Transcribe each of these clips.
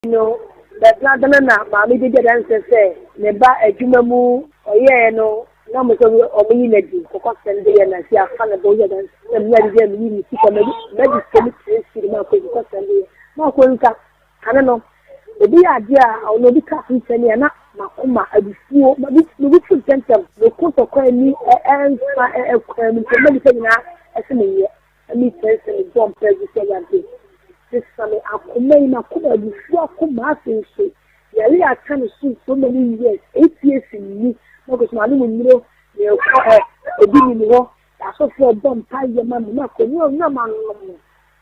No, bɛdena na maame bi di adanse sɛ ne ba adwuma mu ɔyɛɛ no na mo sɛ ɔmo yi n'adi kɔkɔ sɛm de yɛ na si afa ne bɔ yɛ adanse na mi adi dɛ mi yi mi sika mɛ mɛ di sika mi tiri siri ma akɔ kɔkɔ sɛm de yɛ ma akɔ nka kane no obi yɛ adeɛ a ɔno obi ka nkyɛn a na makoma abufuo ma bi ma bi fu ntɛntɛm meko tɔkwa ani ɛnfa ɛkwan mu nti mɛ nipa nyinaa ɛsɛ mi nyɛ ɛmi kyɛn sɛ mi bɔ mpa egu sɛ yade sesa me akoma yi, makoma abufuo akoma. Afei nso yɛre aka no so so many years, 8 years ni na kò so maame mu nnuro yɛkɔ ɛ obi nim hɔ asɔfoɔ bɔ mpa yɛ ma mi na kò ní ɔnyɛ ma nom no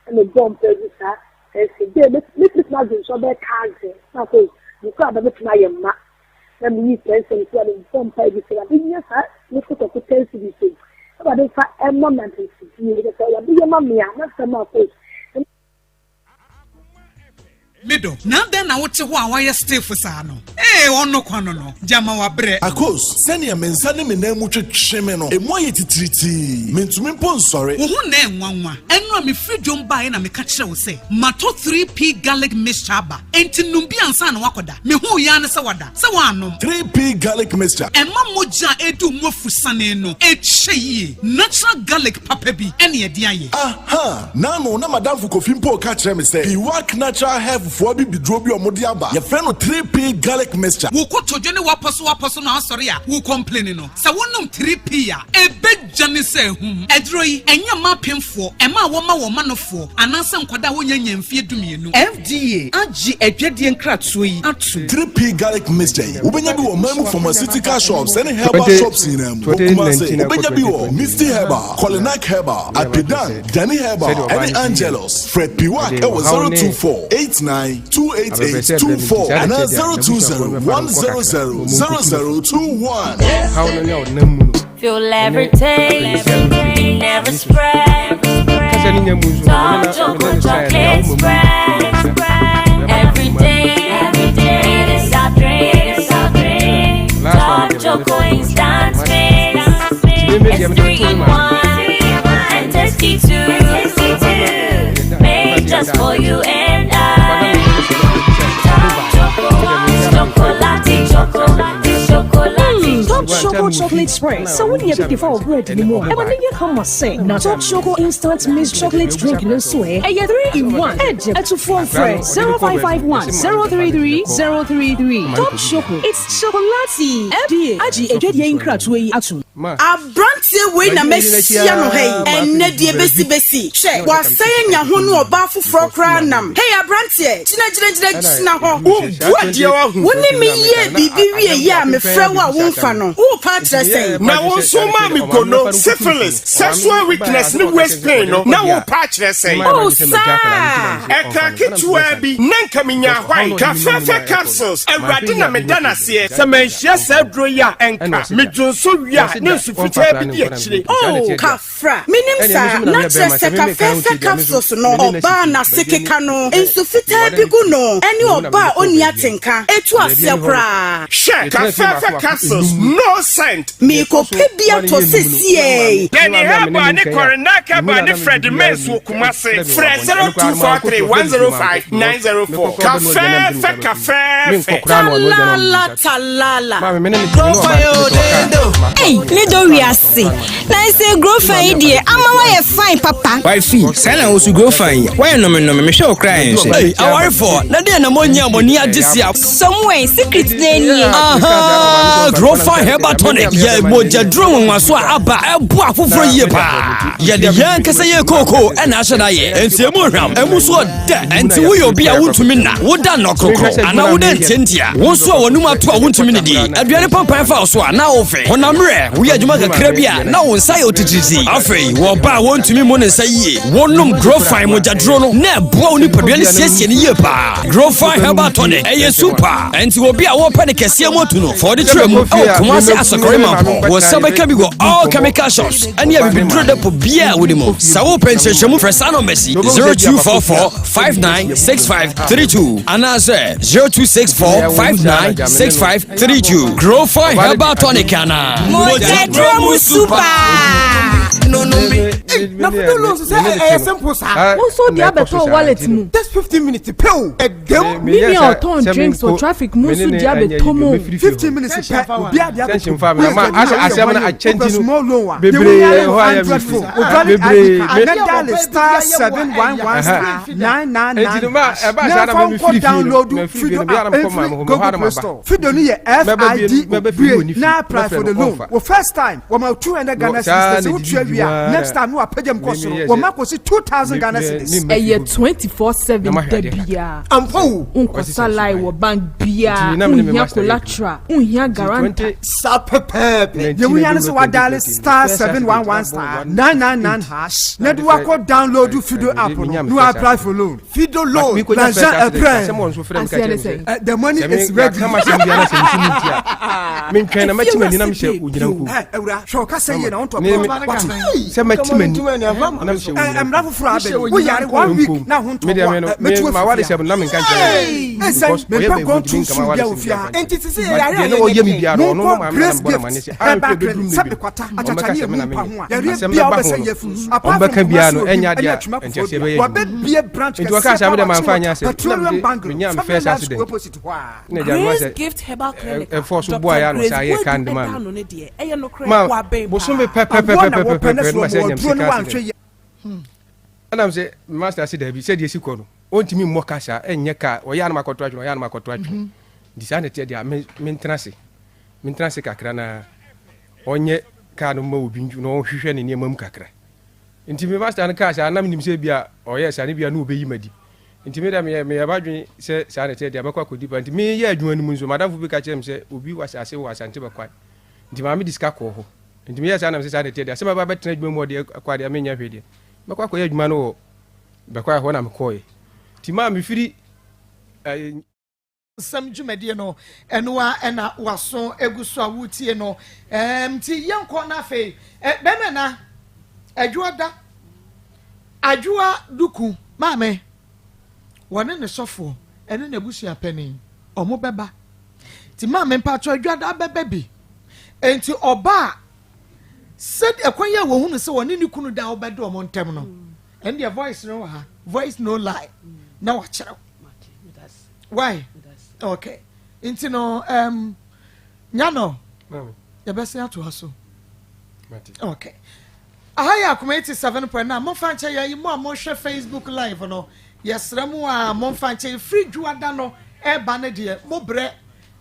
ɛna bɔ mpa egu saa ɛsɛ de mɛtumi adwe nso ɔbɛyɛ taase na kò nkɔ aba mɛtumi ayɛ mma na mi yi 10 cedis a mi bɔ mpa egu sɛ yade nyɛ saa ne kotɔko 10 cedis so ɛwɔ de fa ɛmɔ nantensidie sɛ yade yɛ ma mi a na sɛ ma kò. Mido na dɛn na wote hɔ a wayɛ stiff saa no? Ee, ɔno kwan no gyama wabrɛ. Akos, sɛnea me nsa ne me nan mu twetwe me no, emu ayɛ titiritii, mentumi mpo nsɔre. Wo ho na ɛnwanwa. Ɛno a mefiri dwom baeɛ na meka kyerɛ wo sɛ matɔ 3P garlic mixture aba, enti nom bi ansa na wakɔda. Mehuu yaa ne sɛ wada sɛ woanom. 3P garlic mixture. Ɛma mogya a ɛdu mu afusane no ɛkyɛ yie. Natural garlic papa bi ɛne ɛde ayɛ. Aha nano na madamfo Kofi mpo ka kyerɛ me sɛ Piwak Natural Health foɔ bi biduro bi a ɔmode aba, yɛfrɛ no 3P garlic mixture. Wo kotodwe ne wapɔ so wapɔ so na asɔre a wo complain no sɛ wonom 3P a, ɛbɛgya ne sɛ ahum. Ɛduro yi ɛnyɛ mma apemfoɔ, ɛma a wɔma wɔn manofoɔ anaasɛ nkwadaa a wɔnya nya mfeɛ 12. FDA agye adwadie nkratoɔ yi atom. 3P garlic mixture yi, wobɛnya bi wɔ man mu pharmaceutical shops ɛne herbal shops nyinaa mu. Wɔ Kumase, wobɛnya bi wɔ Misty Herbal, Colinac Herbal, Apidan, Dani Herbal ɛne Angelus. Frɛ Piwak ɛwɔ 024 89 288 24 anaa 020 100 0021. Haw no ne a ɔnam mu no. Feel every taste, never spread. Kasa ne nya mu nso no Top Choco chocolate spread. Every day, every day, it is our dream, it's our dream. Top Choco instant mix. It's 3 in 1 and tasty too. Made just for you and I. Top Choco, chocolate, chocolate, chocolate. Top Choco chocolate spread. Sɛ wode bi fa wɔ bread no mu a, ɛma ne yɛ kama sɛ. Na Top Choco instant mix chocolate drink no nso ɛ, ɛyɛ 3 in 1. Ɛgye ɛtofoɔ, mfrɛ 0551 033 033. Top Choco, it's chocolatey. FDA agye adwadie nkratoɔ yi atom. Aberanteɛ wei na mɛhyia no ha yi ɛnnɛ deɛ, bɛsibɛsi hwɛ wasɛe anya ho ne ɔbaa foforɔ koraa nam. Hei aberanteɛ, gyina gyina gyina gyina hɔ. Wobu adeɛ wahu. Wo ne me yie biribi wie yi a mefrɛ wo a womfa no, worepa akyerɛ sɛn? Na wo nso ma me gono, syphilis, sexual weakness ne waist pain no, na wo pa akyerɛ sɛn? Oh saa. Ɛka ketewa bi na nka menya hwae Kafɛfɛ capsules. Awurade na meda n'aseɛ sɛ manhyia saa duro yi a, ɛnka medwo nso wie a ne nsu fitaa bi di akyire. Oh kafra, menim saa. Na kyerɛ sɛ Kafɛfɛ capsules no, ɔbaa n'ase keka no, nsu fitaa bi gu no, ɛne ɔbaa a ɔnni atenka ɛtu aseɛ koraa. Hwɛ, Kafɛfɛ capsules, no scent. Meekɔpɛ bi atɔ sesiei. Danny Herbal ne Coronac Herbal ne Fred Mens wɔ Kumase. Frɛ 0243 105 904. Kafɛɛfɛ, kafɛɛfɛ. Talala talala. Ei, ne dɔ wiase na sɛ Growfan yi deɛ ama woayɛ fine papa. Wifi, saa na wo so Growfan yi woayɛ nɔmenɔme, mehwɛ wo koraa ɛnhwɛ. Ei, awarefoɔ, na deɛ na moanya mo ani agye si a? Samuel, secret na nie. Aha, Growfan herbal tonic yɛ mogyaduro nwanwaso a aba ɛboa afoforɔ yie paa. Yɛde yɛn ankasa yɛ kookoo ɛna ahyɛ da yɛ, enti ɛmu hwam, ɛmu so ɔdɛ. Ɛnti woyɛ obi a wontumi nna, woda nnɔkorokoro anaa woda ntiantia, wo nso a wɔnum ato a wontumi nidi, aduane pampan fa wo so a na wofe honam werɛ, woyɛ adwuma kakra bi a na wo nsa yɛ otitiriti, afei wɔba a wɔntumi mu ne nsa yie, wonom Growfan mogyaduro no na ɛboa wo nipadua no siesie no yie paa. Growfan herbal tonic ɛyɛ super. Ɛnti obi a wɔpɛ ne kɛseɛ mu atu no fa wɔde kyerɛ mu ɛwɔ Kumase Asɔkɔre Mampɔ. Wɔ nsa bɛka bi wɔ all chemical shops ɛne abibiduro depot biaa a wode mu. Sɛ wopɛ nkyerɛkyerɛmu, frɛ saa numbers yi: 0244 596532 anaasɛ 0264 596532. Growfan herbal tonic anaa mogyaduro mu super. no nom bi. Na Fido loans sɛ ɛyɛ simple saa. Wo nso de abɛtɔ wallet mu. Just 15 minutes pɛ o. Ɛdɛm. Me nua a ɔtɔn drinks wɔ traffic mu nso de abɛtɔ mu o. 15 minutes pɛ obiara de abɛtɔ mu. Asɛm no akyɛ nti no small loan a. Bebree hɔ ayɛ me free. Valid Bebree. ID card. Na dial star 711 star 999 Enti no ma ɛba saa na na fa me nkɔ firi fie no download mefiri fie Fido no bia na app mekɔ maa mfiri me hɔ Google na Play maba. Store. Fido no yɛ Mɛba bie FIDO mɛba fie bue wɔ ne fie na apply mɛfrɛ for no the loan. ɔmfa. Wo first time wɔma 200 Ghana Wɔ saa cedis na sɛ wotua ɛdidi wie a mu next ara. time no wapagya mu kɔ Me soro meyɛ wɔma sɛ kɔsi 2000 me Ghana me cedis. me mma fie Ɛyɛ hɔ bio 24/7 na mahwɛ da adeɛ kakra. biara. Ampa o. Wonkɔsa line wɔ bank biara, Nti na me ne me wonhia master yɛ adwuma. collateral, wonhia Nti guarantor. 20 Saa pɛpɛɛpɛ. Deɛ wohia ne sɛ woadiale star 711 star 999 hash na de woakɔ download Fido app no na woapply for loan. Fido loan, l'argent est prêt. Aseɛ ne sɛn? The money is ready. Mentwɛn na mɛte m'ani na mehyɛ ogyina nko. Awura, hwɛ wo kasa yie na wontɔ Me- me- pɔn. Wate? Sɛ mɛte m'ani na mehyɛ ogyina Mmara foforɔ abɛn. Woyare one week na ho ntɔ Me deɛ wo me a, no, mɛtu me afiri ma wade fie sɛ na menka nkyerɛ Hey! no. Ɛnsɛn, Because ɔyɛ mempɛ bɛnfo gone nti too menka ma soon wade bia wɔ sɛ fie ha. biara nkyerɛ Enti sisi no. yɛyare a Deɛ na yɛnyɛ ɔyɛ me den. biara no, ɔno no Monkɔ maame na Grace mebɔ no amanneɛ Gift sɛ, Herbal "Ah, Clinic bɛduru sɛ mmerɛ bi." mekwata Ɔmmɛka akyakya ne sɛ me na emu mpa menyɛ. ho a yareɛ Asɛm bia bɛba wobɛsɛ ho no, yɛ afiri so. Apart ɔmbɛka from biara no, Kumasi ɛnyɛ Obi adeɛ ɛne a Atwima ɛnti aseɛ Koforidua, bɛyɛ adwuma. wɔabɛbie branch Nti wɔkaa kɛseɛ saa paa mede wɔ mamfa anyɛ Achimota asɛm. Na Petroleum mede Bungalow, menyaa me Family first Life accident. School opposite hɔ a. Na agya mema Grace sɛ Gift Herbal Clinic a ɛfɔ so Dr. boa yɛ ano Grace saa yɛ Boadu kan de maa da me. ano no deɛ, ɛyɛ nokorɛ Ma waben bosome paa. Aboa na wɔpɛ na pɛpɛpɛpɛpɛpɛ sɛ no ma wɔma sɛ anyam wɔduro sika no woanhwɛ accident. yie. Ɛnam sɛ master se daabi sɛdeɛ ɛsi kɔ no ɔntumi mmɔ ka saa ɛnyɛ ka ɔyɛ anam akɔto atwene ɔyɛ anam akɔto atwene nti saa na ɛteɛ deɛ a me mentena ase mentena ase kakra na ɔnyɛ kaa no ma obi na ɔnhwehwɛ ne nneɛma mu kakra nti me master no kaa saa na menim sɛ bia ɔyɛ saa ne bia na ɔbɛyi madi nti me dɛ meyɛ meyɛ badwene sɛ saa na ɛteɛ deɛ mɛkɔ akɔdi pa nti meyɛ adwuma no mu nso madamfo bi ka kyerɛ me sɛ obi wɔ asase wɔ asante bɛkwae nti maame de sika kɔɔ hɔ nti meyɛ saa na mesɛ saa na ɛteɛ deɛ sɛ mɛba bɛtena adwuma mu ɔdeɛ kɔ adeɛ menyɛ hwee deɛ mɛkɔ akɔyɛ adwuma no wɔ bɛkwae hɔ na mekɔɔɛ nti maa mefiri eh, Nsɛm dwumadie no ɛno ara ɛna waso egu so a wotie no ɛɛm nti yɛnkɔ na afei ɛ bɛrima na adwoa da adwoa duku maame wɔne ne sɔfoɔ ɛne n'abusua panin ɔmo bɛba nti maame mpatsɔ adwoa da bɛba bi nti ɔbaa sɛ ɛkwan yi a wɔhunu sɛ wɔne ne kunu da ɔbɛda ɔmo ntɛm no ɛne deɛ voice no wɔ ha voice no lie na wakyerɛw why okay nti no um, nyano yɛbɛsɛn atoa so okay aha yɛ akoma 87.9 momfa nkyɛ yɛn yi mo a mohwɛ facebook live no yɛsrɛ mo a momfa nkyɛ yɛfiri dwoada no ɛba no deɛ mobrɛ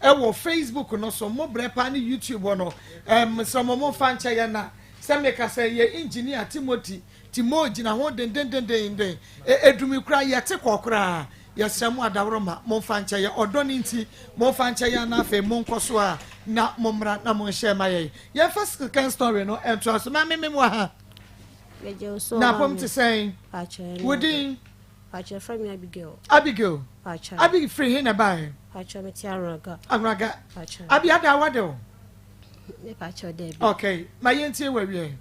ɛwɔ facebook no so mobrɛ paa ne youtube hɔ no ɛm srɛ mo momfa nkyɛ yɛn na sɛ meka sɛ yɛ engineer timothy Timo gyina ho dendendenden. Edumi koraa, yɛte kɔ koraa. Yɛsrɛ mo adaworoma, momfa nkyɛ yɛn. Ɔdɔ no nti, momfa nkyɛ yɛn na afei monkɔ so a na mommra na monhyɛ ma yɛn. Yɛmfa second story no ntoa so. Maame mem wɔ ha. Megye wo so Na maame. apom te sɛn? Pakyɛ Wo din? Pakyɛ frɛ me Abigail. Abigail. Pakyɛ. Abi firi he na ɛbaeɛ? Pakyɛ mete Anraga. Anraga. Pakyɛ. Abi ada awade o? Me pakyɛ daabi. Okay, ma yɛntie wɔ awie.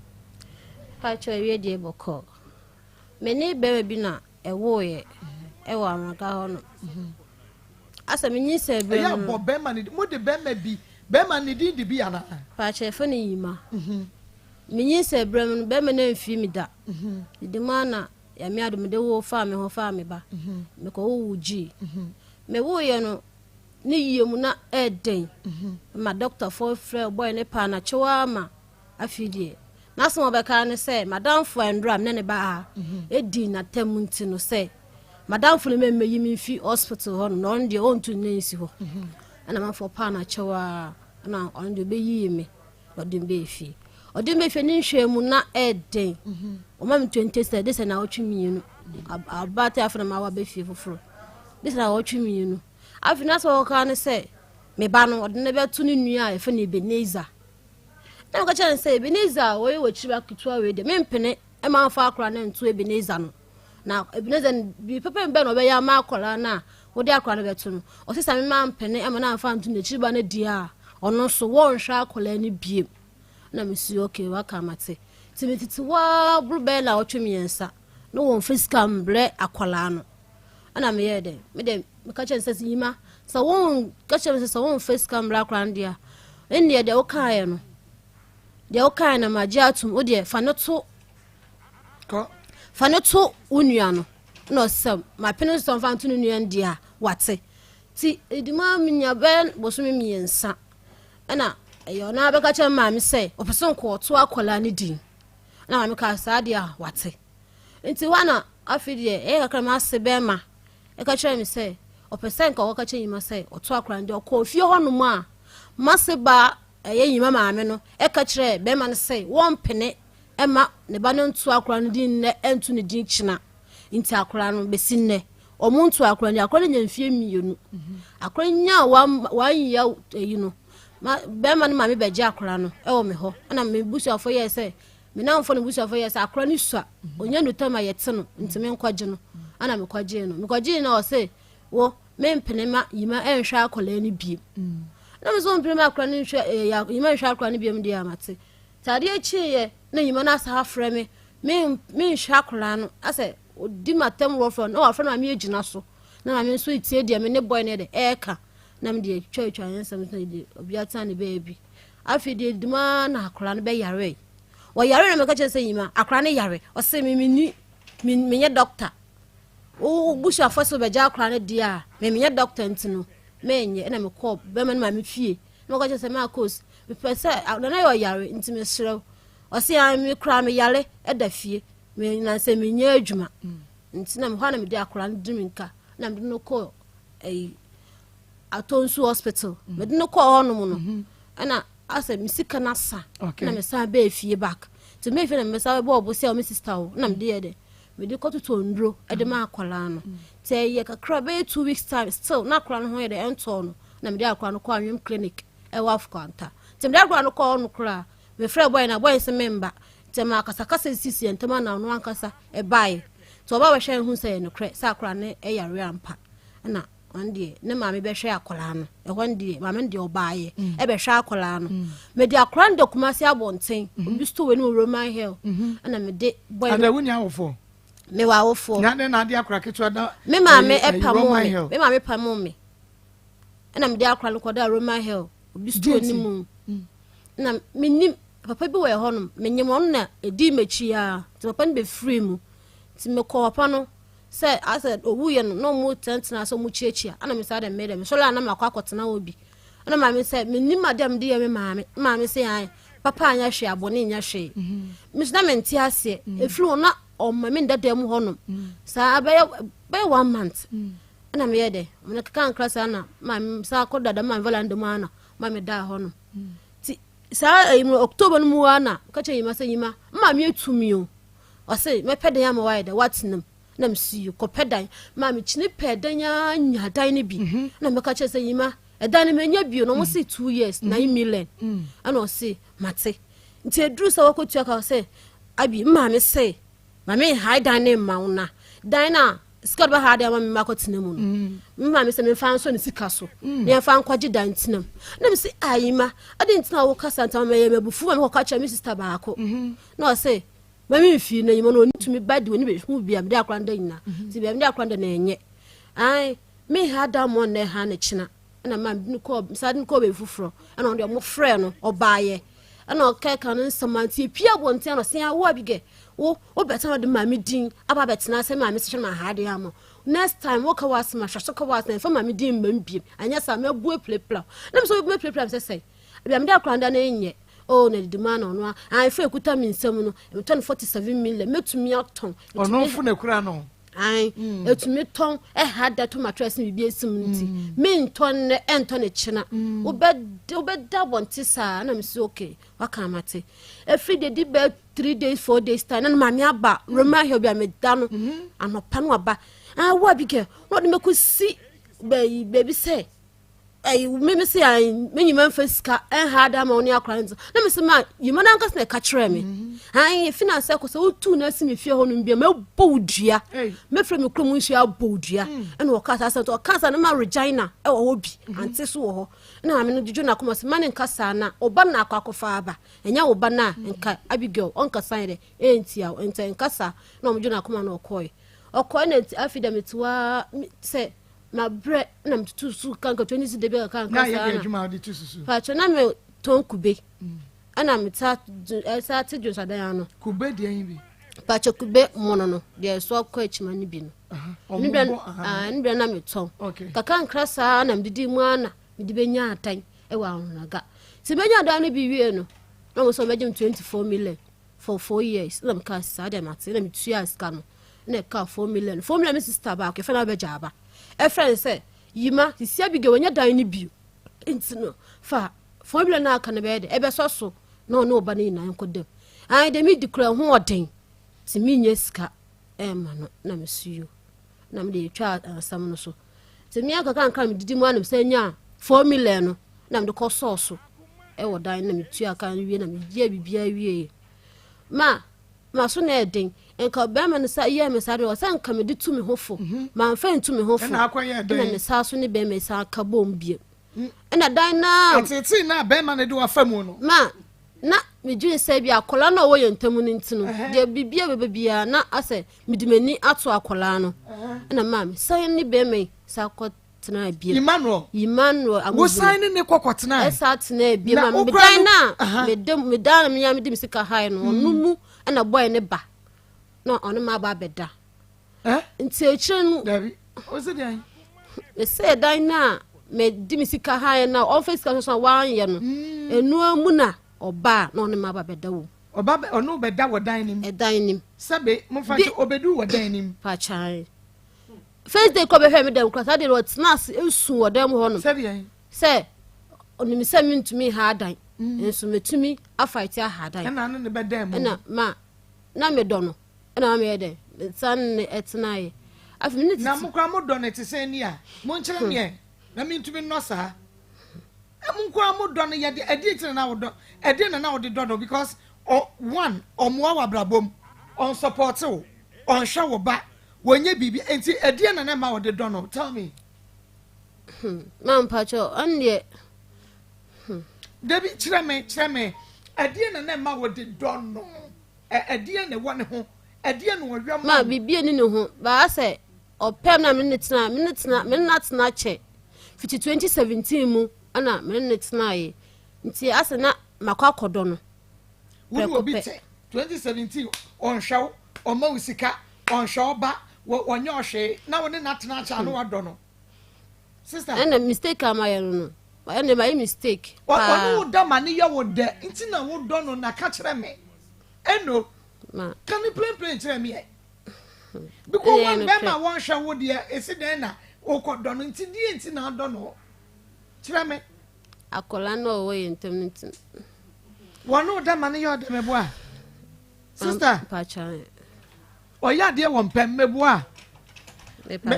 Pakyɛ awie deɛ bɔkɔɔ. Me ne bɛrima bi na ɛwoeɛ ɛwɔ Anraga hɔ no. Asɛ me nyinsɛn berɛ Ɛyɛ mu no. bɔ bɛrima ne mo de bɛrima bi bɛrima ne din de bi anaa? Pakyɛ yɛfrɛ no Yima. Me nyinsɛn berɛ mu no bɛrima no amfiri me da. Didi mu ara na Nyame adom mede woo faa me ho faa me ba. Mekɔ wo wo gyii. Me woeɛ no ne yie mu na ɛɛdɛn ma dɔktafoɔ frɛ bɔe ne paa na kyew ara ma afei deɛ n'asɛm a ɔbɛka ne sɛ madamfo a ndora me ne ne ba ha ɛdi n'atam nti no sɛ madamfo no mɛmɛyi me mfi hospital hɔ no na ɔno deɛ ɔntu ne nsi hɔ ɛna manfoɔ paa na kyew ara ɛna ɔno deɛ ɔbɛyii me na ɔde me bɛɛ fie ɔde me bɛɛ fie ne nhwɛ mu na ɛɛden ɔma me 20 sɛ de sɛ na ɔtwe mmienu abaate afei na ma waba fie foforɔ de sɛ na ɔtwe mmienu afei na sɛ ɔka ne sɛ me ba no ɔde ne bɛto ne nua a yɛfɛ no Ebenezer na meka kyerɛ no sɛ Ebenezer a wɔyɛ wɔ akyiri ba ketewa wei deɛ mempene ɛma mfa akora no nto Ebenezer no na Ebenezer no biribi pɛpɛ mbɛ na ɔbɛyɛ ama akwadaa no a wode akwadaa no bɛto no ɔsɛ sɛ mema mpene ɛma no amfa nto n'akyiri ba no deɛ a ɔno nso wɔnhwɛ akwadaa no biem na mesi okay waka mate nti metete hɔ boro bɛyɛ na ɔtwe mmiɛnsa na wɔmfa sika mbrɛ akwadaa no ɛna meyɛɛ dɛ me dɛ meka kyerɛ no sɛ yima sɛ wɔn ka kyerɛ me sɛ sɛ wɔmfa sika mbrɛ akwadaa no deɛ a ɛnneɛ deɛ wokaeɛ no deɛ wokaeɛ no magye atom wo deɛ fa no to. Fa no to wo nua no. Na ɔsɛ mapene so sɛ ɔmfa nto ne nua no deɛ a wate. Nti ɛdi mu a menya bɛyɛ bosome mmiɛnsa ɛna ɛyɛ ɔno ara bɛka kyerɛ maame sɛ ɔpɛ sɛ nka ɔto akwadaa no din. Na maame kaa saa deɛ a wate. Nti hɔ na afei deɛ ɛyɛ kakra m'ase bɛrima ɛka kyerɛ me sɛ ɔpɛ sɛ nka ɔkɔka kyerɛ Nyima sɛ ɔto akwadaa no din. Ɔkɔɔ fie hɔnom a m'ase ba ɛyɛ Nyima maame no ɛka kyerɛɛ bɛrima no sɛ wɔmpene ɛma ne ba no nto akwadaa no din nnɛ ɛnto ne din kyena. Nti akwadaa no bɛsi nnɛ ɔmo nto akwadaa no din. Akwadaa no nya mfie mmienu. Akwadaa no nyaa one year ɛyi no ma bɛrima no maame bɛgye akwadaa no ɛwɔ me hɔ. Ɛna me busuafoɔ yɛɛ sɛ me namfo no busuafoɔ yɛɛ sɛ akwadaa no sua ɔnya nutam a yɛte no nti menkɔgye no. Ɛna mekɔgyee no. Mekɔgyee no ɔse wo mempene ma yima ɛnhwɛ akwadaa no biem. Na me nso mpene ma akwadaa no nhwɛ ɛɛ yima nhwɛ akwadaa no biem deɛ amate. Nti adeɛ kyeeɛ na nyima no asa afrɛ me me menhwɛ akwadaa no asɛ ɔdi m'atɛm wɔfrɛ na wafrɛ no maame agyina so na maame nso retie deɛ me ne boy no de ɛreka na me deɛ twatwa yɛn nsɛm so deɛ obiara tena ne baabi afei deɛ dima na akwadaa no bɛyare wɔyare na meka kyerɛ sɛ nyima akwadaa no yare ɔsɛ me menni menyɛ dɔkta wo busuafoɔ sɛ wobɛgye akwadaa no deɛ a me menyɛ dɔkta nti no menyɛ ɛna mekɔɔ bɛma no maame fie na meka kyerɛ sɛ maakos mepɛ sɛ nana yɛ ɔyare nti mesrɛ wo ɔse a me koraa meyare da fie me nansɛ menyɛ adwuma nti na mehɔ a na mede akwadaa no di me nka na mede no kɔ ɛyi atɔnsu hospital mede no kɔɔ hɔnom no ɛna asɛ me sika no asa na mesan bɛɛ fie back nti mɛɛ fie na mesa bɛbɔ ɔbo sɛ ɔme sister wo na mede yɛ dɛ mede kɔtotɔ nnuro de ma akwadaa no nti ɛyɛ kakra bɛyɛ 2 weeks time still na akwadaa no ho yɛ dɛ ɛntɔɔ no na mede akwadaa no kɔ anwom clinic ɛwɔ Afkwanta nti mede akwadaa no kɔɔ no koraa mefrɛ boy na boy sɛ memba nti ma akasakasa sisi yɛn ntam ana ɔno ankasa ɛbaeɛ nti ɔba bɛhwɛ ehu sɛ yɛ nokorɛ sɛ akwadaa no ɛyare ampa ɛna ɔno deɛ ne maame bɛhwɛ akwadaa no ɛhɔ no deɛ maame no deɛ ɔbaeɛ ɛbɛhwɛ akwadaa no mede akwadaa no da Kumasi abɔnten obi store wɔ ne wɔ Roman Hill ɛna mede boy no. Ada wo ni awofoɔ? Mewɔ awofoɔ. Na ne na ade akwadaa ketewa da. Me maame ɛpamo me me maame pamo me ɛna mede akwadaa no kɔda Roman Hill obi store ne mu na menim papa bi wɔ ɛhɔnom menyim ɔno na ɛdi m'akyi a nti papa no bɛfiri mu nti mekɔ papa no sɛ asɛ owuiɛ no na ɔmo tenatena sɛ ɔmo kyiakyia ɛna me saa dɛ mmɛ dɛ mesɔre a na makɔ akɔtena hɔ bi ɛna maame sɛ menim adeɛ a mede yɛ me maame maame sɛ an papa anyɛ hwee abɔne nyɛ hwee me so na mente aseɛ ɛfiri hɔ na ɔma me ndada mu hɔnom saa bɛyɛ bɛyɛ one month ɛna meyɛ dɛ ɔmo keka nkra saa na maame saa kɔ dada maame valanda mu ana maame daa hɔnom ti saa ɛyi mu October no mu ana ka kyerɛ yima sɛ yima maame etumi o ɔse mɛpɛ dan ama wayɛ dɛ watena mu na mesi yi kɔpɛ dan maame kyini pɛ dan aa nya dan no bi na mɛka kyerɛ sɛ yima ɛdan no menya bio na ɔmo se 2 years 9 million ɛna ɔse mate. Nti eduru sɛ wɔkɔtua ka sɛ abi maame se maame nhae dan ne mma wo na dan na sika de bɛha de ama me makɔtena mu no me maame sɛ memfa nsɔ ne sika so na yɛmfa nkɔgye dan tena mu. Na me sɛ ayima ade ntina wo kasa ntam mɛyɛ mabufu ma mekɔka kyerɛ me sister baako na ɔse mami mfii no yima no ɔni tumi ba de ɔni bɛhu bia mede akora no da nyina nti bia mede akora no da na ɛnyɛ ai menha da mmɔ nnɛ ha ne kyena. Ɛna ma mede no kɔɔ saa de no kɔɔ baabi foforɔ ɛna ɔde ɔmo frɛ no ɔbaayɛ ɛna ɔkɛka no nsɛm a nti epie abɔnten ɛna ɔsɛn wo Abigɛ wo wobɛtena ɔde maame din aba abɛtena sɛ maame sɛ hwɛ ma ha de ama next time woka wɔ asɛm ahwɛ so ka wɔ asɛm fa maame din mma mbiem anyɛ saa mɛbu apirapira na mesɛ wobɛbu apirapira sɛ sɛ ebia mede akora da no nyɛ oh na didi ma na ɔno a ahwɛ ekuta me nsam no metɔ no 47 million mɛtumi atɔn. Ɔno fo na kura no. Ae ɛtumi tɔn ɛha da to mattress ne biribi esi mu nti mentɔ nnɛ ɛntɔ ne kyena wobɛda abɔnte saa na mesi okay waka amate. Ɛfiri de di bɛɛ 3 days 4 days time na ne maame aba Roman Hill bi a meda no anɔpa no aba ah wo Abigail na ɔde mɛkɔ si baabi baabi sɛ ɛyi mímí sɛ ayi me nyima nfa sika ɛnha ada ma ɔne akora nti na mi sɛ ma yima n'ankasa na ɛka kyerɛ mi ayi efi na sɛ kɔ sɛ wotu na esi mi fie hɔ nom bia mɛ bɔ wo dua mɛfrɛ mi kurom nsuo abɔ wo dua ɛna ɔka saa sɛ ɔka saa na ma Regina ɛwɔ hɔ bi ante so wɔ hɔ ɛna maame no dwodwo n'akoma sɛ ma ne nka saa na ɔba na akɔ akɔfa aba ɛnyɛ ɔba na nka Abigail ɔnkasa yɛ dɛ ɛntia nti nkasa na ɔmo dwo n'akoma na ɔkɔɛ ɔkɔɛ na nti afi dɛm tiwa sɛ mabrɛ na metutu so kanka 20 cedi bi kanka saa na pàtó na me tɔn kube ɛna meta ɛsa te dwonsadan ano. Kube deɛ yi bi. Pakyɛ kube mono no deɛ ɛso akɔ akyima no bi no. Ne berɛ na metɔn. Kakra nkra saa na medidi mu ara na mede bɛnya atan wɔ Ahonaga. Nti mɛnya dan no bi wie no, na wɔn sɛ wɔbɛgye me 24 million for 4 years. Na meka saa deɛ mate na metua sika no na ɛka 4 million. 4 million me sister baako yɛfrɛ no abɛgya aba. Ɛfrɛ no sɛ yima sisi Abigail wɔnyɛ dan no bio. Nti no fa 4 million na aka no bɛyɛ dɛ ɛbɛsɔ so na ɔne ɔba no nyinaa nkɔ dam. Ae deɛ medi kura ho ɔden nti menyɛ sika ɛma no na mesuo na mede yɛtwa asɛm no so. Nti me ankakrankra medidi mu a na mesan nyaa 4 million no na mede kɔ sɔɔ so ɛwɔ dan na metua ka no wie na meyɛ biribiara wie ma ma so na ɛden nka bɛrima no sa yɛ me saa deɛ ɔsɛ nka mede tu me ho fo mhm. mamfa ntu me ho fo ɛna me saa so ne bɛrima san ka bom biem mm. ɛna dan na atetee na bɛrima no de wafa mu no ma na medwene sɛ bi akwadaa no a ɔwɔ yɛn ntam no nti no deɛ biribiara bɛbɛ biara na asɛ mede m'ani ato akwadaa no ɛna maa me san ne bɛrima yi san kɔ tena biem. Emmanuel. Emmanuel Amubu. Wosan ne ne kɔ kɔtena. Ɛsa tena biem ma medan na mede medan na menya mede me sika hae no ɔno mm. mu ɛna bɔe ne ba na ɔno ma aba abɛda. Nti akyire no. Dabi ɔsi deɛn. Mesɛ dan no a mede me sika hae na ɔmfa sika so a wanyɛ no mm. ɛnoa mu na ɔbaa na ɔne ma aba bɛda wɔ mu. Ɔba bɛ ɔno bɛda wɔ dan no mu. Ɛdan no mu. Sɛbe momfa nkyɛ ɔbɛduru wɔ dan no mu. Pakyan. First day kɔ bɛhwɛ me dɛm kora saa deɛ ɔtena ase esu wɔ dɛm hɔ nom. Sɛdeɛ. Sɛ ɔnim sɛ mentumi ha adan. Mm. Nso metumi afaete aha adan. Ɛna ano ne bɛdan mu. Ɛna ma na medɔ no ɛna ma meyɛ dɛ mesan ne ɛtenaeɛ. Afei me ne tete. Na mo kora mo dɔ no te sɛ ni a monkyerɛ hmm. meɛ na mentumi nnɔ saa. Mo nko ara mo dɔ no yɛ de ɛdeɛ nti na na wodɔ ɛdeɛ na na wode dɔ no because ɔ one ɔmoa wɔ abrabɔ mu ɔnsɔpɔte wo ɔnhwɛ wo ba wɔnyɛ biribi nti ɛdeɛ na na ɛma wode dɔ no tell me. Hmm, maa mpakyɛ ɔn deɛ. Hmm. Dabi kyerɛ me kyerɛ me ɛdeɛ na na ɛma wode dɔ no ɛdeɛ na ɛwɔ ne ho ɛdeɛ na ɔyɛ ma. Maa biribi ani ne ho baa sɛ. Ɔpɛ na me ne no tena, me ne no tena, me ne no atena kyɛ. Fiti 2017 mu na me ne no tenaeɛ. Nti asɛ na makɔ akɔdɔ no. Wo ne obi te 2017 ɔnhwɛ wo, ɔmma wo sika, ɔnhwɛ wo ba, ɔnyɛ ɔhwee na wo ne no atena akyɛ a na wadɔ no. Sister. Ɛna mistake a mayɛ no no, ɛna mayɛ mistake paa. Ɔne wo da ma ne yɛ wo dɛ nti na wodɔ no na ka kyerɛ me. Ɛno, ka ne plain plain kyerɛ me ɛ. Because wɔn bɛrima wɔnhwɛ wo deɛ esi dɛn na wokɔ dɔ no nti deɛ nti na adɔ no kyerɛ me. Akwadaa no a ɔwɔ yɛn ntam no nti. Wɔn no da ma no yɛ ɔdɛ mɛboa. Sister. Mpakyɛ. Ɔyɛ adeɛ wɔ mpɛ mɛboa.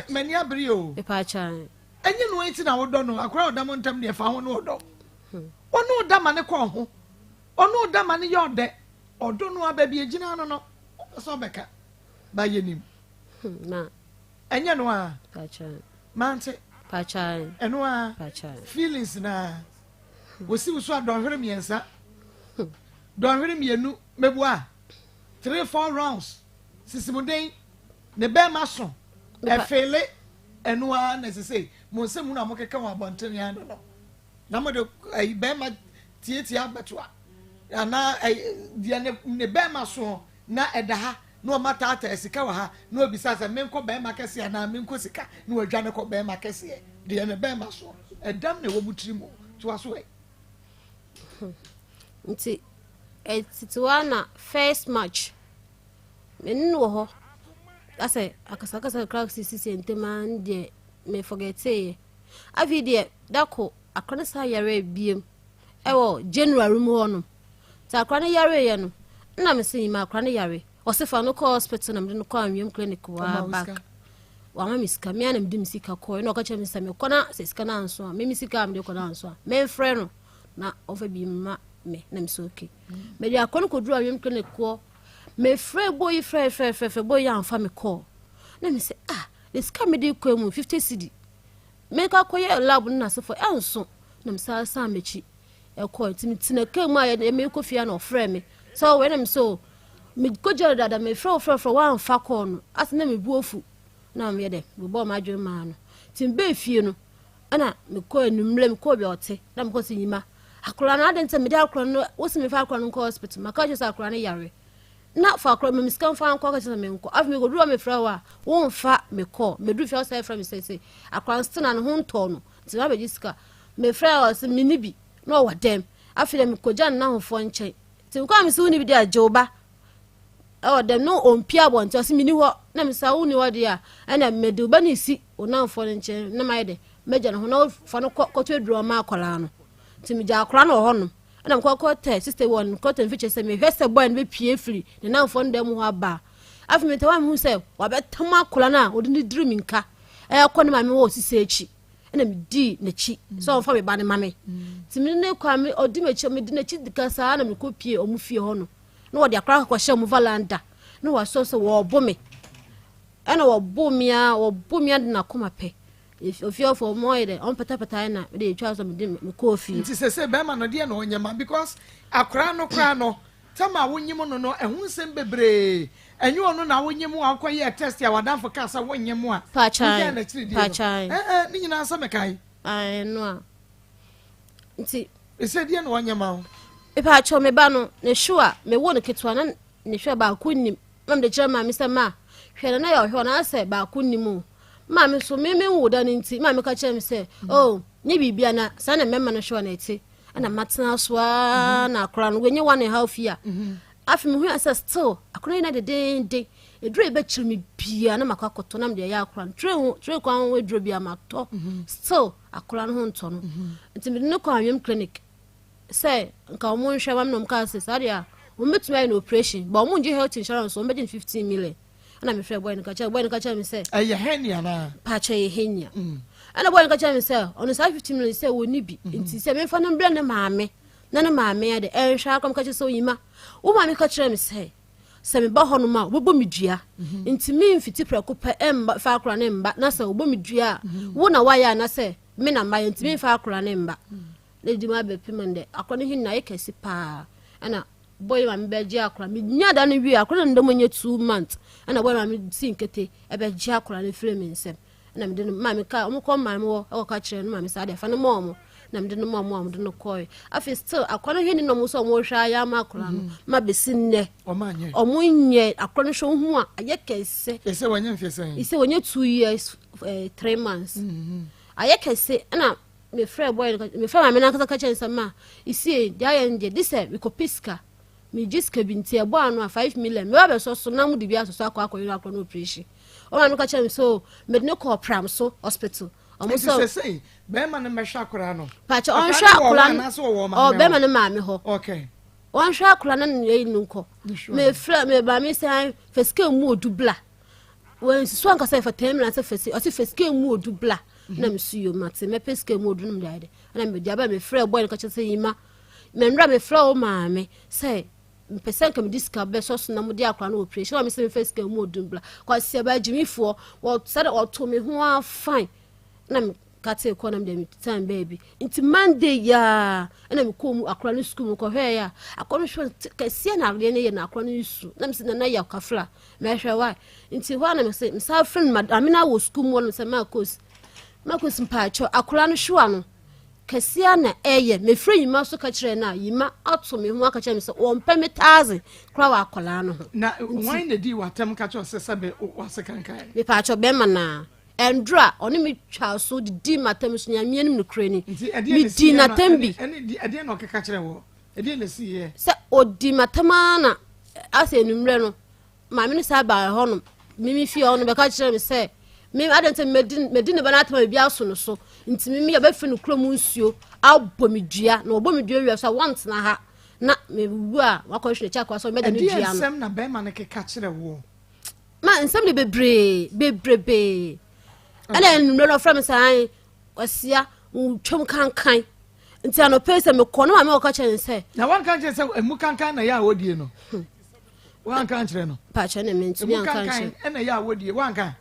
Mɛni abiri o. Mpakyɛ. Ɛnyɛ no nti na wodɔ no akwadaa ɔda mo ntam deɛ fa ho no ɔdɔ. Ɔno ɔda ma ne kɔ ho. Ɔno ɔda ma no yɛ ɔdɛ. Ɔdɔ no aba bi egyina no no. Wopɛ sɛ ɔbɛka ba yɛnim. Ma. Ɛnyɛ no a. Mante. Ɛno a. Feelings na. Wɔsi wo so a dɔnhwere mmiɛnsa. Dɔnhwere mmienu mɛbua. Three four rounds. Sisimuden. Ne bɛrima so. Ɛfeele. Ɛno a na ɛsɛ sɛ mo nsɛm hunu a mokeka wɔ abɔntene ano no. Na mode ɛyi bɛrima tietia abɛto a. Anaa ɛyi deɛ ne ne bɛrima soɔ na ɛda ha na ɔma taataa sika wɔ ha na ɔbisa sɛ menkɔ bɛrima kɛseɛ anaa menkɔ sika na wadwane kɔ bɛrima kɛseɛ deɛ ne bɛrima soɔ ɛdam na ɛwɔ mu tiri mu toa so ɛ. Nti ɛtete na first match me ne no wɔ hɔ asɛ akasakasa kakra sisisi ntɛm ara ne deɛ me forgeteeɛ afei deɛ dako akora no saa yare biem ɛwɔ January mu hɔ nom nti akora no yareeɛ no na me se nyima akora no yare ɔse fa no kɔ hospital na mede no kɔ anwea clinic waa back wama me sika me a na mede me sika kɔɛ na ɔka kyerɛ me sɛ mekɔ na sɛ sika no anso a me me sika a mede kɔ no anso a memfrɛ no na ɔmfa bi mma me na mesɛ okay mede akɔ no kɔduru anwea clinic kɔ mefrɛ boy yi frɛ frɛ frɛ frɛ boy yi amfa me kɔɔ na me sɛ ah ne sika mede kɔ mu 50 cedi Mekɔ akɔyɛ lab no n'asefo ɛnso na mesan san m'akyi ɛkɔ nti metena kaa mu a yɛ mekɔ fie na ɔfrɛ me sɛ ɔwɔ ɛna me sɛ mekɔ gyina dada mefrɛ wo frɛfrɛ woamfa kɔɔ no ase na mebu afu na meyɛ dɛ mebɔɔ m'adwene maa no nti mebɛɛ fie no ɛna mekɔ anummerɛ mekɔ bia ɔte na mekɔ sɛ nyima akora no adɛn sɛ mede akora no wosi mefa akora no nkɔ hospital maka kyerɛ sɛ akora no yare. Na fa korɔ mem sika mfa nkɔ kɛsɛ sɛ menkɔ. Afei mekɔduru hɔ mefrɛ wo a womfa me kɔ. Meduru fie sɛ frɛ me sɛ sɛ akora nsena ne ho ntɔɔ no nti mabɛgye sika. Mefrɛ wɔ sɛ menni bi na ɔwɔ dɛm. Afei dɛ mekɔgya ne nahofoɔ nkyɛn. Nti mekɔ a mese wonni bi deɛ a gye wo ba ɛwɔ dɛm na ɔmpie abɔnten ɔse menni hɔ na mesa wonni hɔ deɛ a ɛna mede wo ba no si wo namfoɔ no nkyɛn na mayɛ dɛ mɛgya ne ho na wofa no kɔ kɔtɔ aduro ma akwaraa no. Nti megya akwaraa no wɔ hɔnom ɛna mekɔ kɔtɛ sista wɔ no kɔtɛ mfikyɛ sɛ mehwɛ sɛ bɔyɛ no bɛpie firi ne namfoɔ no dan mu hɔ aba a. Afei metɛ hɔ a mehu sɛ wabɛtam akwaraa no a ɔde no diri me nka ɛkɔ ne maame wɔ sisi akyi ɛna medii n'akyi sɛ ɔmfa me ba no ma me. Nti mene ne kɔ a ɔdi m'akyi medi n'akyi ka saa na mekɔ pie ɔmo fie hɔ no na wɔde akwaraa kɔhyɛ ɔmo valanda na wɔasɔ sɛ wɔɔbo me ɛna wɔbo me a wɔbo me ade n'akoma pɛ ofiefo ɔmo ayɛ dɛ ɔmo patapata na mede etwa so mede me kɔɔ fie. Nti sese bɛrima no deɛ na ɔnyɛ ma because akwaraa no koraa no tɛm a wonyim no no ɛho nsɛm bebree ɛnyɛ ɔno na wonyim a wokɔ yɛɛ test a wadanfo kaa sɛ wonyim a wogyaa n'akyiri die no ɛɛ ne nyinaa sɛ mekae. Ae no a nti. Sɛ deɛ na ɔnyɛ ma wo. Mepaakyɛw me ba no ne hyew a mewɔ no ketewa na ne hwɛ baako nnim na mede kyerɛ maame sɛ ma hwɛ no na yɛ ɔhwɛ na asɛ baako nnim o maame so me me nwo da no nti maame ka kyerɛ me sɛ mm. oh nye biribia na saa na mmarima no hwɛ na ɛte ɛna matena so aa mm-hmm. na akora no wɔnyɛ one and half year mm-hmm. afei mehu sɛ still akora yi na dedenden eduro yi bɛkyerɛ me bia na makɔ akɔtɔ na mede ɛyɛ akora no tire ho tire kwan ho eduro bia matɔ mm-hmm. still akora no ho ntɔ no nti mede no kɔ anwem clinic sɛ nka wɔn nhwɛ ma me na wɔn kaa sɛ saa deɛ a wɔn bɛtumi ayɛ no operation but wɔn ngye health insurance wɔn bɛgye no 15 million ɛna mefrɛ boy no ka kyerɛ boy no ka kyerɛ me sɛ ɛyɛ hernia na paakyɛ yɛ hernia mm. ɛna boy no ka kyerɛ me sɛ ɔno saa 15 million sɛ wɔni bi mm-hmm. nti sɛ memfa no mbrɛ ne maame na ne maame yɛ de ɛnhwɛ akɔm ka kyerɛ sɛ oyima wo maame ka kyerɛ me sɛ sɛ meba hɔ nom a wobɛbɔ me dua mm-hmm. nti memfiti prɛko pɛ ɛmba fa akora ne mba na sɛ wobɔ me dua a mm-hmm. wo na woayɛ ana sɛ me na mbayɛ nti memfa akora ne mba Na edzi mu abɛpem ndɛ, akora no hin ayɛ kɛse paa. Ɛna boy maame bɛgye akora. Menya da no wie, akora no ndɛ mu nyɛ 2 months. Ɛna boy maame si nkete ɛbɛgye akora no firi me nsam. Ɛna mede no maame ka, ɔmo kɔ maame hɔ ɛkɔ ka kyerɛ no maame saa deɛ fa no ma ɔmo. Na mede no ma ɔmo a ɔmo de no kɔɛ. Afei still akora no hin na ɔmo sɛ ɔmo hwɛ ayɛ ama akora no ma besi nnɛ. Ɔmo nyɛ akora no hwɛ ohu a ayɛ kɛse. Ɛsɛ wɔnyɛ mfe sɛn? Ɛsɛ wɔnyɛ 2 years 3 months. Ayɛ kɛse ɛna mefrɛɛ boy no mefrɛɛ maame no ankasa ka kyerɛ no sɛ ma esie deɛ ayɛ no deɛ de sɛ mekɔpɛ sika megye sika bi nti ɛbɔ ano a 5 million meba bɛsɔ so na mode bi asɔ so akɔ akɔyɛ no akɔ no operation. Ɔma me ka kyerɛ me so mede no kɔɔ pram so hospital. Ɔmo sɛ sɛ bɛrima no mmɛhwɛ akwaraa no pakyɛ ɔnhwɛ akwaraa no ɔ bɛrima no maame hɔ. Okay. Ɔnhwɛ akwaraa no ne yɛyi no nkɔ. Mefrɛ me maame sɛ fa sika mu odu bla. Wɔnsusu ankasa fa 10 million sɛ fa si ɔse fa sika mu odu bla. Na mesu yom mate mɛpɛ sika mu odu no mede ayɛ dɛ. Ɛna mede aba mefrɛ boy no ka kyerɛ sɛ yima mɛnura mefrɛ wo maame sɛ mpɛ sɛ nka mede sika bɛsɔ so na mode akora no operation wa me sɛ mefa sika mu odu bla. Kwasi aba gyimifoɔ wɔ sɛde ɔto me ho afan na mekate kɔ na mede me time baabi. Nti Monday yaa ɛna mekɔɔ mu akora no sukuu mu kɔhwɛɛ a akora no hwɛ kɛseɛ na adeɛ no yɛ na akora no su na mesɛ nana yɛ kafra mɛhwɛ wa nti hɔ a na mesɛ mesa frɛ no maame no wɔ sukuu mu hɔ no sɛ Marcos Marcos mpaakyɛw akora no hwewa no kɛseɛ na ɛyɛ mefrɛ yima so ka kyerɛ no a yima ato me ho aka kyerɛ me sɛ wɔmpɛ me taase koraa wɔ akwaraa no ho. Na wɔn na di w'atɛm ka kyerɛ sɛ sɛbe w'ase kankan. Mepaakyɛw bɛrima naa ɛndoro a ɔne me twa so didi m'atɛm so nyame anim nokorɛ ni medi n'atɛm bi. Ɛdeɛ na ɔkeka kyerɛ wɔ ɛdeɛ na esi yɛ. Sɛ ɔdi m'atɛm ara na asɛ enummerɛ no maame no saa baa hɔ nom mimi fie hɔ no bɛka kyerɛ me sɛ me adan sɛ medi medi ne ba n'atɛm a biribi aso no so nti mimi yɛbɛfiri no kurom nsuo abɔ me dua na wɔbɔ me dua wia so a wɔntena ha na mewu a wakɔhwɛ n'akyi akɔ sɛ ɔmɛda ne dua no. Ɛdeɛ nsɛm na bɛrima no keka kyerɛ wo? Ma nsɛm de bebree bebrebee ɛna nnummerɛ no ɔfrɛ me sɛ an kwasia twam kankan nti anɔpɛ sɛ mekɔ no maame wɔka kyerɛ ne sɛ. Na wanka nkyerɛ sɛ emu kankan na ɛyɛ a wɔdie no wanka nkyerɛ no. Pakyɛ ne mentumi anka nkyerɛ. Emu kankan ɛna ɛyɛ a wɔdie wanka.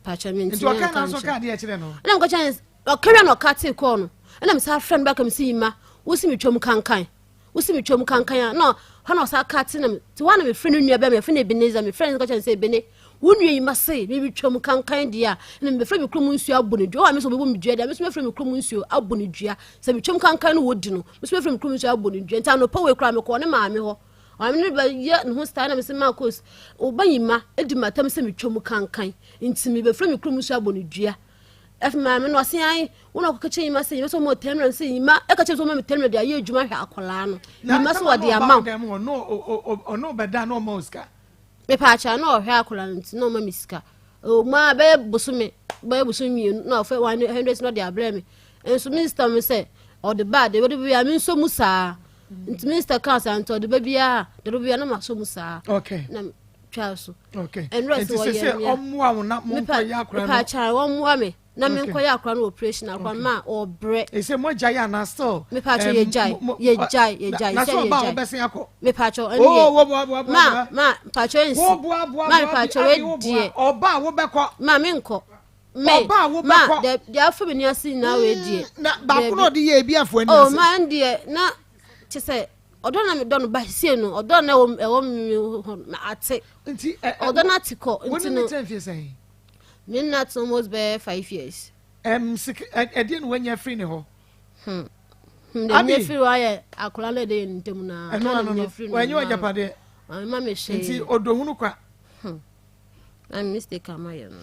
Pakyɛ mentumi anka nkyerɛ. Nti ɔka na nso ka adeɛ kyerɛ no. Ɛna meka kyerɛ ne ɔka na ɔka tee kɔɔ no ɛna mesa frɛ no bɛka me sɛ yima wosi metwam kankan wosi metwam kankan a na hɔ na ɔsa ka te na te hɔ na mefrɛ no nua bɛma yɛfrɛ no Ebenezer mefrɛ no ka kyerɛ no sɛ Ebene wo nua yi ma se meretwam kankan deɛ a na mebɛfrɛ me kurom nsuo abɔ no dua ɔwɔ me sɛ ɔbɛbɔ me dua deɛ me nso mɛfrɛ me kurom nsuo abɔ no dua sɛ metwam kankan no wɔdi no me nso mɛfrɛ me kurom nsuo abɔ no dua nti anɔpa wei koraa mekɔɔ ne maame hɔ. Maame no bɛyɛ ne ho style na mese Marcos, wo ba Nyima di m'atam sɛ metwa mu kankan nti mebɛfrɛ me kurom so abɔ no dua. Afei maame no ɔse ae, wo na ɔkɔka kyerɛ Nyima sɛ Nyima sɛ ɔma ɔtɛmmerɛ sɛ Nyima ɛka kyerɛ sɛ ɔma me tɛmmerɛ de ayɛ adwuma hwɛ akwadaa no. Nyima sɛ wɔde ama wo. Ɔno bɛda na ɔma wo sika. Mepaakyɛ na ɔhwɛ akwadaa no nti na ɔma me sika. Ɔma bɛyɛ bosome bɛyɛ bosome mmienu na ɔfɛ 100 na ɔde abrɛ me. Nso minista mi sɛ ɔde ba de ɔde bia me nso mu saa. Nti minista kaa saa nti ɔde ba biara de ɔde bia na ma so mu saa. Okay. Na twa so. Okay. Ɛnura sɛ wɔyɛ mia. Ɔmmoa wo na mo nkɔ yɛ akora no. Mepa kyɛ wɔmmoa me na me nkɔ yɛ akora no operation akora no ma ɔbrɛ. Ese mo gya yɛ ana still. Mepa kyɛ yɛ gya yɛ gya yɛ gya sɛ yɛ gya. Na sɛ ɔba ɔbɛsen akɔ. Mepa kyɛ ɛne yɛ. Ma ma mepa kyɛ nsi. Ma mepa kyɛ wɛ deɛ. Ɔba a wobɛkɔ. Ma me nkɔ. Me, Ɔba a ma, wobɛkɔ. dɛ, deɛ afa m'ani ase nyinaa wei deɛ. Mm, na baako na Daabi. ɔde yɛ ebi afo ani Oh, ase. ma ɛn deɛ, na kyɛ sɛ ɔdɔ na medɔ no ba sie no, ɔdɔ na ɛwɔ ɛwɔ me hɔ no, ate. Nti ɛ ɛ Ɔdɔ no ate kɔ, wo nti ne ne no, tena mfie sɛn? me ne no ate almost bɛyɛ 5 years. Sik ɛ ɛdeɛ na wanya afiri ne hɔ? Deɛ Abi. menya firi hɔ ayɛ akwadaa no a ɛda yɛn ntam no ara. Ɛno Na ano menya no, firi no wanyɛ no ara. w'agyapadeɛ. Wamma me hwee. Nti ɔdɔhunu kwa. Na mistake a mayɛ no.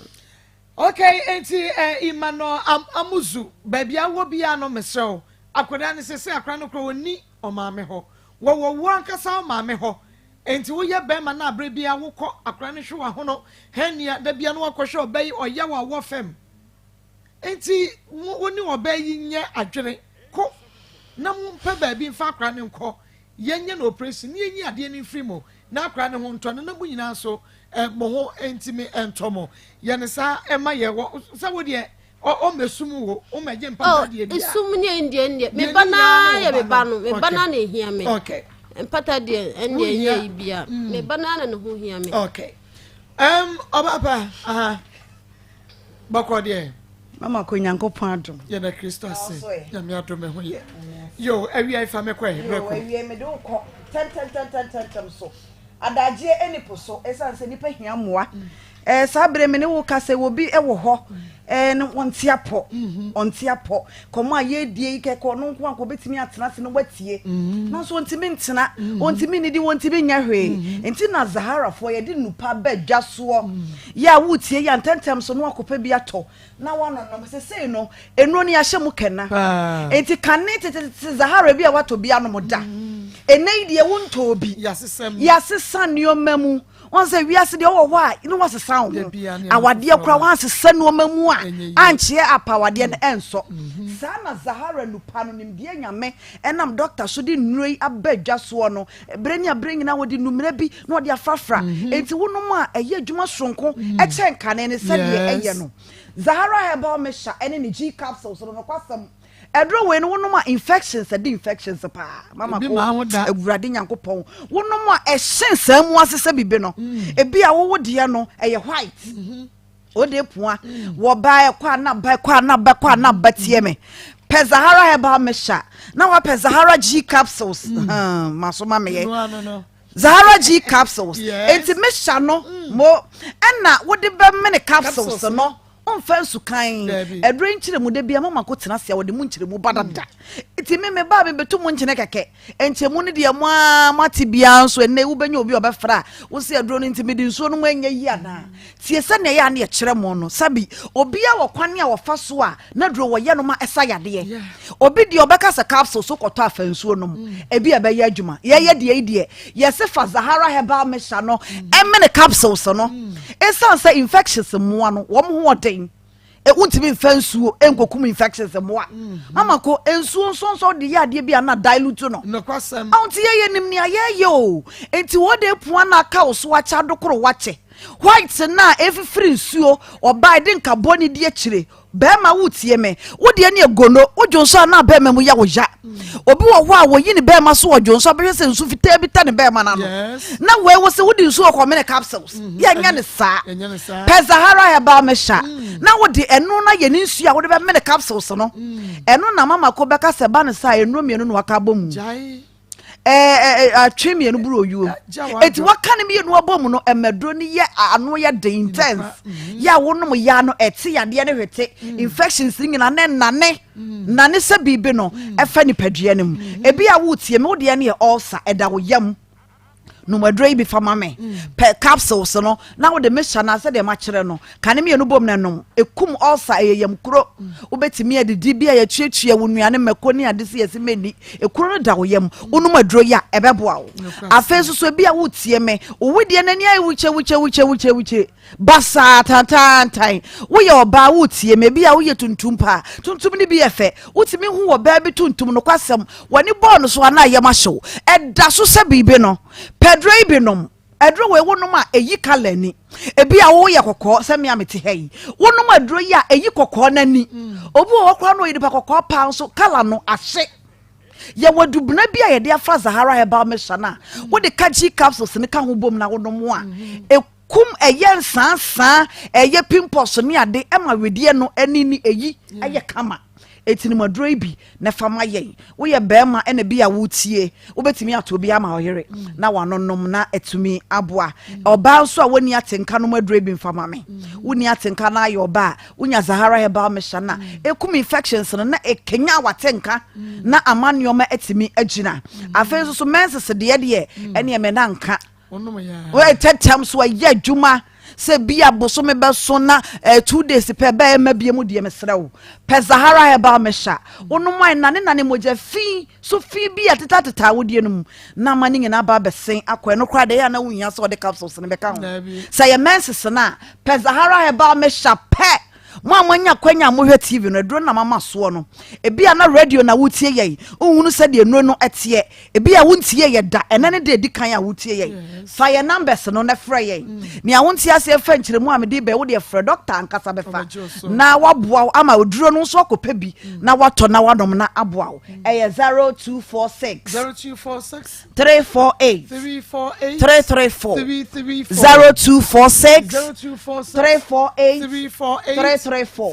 Okay, enti eh, Emmanuel Am Amuzu, baabi a wɔ biara no, mesrɛ wo, akwadaa no sese akwadaa no koraa ɔnni ɔmaame hɔ. Wɔwɔ wo ankasa wo maame hɔ. Enti woyɛ bɛrima no a berɛ biara wokɔ akwadaa no hwe w'ahono, hernia, da biara no wakɔhwɛ ɔbaa yi, ɔyaw a wɔ fam. Enti wo wo ne ɔbaa yi nyɛ adwene ko na mompɛ baabi mfa akwadaa no nkɔ, yɛnyɛ no operation na yɛnyi adeɛ no mfiri mu na akwadaa no ho ntɔ no na mo nyinaa nso eh, mo ho ntumi ntɔ mo. Yɛ no saa ɛma yɛ wɔ sɛ wo deɛ ɔmmɛsum wo, wommɛgye mpata Oh, deɛ bia. esum ne ɛndeɛ ɛndeɛ me Deɛ ba ne naa nyinaa ne yɛ wo me ba ba no. no me ba Okay. naa na ehia me Okay. mpata deɛ ɛndeɛ Wohia. ɛnyɛ yi bia me ba naa na ne ho hia me. Okay. Um, ɔbaapa, aha. Bɔkɔ deɛ. Mama kɔ Nyankopɔn adom. Yɛda Kristo ase. Nyame adom ɛho yɛ. Yo, awia fa me kɔ ɛ, brɛ kɔ. Yo, awia mede wo kɔ tɛntɛntɛntɛntɛm so. Adagyeɛ ɛni po so, ɛsiane sɛ nipa hia mmoa. Ɛɛ saa bere me ne wo ka sɛ obi ɛwɔ hɔ ɛɛ no ɔnte apɔ, ɔnte apɔ. Kɔmɔ a yɛredie yi kɛkɛ ɔno nko anka ɔbɛtumi atena ase na watie. Nanso ɔntumi ntena, ɔntumi nnidi, ɔntumi nyɛ hwee. Nti na Zaharafoɔ yɛde nnupa ba dwa soɔ. Yɛ a woretie yi a, ntɛmntɛm so na woakɔpɛ bi atɔ na woanonom. Sesei no, nnuro no yɛahyɛ mu kɛna. Enti kane tetetete Zahara bi a woatɔ bi anom da. Ɛnnɛ yi deɛ wontɔɔ bi. Yɛasesa nneɛma mu. Wɔn sɛ wiase deɛ wowɔ hɔ a ne woasesa wo ho. Awadeɛ koraa woansesa nneɛma mu a ankyeɛ apa awadeɛ no ɛnsɔ. Saa na Zahara nupa no nimdeɛ Nyame ɛnam dɔkta so de nnuro yi aba dwa soɔ no. Berɛ ne aberɛ nyinaa wɔde nnummerɛ bi na wɔde afrafra. Mhm. Enti wonom a ɛyɛ adwuma soronko mm. ɛkyɛn kane ne sɛdeɛ ɛyɛ no. Zahara herbal mixture ɛne ne G capsules no nokwasɛm. Ɛduro wei no wonom a infections ɛde infections paa. Mama ko awurade nyankopɔn. Wonom a ɛhyɛ saa mu ase sɛ bibi no. Mm. Ebi a wowo deɛ no ɛyɛ white. Mm -hmm. Ode pua wɔ ba ɛkɔ a na ba ɛkɔ a na ba ɛkɔ a na ba tie me. Pɛ Zahara herbal mixture na wapɛ Zahara G capsules. Mm. Ma so ma meyɛ. Zahara G capsules. Enti mixture no mm. mo ɛna wode bɛmene capsules no. Ɔmfa nsukan ɛduro nkyerɛmu da bia mama ko tena ase a wɔde mu nkyerɛmu ba dada. Nti me me ba me bɛtu mu nkyene kɛkɛ. Nkyɛmu no deɛ mo ara moate biara nso ɛnnɛ wobɛnya obi a ɔbɛfrɛ a wo sɛ aduro no nti mede nsuo no mu ɛnyɛ yi anaa? Tie sɛnea ɛyɛ a ne yɛkyerɛ mo no. Sɛbi obiara wɔ kwan a wɔfa so a n'aduro wɔyɛ no ma ɛsa yadeɛ. Obi deɛ ɔbɛka sɛ capsule so kɔtɔ afa nsuo nom ebi a ɛbɛyɛ adwuma. Yɛyɛ deɛ yi deɛ yɛse fa Zahara herbal mixture no ɛmene capsules no. Ɛsiane sɛ infections mmoa no wɔn ho ɔden. E, wontumi mfa nsuo nkokum infections mmoa. Mm-hmm. Mama ko nsuo nsonso de yɛ adeɛ bi a na dilute no. Nokwasɛm. Awo nti yɛyɛ nim nea yɛyɛ o. Nti wɔde pua na aka wo so akyɛ adokoro wakyɛ. White na efifiri nsuo ɔbaa de nkabɔ ne di akyire. Bɛrima wotie me. Wo deɛ ne egono wo dwonso a na bɛrima mu yɛ wo ya. Obi wɔ hɔ a wɔyi ne bɛrima so wɔ dwonso abɛhwɛ sɛ nsu fitaa bi ta ne bɛrima no ano. Na wei wo sɛ wode nsuo kɔmene capsules. Mm-hmm. Yɛnyɛ ne saa. Pɛ Zahara herbal mixture. Mm. Na wode ɛno na yɛ ne nsuo a wode bɛmene capsules no. Mm. Ɛno na mama ko bɛka sɛ ba ne saa nnuro mmienu na waka abɔ mu. Atwe mmienu buru oyuo. Eti waka ne mmienu abɔ mu no ɛmɛduro no yɛ ano yɛ den intense. Mm-hmm. Yɛ a wonom ya no ɛte yadeɛ no hwete. Mm. Infections nyinaa ne nane. Nane sɛ biribi no ɛfa nipadua no mu. Ebi a wotie me wo deɛ no yɛ ulcer ɛda wo yam. Nom aduro yi bi fa ma me. Pɛ capsules no na wode mixture no sɛdeɛ makyerɛ no. Ka ne mmienu bom na nom. Ɛkum ulcer, ɛyɛ yam kuro. Wobɛtumi adidi bi a yɛtuatua wo nnuane mako ne ade sɛ yɛsi mɛnni. Ekuro no da wo yam. Wonom aduro yi a, ɛbɛboa wo. Afei nso so ebi a wotie me, wo wedeɛ n'ani ayɛ wukye wukye wukye wukye wukye. Basaa tantaantan. Woyɛ ɔbaa wotie me, ebi a woyɛ tuntum paa. Tuntum no bi yɛ fɛ. Wotumi hu ɔbaa bi tuntum, nokwasɛm, w'ani bɔɔ no so a na yam ahye wo. Ɛda so sɛ biribi no. Pɛ aduro yi bi nom. Aduro wei wonom a, ɛyi colour ani. Ebi a woyɛ kɔkɔɔ sɛ me a mete ha yi. Wonom aduro yi a, ɛyi kɔkɔɔ no ani. Obi wɔ hɔ koraa na ɔyɛ nipa kɔkɔɔ paa nso, colour no ahye. Yɛwɔ adubena bi a yɛde afra Zahara herbal mixture no a, wode ka G capsules no ka ho bom na wonom a, ɛkum ɛyɛ nsaansaa, ɛyɛ pimples ne ade, ɛma wedeɛ no ani ne ɛyi ɛyɛ kama. Eti nom aduro yi bi na fa ma yɛn. Woyɛ barima ɛna bi a wotie, wobɛtumi ato bi ama ɔyere na wanonom na atumi aboa. Ɔbaa nso a wɔnni atenka nom aduro yi bi mfa ma me. Wonni atenka na ayɛ ɔbaa a, wonya Zahara herbal mixture no a, ɛkum infections no na ɛkanyan w'atenka na ama nneɛma atumi agyina. Afei nso so menses deɛ deɛ ɛneɛ me na nka. Tɛtɛm so ɛyɛ adwuma sɛ bi a bosome bɛso na 2 days pɛ bɛyɛ ma bie mu deɛ, mesrɛ wo, pɛ Zahara herbal mixture. Wonom a, nane nane mogya fi so fi bi a tetateta awodie no mu na ama ne nyinaa ba abɛsen akɔ. Ɛno koraa deɛ, ɛyɛ a na wohia sɛ ɔde capsules no bɛka ho. Sɛ yɛ menses no a, pɛ Zahara herbal mixture pɛ. Mo a moanya kwanya a mohwɛ TV no, aduro no na mama soɔ no. Ebi a na radio na wotie yɛn, wohunu sɛdeɛ nnuro no teɛ. Ebi a wontie yɛ da, ɛnɛ ne da edi kan a wotie yɛn. Fa yɛn numbers no na frɛ yɛn. Nea wonte aseɛ fa nkyerɛmu a mede bɛ, wo deɛ frɛ doctor ankasa bɛfa na waboa wo ama oduro no nso akɔpɛ bi na watɔ na wanom na aboa wo. Ɛyɛ 0246 0246 348 348 334 334 0246 0246 348 348 334 334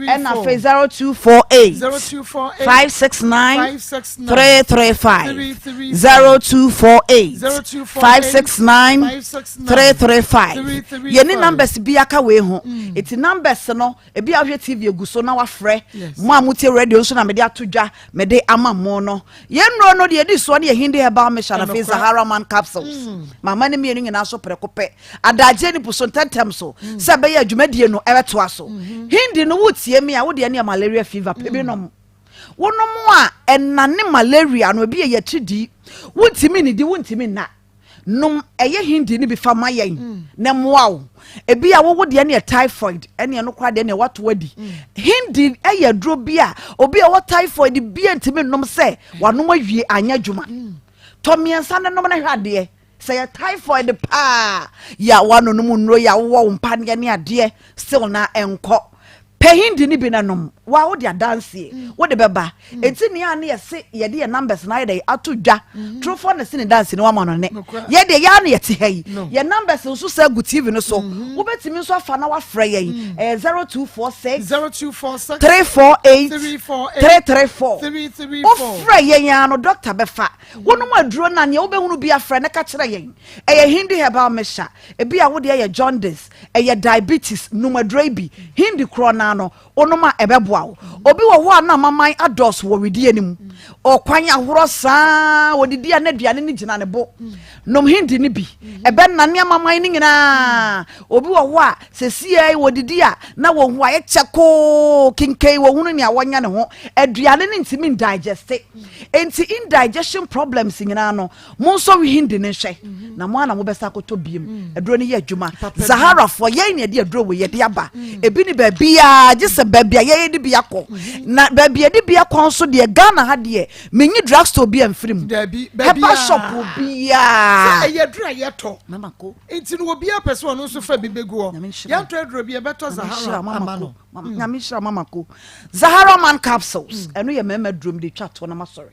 ɛna afei 0248 0248 569 569 335 335 0248 0248 569 569 335. 335. Yɛne numbers bi aka wei ho, eti numbers no, ebi a wohwɛ TV egu so na wafrɛ. Mo a motie radio nso na mede ato dwa mede ama mo no. Yɛn nnuro no deɛ, yɛdi soɔ no yɛ Hindi herbal mixture na afei Zahara man capsules. Mama ne mmienu nyinaa so prɛko pɛ, adagye ne po so ntɛntɛm so sɛ ɛbɛyɛ adwumadie no ɛbɛtoa so. Hindi no, wotie me a, wodeɛ ne yɛ malaria fever, pɛ bi nom. Wonom a, ɛnane malaria no. Ebi yɛ yɛtiri wontumi nidi, wontumi nna. Nom ɛyɛ Hindi no bi fa ma yɛn na mmoa wo. Ebi a wowo deɛ ne yɛ typhoid, ɛne ɛno koraa deɛ ne wato adi. Hindi ɛyɛ aduro bi a obi a ɔwɔ typhoid bi a ntumi nom sɛ wanom awie anyɛ adwuma. Tɔ mmiɛnsa ne nom ne hwɛ adeɛ sɛ yɛ typhoid paa yɛ a wanonom nnuro yɛ a wowɔ wo mpaneɛ ne adeɛ still na ɛnkɔ. Pɛ Hindi no bi na nom wa, wode adanseɛ wode bɛba. Enti nea ne yɛse yɛde yɛ numbers na ayɛ dɛ ato dwa, torofoɔ ne se ne danse ne wama no ne yɛdeɛ yɛa ne yɛte ha yi. Yɛ numbers nso sɛ gu TV no so, wobɛtumi nso afa na wafrɛ yɛn. Ɛyɛ 0246 0246 348 348 334. 334. Wofrɛ yɛn a no, doctor bɛfa. Wonom aduro no a, nea wobɛhunu bi afrɛ ne ka kyerɛ yɛn. Ɛyɛ Hindi herbal mixture. Ebi a wodeɛ yɛ jaundice, ɛyɛ diabetes, nom aduro yi bi. Hindi korɔ naa no, wonom a ɛbɛboa wo. Obi wɔ hɔ a na amaman adɔɔso wɔ wedeɛ no mu, ɔkwan ahorɔ saa wɔdidi a na aduane no gyina ne bo. Nom Hindi no bi, ɛbɛnane amaman no nyinaa. Obi wɔ hɔ a sɛsiɛ wɔdidi a na wɔhu ayɛ kyɛkoo kenken, wɔhunu nea wɔnya ne ho aduane no ntumi ndigeste. Enti indigestion problems nyinaa no, monsɔ Hindi no nhwɛ na mo ana mobɛsa akɔtɔ biem. Aduro no yɛ adwuma. Zaharafoɔ yɛn ne yɛde aduro wɔ yɛde aba. Ebi ne baabiaa gye sɛ baabi a yɛyɛ de bi akɔ na baabi a yɛde bi akɔ nso deɛ, Ghana ha deɛ menyi drugstore bi amfiri mu. Dabi. Herbal shop biaa. Sɛ ɛyɛ aduro a yɛtɔ nti no, obiara pɛ sɛ ɔno nso fa bi bɛgu hɔ. Yɛntɔ aduro bi yɛbɛtɔ Zahara ama no. Nyame nhyira mama ko. Zahara man capsules, ɛno yɛ mmarima duro de twa toɔ na masɔre.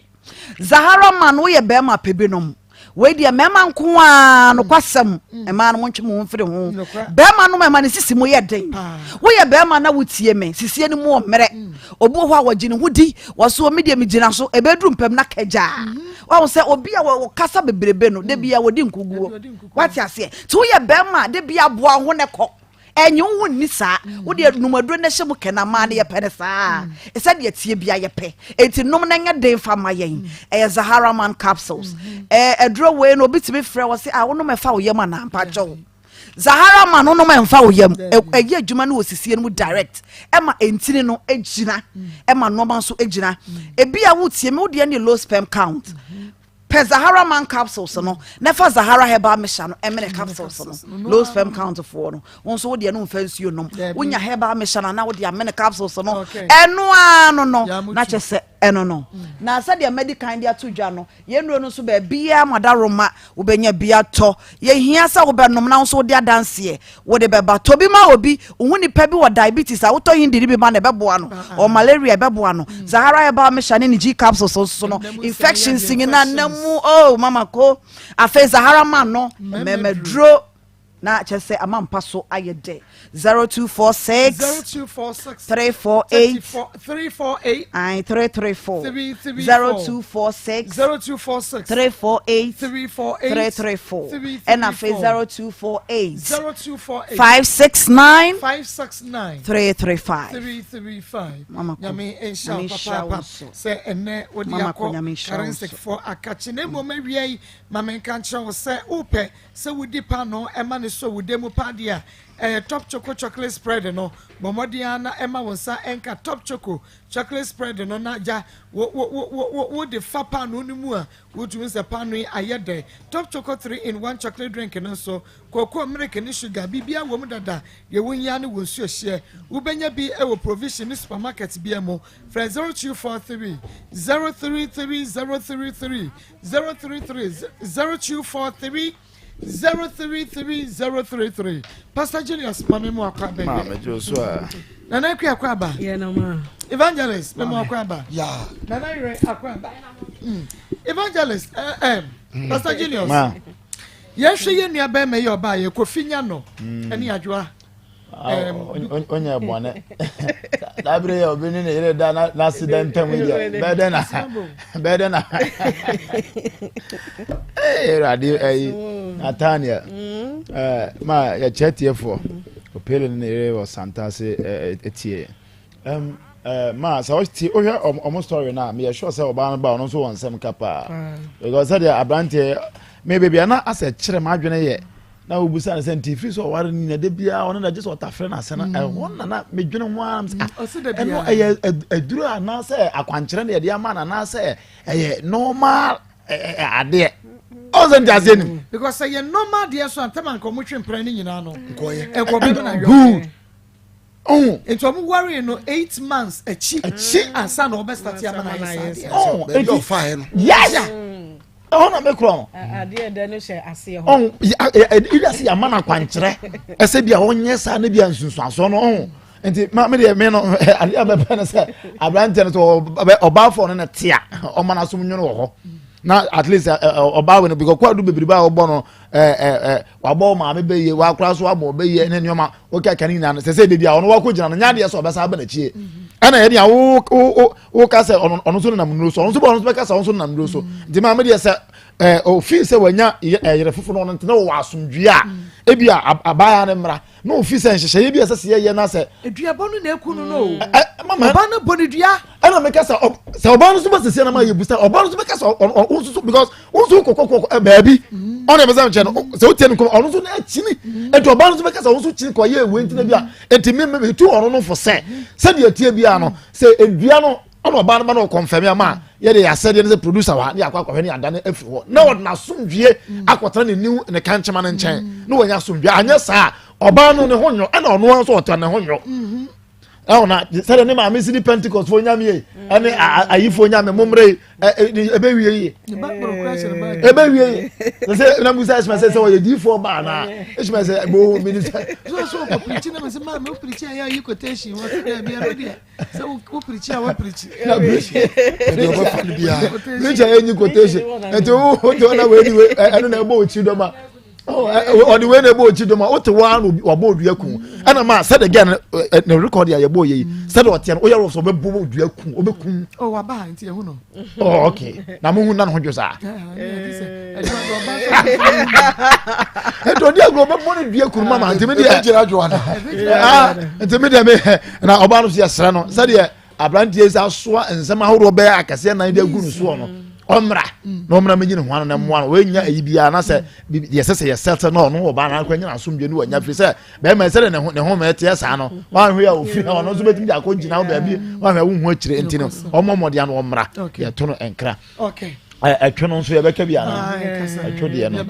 Zahara man, woyɛ bɛrima pɛ bi nom. Wei deɛ mmarima nko a, nokwasɛm, mmaa no montwe mo ho mfiri ho. Bɛrima nom, ɛma ne sisi mu yɛ den. Woyɛ bɛrima na wotie me, sisie no mu wɔ mmerɛ. Obi wɔ hɔ a wɔgye ne ho di, wɔso omi deɛ megyina so, ɛbɛduru mpam na kagyaa. Wahu sɛ obi a wɔkasa bebrebe no, da bia wɔdi nkuguo. Wate aseɛ? Nti woyɛ bɛrima a, da bia aboa ho ne kɔ. Ɛnye wo ho nni saa. Wo deɛ nom aduro na hyɛ mu kɛ na maa no yɛpɛ no saa. Sɛdeɛ tie bia yɛpɛ. Enti nom na nyɛ den fa ma yɛn. Ɛyɛ Zahara Man capsules. Ɛɛ aduro wei no obi tumi frɛ wɔ se a wonom ɛfa wo yam anaa mpakyɛw. Zahara Man wonom ɛmfa wo yam. Ɛyɛ adwuma no wɔ sisie no mu direct. Ɛma ntini no gyina. Ɛma nneɛma nso gyina. Ebi a wotie me wo deɛ ne low sperm count. Pɛ Zahara Man capsules no na fa Zahara herbal mixture no ɛmene capsules no. Low sperm count foɔ no, wo nso wo deɛ no mfa nsuo nom. Wonya herbal mixture no na wode amene capsules no. Ɛno ara no no, na kyɛ sɛ ɛno no. Na sɛdeɛ madi kan de ato dwa no, yɛn nnuro no nso baabiara mu adaworoma wobɛnya bi atɔ. Yɛhia sɛ wobɛnom na wo nso wode adanseɛ Wode bɛba. Tɔ bi ma obi. Wohu nipa bi wɔ diabetes a, wotɔ hindi no bi ma no, ɛbɛboa no. Ɔwɔ malaria, ɛbɛboa no. Zahara herbal mixture ne ne G capsules nso no, infections nyinaa nna mu. Oh, mama ko. Afei Zahara man no, mmɛmɛduro na kyerɛ sɛ ama mpa so ayɛ dɛ. 0246 0246 348 348 ae 334 334 0246 0246 348 348 334 ɛna afei 0248 0248 569 569 335 335 Mama ko. Nyame nhyira Nyame wo nhyira wo papaapa nso. sɛ ɛnɛ wode Mama ko, akɔ Nyame nhyira wo nso. karensekfoɔ akakye na mmom awia yi ma menka nkyerɛ wo sɛ wopɛ sɛ wodi paanoo ɛma ne sɔ wo dɛ mu paa deɛ a ɛyɛ Top Choco Chocolate Spread no. Bɔ mmɔden ara na ɛma wo nsa nka Top Choco Chocolate Spread no na gya wo wo wo wo wo wode fa paanoo no mu a, wotumi hu sɛ paanoo yi ayɛ dɛ. Top Choco 3 in 1 Chocolate Drink no nso, kookoo, meleke ne sugar, biribiara wɔ mu dada. Deɛ wohia ne wo nsuo hyeɛ. Wobɛnya bi wɔ provision ne supermarket biara mu. Frɛ 0243 033 033 033 0243 033033 Pastor Julius ma me mu akɔ aba Ma me jo so a. Nana Akua akɔ aba. Yeah, no ma. Evangelist me mu akɔ aba. Yeah. Nana Yere akɔ aba. Mm. Evangelist eh, eh, mm. Pastor Julius. Ma. Yɛhwɛ yɛn nua bɛrima yi ɔbaa yɛ Kofi nya no ɛne mm. Adwoa. Onyɛ bɔne saa bere yɛ obi ne ne yere da n'ase da ntam yi deɛ bɛyɛ dɛ na bɛyɛ dɛ na ee awurade ɛyi Nathaniel ɛɛ ma yɛkyɛ tiefoɔ opele ne ne yere wɔ santase ɛɛ etie ɛm ɛɛ ma sɛ ɔtie wohwɛ ɔmo story na meyɛ sure sɛ ɔbaa no ba ɔno nso wɔ nsɛm ka paa because sɛdeɛ aberanteɛ me beebi a na asɛ kyerɛ m'adwene yɛ. Na wobisa no sɛ nti ɛfiri sɛ ɔware no nyina da biara ɔno na gye sɛ ɔtafrɛ no ase no mm. ɛhɔ na na medwene ho ara sɛ mm, ah, ɛno ɛyɛ aduro anaasɛ akwankyerɛ na yɛde ama no anaasɛ ɛyɛ normal adeɛ ɔn sɛ nti aseɛ nim mm. because ɛyɛ normal deɛ so antam anka ɔmo twe mpena no nyinaa no nkɔyɛ nkɔbɛ no na good Oh. Nti ɔmo waree no 8 months akyi. Akyi. Ansa na ɔbɛ start ama na ayɛ saa deɛ. Oh, Baabi a ɔfaeɛ no. Yes. Ɛhɔ na mekura ho. Adeɛ dɛ no hyɛ aseɛ hɔ. Ɔn ebi ase yɛ ama no akwankyerɛ ɛsɛ bi a ɔnyɛ saa ne bi a nsunsuansoɔ no ɔho nti ma me deɛ me no adeɛ a mɛpɛ no sɛ aberanteɛ no sɛ ɔbaafoɔ no na te a ɔma no asom nwono wɔ hɔ na at least ɔbaa wei no because kwadu bebrebe a ɔbɔ no ɛɛ wabɔ maame bɛyie wakora so abɔ bɛyie ne nneɛma wokeka ne nyinaa no sɛ sɛ baabi a ɔno wakɔ gyina no nyɛ adeɛ sɛ ɔbɛsa aba n'akyie ɛna yɛde a wo wo wo ka sɛ ɔno ɔno nso nenam nnuro so ɔno nso bɔ ɔno nso bɛka sɛ ɔno nso nenam nnuro so nti maame deɛ sɛ ɛɛ ofii sɛ wanya ɛyere foforɔ no ɔno ntena wɔ asomdwie a ebi a abaayewa no mmra na ofii sɛ nhyehyɛeɛ bi a ɛsɛ sɛ yɛyɛ na sɛ. Aduabɔ no na eku no no o. Ɛ mama ɔbaa no bɔ ne dua. Ɛna meka sɛ sɛ ɔbaa no nso bɛ sisi ɛna ma yɛ busa ɔbaa no nso bɛka sɛ ɔno ɔno nso because wo nso kɔkɔ kɔkɔ baabi ɔna ɛbɛsɛ nkyɛn no sɛ wotie no nkɔmɔ ɔno nso na akyini nti ɔbaa no nso bɛka sɛ ɔno nso kyini kɔ yɛ ewe ntina bi a nti mi mi tu ɔno no fo sɛ sɛdeɛ tie bi a no sɛ edua no ɔna ɔbaa no ba no ɔkɔnfɛmi ama yɛde yɛ asɛdeɛ no sɛ producer wa ne akɔ akɔhwɛ ne adane afiri hɔ na ɔde n'asomdwie akɔtena ne new ne kankyema no nkyɛn na wɔnya asomdwie anyɛ saa ɔbaa no ne ho nyɔ ɛna ɔno nso ɔtɔ ne ho nyɔ ɛwɔ na sɛdeɛ ne maame si di pentecost fo nyame yi ɛne ayifo nyame mo mmerɛ yi ebe wie yie ebe wie yie na sɛ na musa esima sɛ sɛ ɔyɛ diifoɔ baa na esima sɛ bo minista. so so ɔkɔ pirikyi na mɛ sɛ maame o pirikyi a yɛ ayi quotation wɔ sɛ dɛbi ɛno deɛ sɛ o pirikyi a wɔ pirikyi. na pirikyi pirikyi a yɛ nyi quotation nti o o de ɔna wei ni wei ɛno na ɛbɔ okyi dɔm a. Ɔde wei na ɛbɔ ɔkyi dɔm a wote hɔ ara na wabɔ odua kun ɛna ma sɛde gɛ no ne rekɔd a yɛbɔ yɛ yi sɛde ɔteɛ no woyɛ rɔ sɛ ɔbɛbɔ odua kun ɔbɛkum. Ɔ waba ha nti ɛhu no. Oh, okay na mo hu na ne ho dwo saa. Ɛtɔ di agorɔ ɔbɛbɔ ne dua kun mama nti mi deɛ nti mi deɛ mi na ɔbaa no so yɛ srɛ no sɛdeɛ. Aberanteɛ yi sɛ asoa nsɛm ahodoɔ bɛyɛ akɛseɛ nan de agu no soɔ no ɔmmra na ɔmmra mɛnyi ne ho ano na mmoa no wɔnya ayi biara na sɛ deɛ ɛsɛ sɛ yɛsɛte na ɔno ɔbaa no akora nyina asomdwe ne wanya firi sɛ bɛrima sɛde ne ho ne ho mɛteɛ saa no wanhwɛ a ɔfiri ha ɔno nso bɛtumi de akɔ gyina wo baabi wanhwɛ a wohu akyire nti no ɔmmɔ mmɔden ano ɔmmra yɛto no nkra ɛtwe no nso yɛbɛka bi ana ɛtwe deɛ no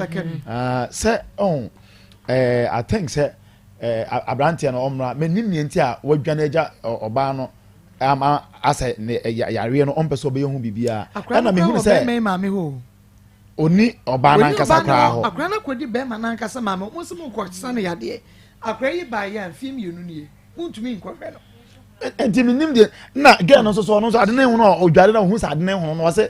sɛ ɔn I think sɛ Eh, aberanteɛ no ɔmmra. Mennim nea nti a wadwane agya ɔbaa no ama asɛ ne yareɛ no ɔmpɛ sɛ ɔbɛyɛ ho biribiara. Akora Ɛna no mehunu koraa wɔ sɛ bɛrima yi maame hɔ o. ɔni ɔbaa no Ɔni ankasa ɔbaa no koraa hɔ. hɔ. Akora no akɔdi bɛrima no ankasa maame hɔ. Mo nso monkɔsa no yadeɛ. Akora yi baeɛ a mfeɛ mmienu nie. Montumi nkɔhwɛ no. Nti menim deɛ na girl no nso so ɔno nso ade ne ho no ɔdware na ɔhu sɛ ade ne ho no ɔsɛ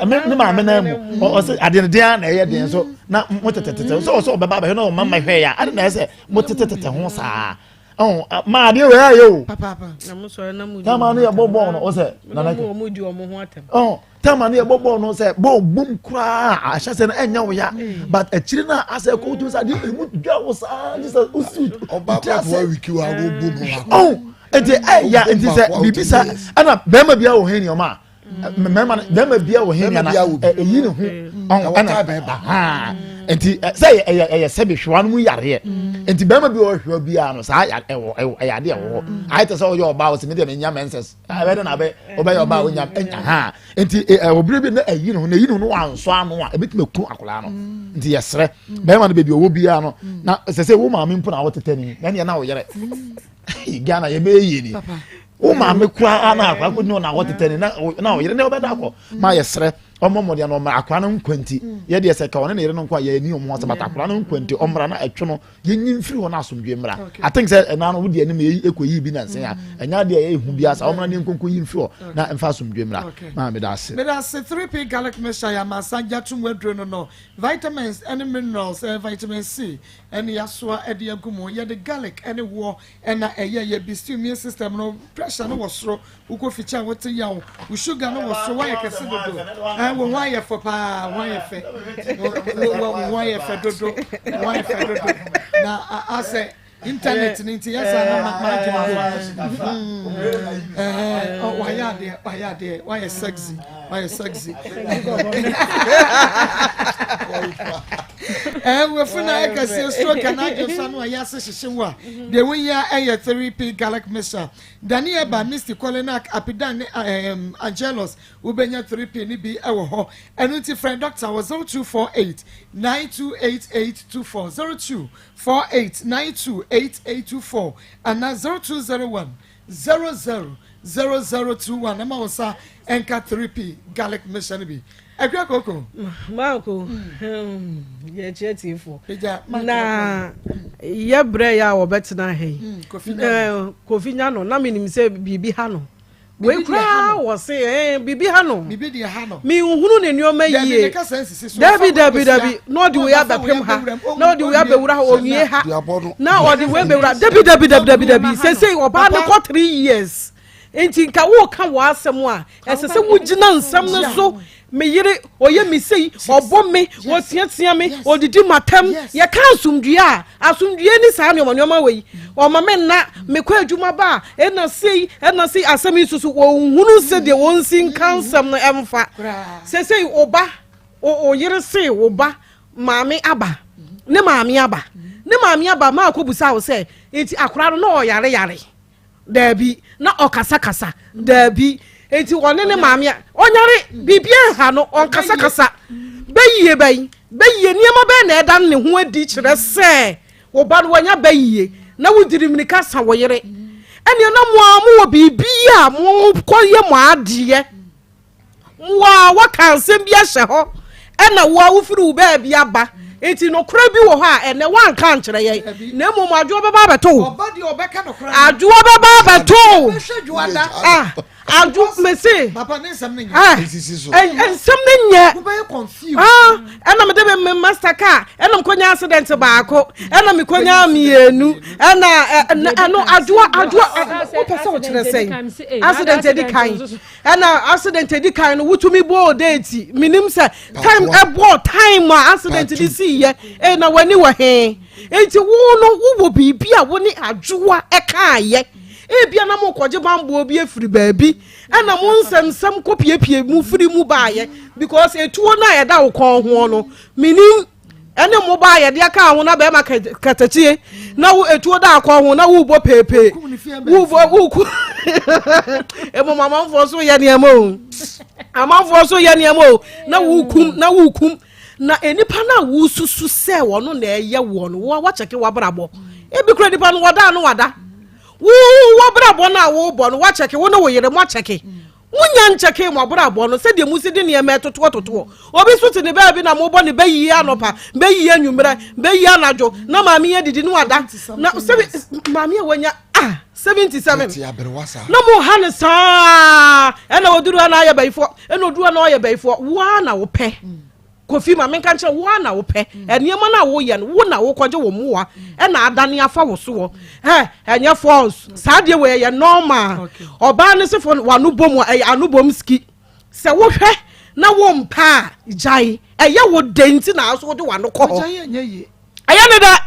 den ne maame nan mu ɔsɛ ade no den na ɛyɛ den so na mo tetetete sɛ ɔsɛ ɔbɛba abɛhwɛ na ɔma ma hwɛ ya ade na ɛyɛ sɛ mo tetetete ho saa ɔn maa adeɛ wɔ ɛyɛ o taama no yɛ bɔ bɔɔl no ɔsɛ nana kɛ ɔn Tama no yɛbɔ bɔɔl no sɛ bɔɔl bom koraa ahyɛ sɛ no ɛnyɛ wo ya mm. but akyiri no a asɛ kɔ wotumi sɛ adeɛ ɛmu dwa wo saa gye sɛ wosi ɔba kɔ wa wiki wa wo bom wa ɔn nti ɛya nti sɛ biribi sa ɛna bɛrima bi wɔ hɛn nneɛma a mmarima no bɛrima bi wɔ hɛn nneɛma ɛyi ne ho ɔn ɛna nti sɛ ɛyɛ ɛyɛ sɛbi hwewa no mu yareɛ nti bɛrima bi wɔ hwewa biara no saa ɛwɔ ɛyɛ adeɛ ɛwɔ hɔ ayɛ te sɛ ɔyɛ ɔbaa ɔsɛ mi deɛ mi nya menses ɛbɛ de na abɛ ɔbɛyɛ ɔbaa onya ɛnya ha nti ɔbere bi na ɛyi ne ho na ɛyi ne ho no wansɔ ano a ebitumi eku akwadaa no mm. nti yɛsrɛ mm. bɛrima no beebi ɔwɔ biara no mm. na sɛ sɛ wo maame mpo na awɔtetɛ ni na ɛna ɔyɛrɛ Ghana yɛ bɛyɛ yie ni wo maame koraa na akwadaa ko ne ɔna awɔtetɛ ni na ɔyɛrɛ na ɔbɛda akɔ ma yɛsrɛ ɔmɔ mɔden na ɔmɔ akwadaa no nkwa nti yɛ deɛ sɛ ka ɔne ne yere no nkwa yɛ ni ɔmo asɛ bata akwadaa no nkwa nti ɔmra na ɛtwe no yɛnyi mfiri hɔ no asomdwe mmra i think sɛ ɛna no wode anim yɛyi ɛkɔ yi bi nansen a mm. ɛnyɛ adeɛ ɛyɛ hu biara saa ɔmmra ne nkonko yi mfiri hɔ na mfa asomdwe mmra maa meda ase. Meda ase 3P garlic mixture yɛ amansan gya tum aduro no no vitamins ɛne minerals ɛyɛ vitamin C ɛne yasoa ɛde agu mu yɛde garlic ɛne woɔ ɛna ɛyɛ yɛ bi stew immune system no pressure no wɔ soro Wokɔ fikyi a wote yaw. Wo sugar no wɔ soro, woayɛ kɛse dodo. Eh, wo ho ayɛ fɛ paa, wo ho ayɛ fɛ. Wo ho ayɛ fɛ dodo, wo ho ayɛ fɛ dodo. Na asɛ internet ni nti yɛ saa na ma adwene bɔ. Eh, wayɛ adeɛ, wayɛ adeɛ, wayɛ sexy, wayɛ sexy. Eh, wefunu na ayɛ kɛseɛ, stroke anaa adwonsɔ ano a yɛ ase hyehye wo a, deɛ wohia ɛyɛ 3P garlic mixture. Daniel Misty, Kolinak, Apidan ne um, Angelus, wobɛnya 3P no bi wɔ hɔ. Ɛno nti frɛ dɔkta wɔ 0248 928824, 0248 928824 anaa 0201 00 0021 na ma wo nsa nka 3P garlic mixture no bi. Akua Koko. Maako, hmm, yɛkyerɛ tiefoɔ. Na yɛbrɛ yɛ a wɔbɛtena ha yi. Hmm, eh, Kofi nya no, na menim sɛ biribi ha no. Wei koraa wɔ se eh, biribi ha no. Menhunu ne nneɛma yie. Dabi dabi dabi na ɔde wei abɛpem ha na ɔde wei abɛwura ha ɔnwie ha na ɔde wei bɛwura dabi dabi dabi dabi dabi sesei ɔbaa no kɔ 3 years. Enti nka woreka w'asɛm a, ɛsɛ sɛ wogyina nsɛm no so. Me yere, ɔyɛ me sei, ɔbɔ me, ɔteatea me, ɔdidi m'atɛm. Yɛka asomdwoeɛ a, asomdwoeɛ ni saa nneɛma nneɛma wei. Ɔma me nna, mekɔ adwuma ba a, ɛna sei, ɛna sei, asɛm yi nso so, wɔnhunu sɛdeɛ wɔnsi nka nsɛm no ɛmfa. Seesei wo ba, wo yere se wo ba maame aba, ne maame aba, ne maame aba, maa kɔbusa wo sɛ, enti akwadaa no na ɔyare yare? Daabi. Na ɔkasakasa? Daabi. Enti ɔne ne maame a ɔnyare biribiara nha no, ɔnkasakasa. Bɛyie bɛn? Bɛyie nneɛma bɛn na ɛda ne ho adi kyerɛ sɛ wo ba no wanya bɛyie na wodiri mmirika sa wo yere? Ɛnneɛ na mo ara mowɔ biribi a mokɔyɛ mo adeɛ. Wo a woaka asɛm bi ahyɛ hɔ ɛna wo a wofiri wo baabi aba. Nti nokorɛ bi wɔ hɔ a ɛnɛ woanka ankyerɛ yɛn, na mmom adwoɔ bɛba abɛto wo. Adwoɔ bɛba abɛto wo. Ah, adwo mese. Ah, nsɛm no nyɛ. Ah, ɛna mede me me master car, ɛna mekɔnya accident baako, ɛna mekɔnya mmienu, ɛna ɛno adwoɔ adwoɔ wopɛ sɛ wokyerɛ sɛn? Accident edi kan. Ɛna accident edi kan no wotumi bɔɔ date menim sɛ time ɛbɔɔ time a accident de sii yɛ ee na w'ani wɔ he nti wo no wowɔ biribi a wo ne adwoa ɛkaayɛ ebia na mo kɔgye bamboɔ bi afiri baabi ɛna mo nsɛmsɛm kɔpiepie mu firi mu baayɛ because etuo no a ɛda wo kɔn ho no menim ɛne mmoba a yɛde aka ho na bɛrima katakyie na wo etuo da akɔ ho na wobɔ peepee wobɔ woku emom amanfoɔ so yɛ nneɛma o amanfoɔ so yɛ nneɛma o na wokum na wokum na nipa no a wosusu sɛ wɔn na ɛyɛ wɔn no wɔn wakyɛke wabrabɔ ebi kura nipa no wɔda ano wada wo wabrabɔ no a wobɔ no wakyɛke wo ne wo yere mo akyɛke. Monnya nkyɛkee mo abrabɔ no sɛdeɛ mosi de nneɛma ɛtotoɔ totoɔ. Obi nso te ne baabi na mobɔ ne bɛyie anɔpa, bɛyie anwummerɛ, bɛyie anadwo, na maame yi adidi na wada. Na sɛbi maame a wanya ah 77 na mo ha no saa ɛna oduru ha na ayɛ bɛyifoɔ ɛna oduru ha na ɔyɛ bɛyifoɔ woa na wopɛ. Kofi ma menka nkyerɛ wo ara na wopɛ nneɛma no a woyɛ no wo na wokɔgye wo mmoa ɛna adane afa wo soɔ ɛ ɛnyɛ false saa deɛ wɔ ɛyɛ normal ɔbaa no sefo wano bom a ɛyɛ ano bom ski sɛ wohwɛ na wo mpa a gyae ɛyɛ wo dɛ nti na aso wode wano kɔ hɔ ɛyɛ ne dɛ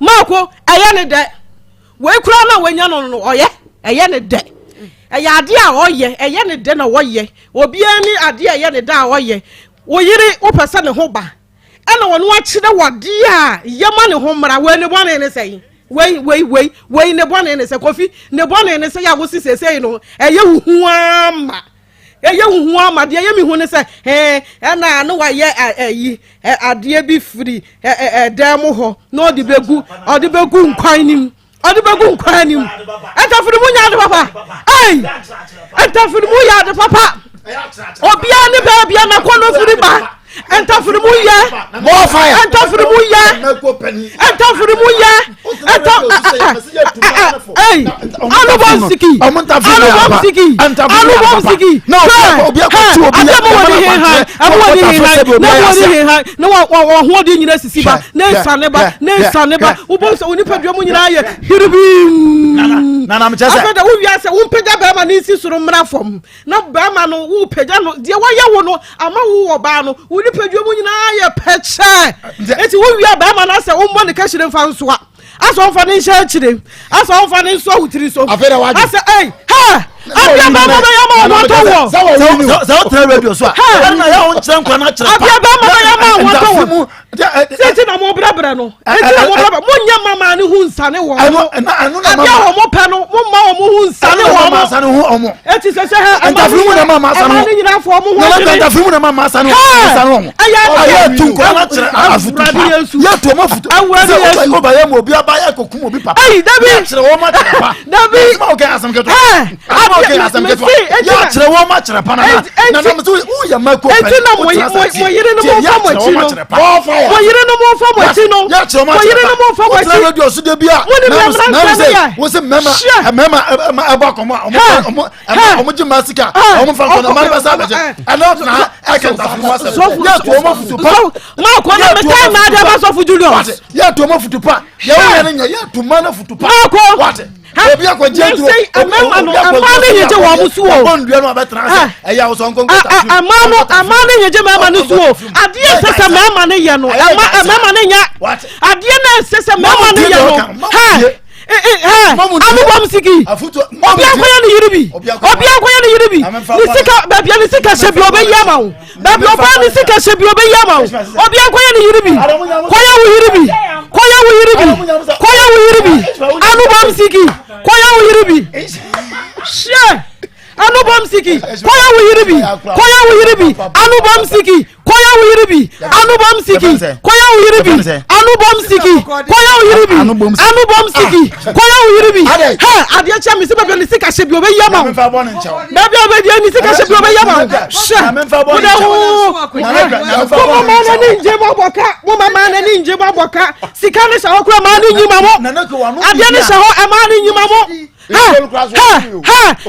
maako ɛyɛ ne dɛ Wei koraa no a wanya no no ɔyɛ ɛyɛ ne dɛ ɛyɛ adeɛ a ɔyɛ ɛyɛ ne dɛ na ɔyɛ obiara ne adeɛ a ɛyɛ ne dɛ a ɔyɛ wo yere wopɛ sɛ ne ho ba ɛna ɔno akyerɛ wɔ adeɛ a yɛma ne ho mmara wei ne bɔne ne sɛn wei wei wei wei ne bɔne ne sɛ kofi ne bɔne ne sɛ yɛ a wosi seesei no ɛyɛ wo hu ama ɛyɛ wo hu ama deɛ ɛyɛ me hu ne sɛ ɛɛ ɛna ne wayɛ ɛyi adeɛ bi firi ɛdan mu hɔ na ɔde bɛgu ɔde bɛgu nkwan no mu ɔde bɛgu nkwan no mu ntafiri mu nyɛ ade papa ɛy ntafiri mu yɛ ade papa obiara ne baabi a n'akɔnɔ firi ba ntafiri mu yɛ ntafiri mu yɛ ntafiri mu yɛ nta ɛy alubɔm siki alubɔm siki alubɔm siki hɛ hɛ adeɛ mu wɔ ne hehan ɛmu wɔ ne hehan na mu wɔ ne hehan na wɔ wɔ ahoɔden nyinaa sisi ba ne nsane ba ne nsane ba wobɔ sɛ wo nipadua mu nyinaa yɛ hiribim afei da wowia sɛ wompagya bɛrima ne nsi soro mmra fam na bɛrima no wopagya no deɛ wɔyɛ wo no ama wo wɔ baa no wo nipadua mu nyinaa yɛ pɛkyɛ eti wowia bɛrima no asɛ wommɔ ne kahyire mfa nsoa asɛ ɔmfa ne nhyɛ akyire asɛ ɔmfa ne nsoa wo tiri so asɛ ei ha adeɛ bɛrima bɛyɛ ama wɔn atɔ wɔ sɛ wotena radio so a ɛna yɛ wo nkyerɛ nkwa no akyerɛ pa adeɛ bɛrima bɛyɛ ama wɔn atɔ wɔ sɛ nti na mobrɛbrɛ no nti na mobrɛbrɛ monyɛ mama ne ho nsane wɔn mo adeɛ a wɔn pɛ no momma wɔn ho nsane wɔn mo eti sɛ sɛ hɛ ɛma ne nyinaa fɔ wɔn ho adwene ntafiri mu na mama asane wɔn ɛyɛ ɛyɛ tu nkɔla na kyerɛ afutu pa yɛ tu ɔmo afutu sɛ ɔba ɔba yɛ mu obi aba yɛ kɔ kum obi papa ɛyi dabi yɛ kyerɛ wɔn akyerɛ pa dabi ɛsɛ ɔkɛ asɛm ketewa asɛm ɔkɛ asɛm ketewa yɛ kyerɛ wɔn akyerɛ pa na na na na so yɛ mako pɛ eti na mo mo yere no mo nfa mo akyi no mo yere no mo nfa mo akyi no mo yere no mo nfa mo akyi wotena radio so de bi a mo ni mìíràn mìíràn sɛ yɛ wo sɛ mɛma mɛma ɛbɔ akɔmɔ a ɔmo ɔmo ɔmo gye maa sika ɔmo fa nkɔnɔ ɔmo abɛsa abɛgye ɛnna ɔtena ha ɛkɛ ntafo mu asɛm yɛ to ɔmo futu pa maa kɔ na mi taa maa de ma sɔfo Julius yɛ to ɔmo futu pa yɛ wo yɛ ne nya yɛ to maa na futu pa maa kɔ wate obi akɔgye aduro mmarima no mmaa no nyegye wɔn mo so o ɔbɔ nnua no abɛtena ase ɛyɛ awosɔ nkonko tafi mmaa no mmaa no nyegye mmarima no so o adeɛ ɛsɛ sɛ mmarima no yɛ no mmarima no nyɛ adeɛ no ɛsɛ sɛ mmarima no yɛ no hɛ anubɔm siki obi akɔyɛ ne yiri bi obi akɔyɛ ne yiri bi ne sika baabi a ne sika hyɛ bi ɔbɛyi ama wo baabi ɔbaa ne sika hyɛ bi ɔbɛyi ama wo obi akɔyɛ ne yiri bi kɔyɛ wo yiri bi kɔyɛ wo yiri bi kɔyɛ wo yiri bi anubɔm siki kɔyɛ wo yiri bi hyɛ anubɔm siki kɔyɛ wo yiri bi kɔyɛ wo yiri bi anubɔm siki kɔyɛ wo yiri bi anubɔm siki kɔyɛ wo yiri bi anubɔm siki kɔyɛ wo yiri bi anubɔm siki kɔyɛ wo yiri bi hɛ adeɛ kyɛ mi si baabi a ne sika hyɛ bi ɔbɛyi ama wo baabi a ɔbɛdi ne sika hyɛ bi ɔbɛyi ama wo hyɛ wode ho kɔmɔ maa n'ani ngye ma. Moabɔ ka, moma maa n'ani ngye moabɔ ka. Sika no hyɛ hɔ kora maa no nyi ma mo. Adeɛ no hyɛ hɔ ɛmaa no nyi ma mo. Ha ha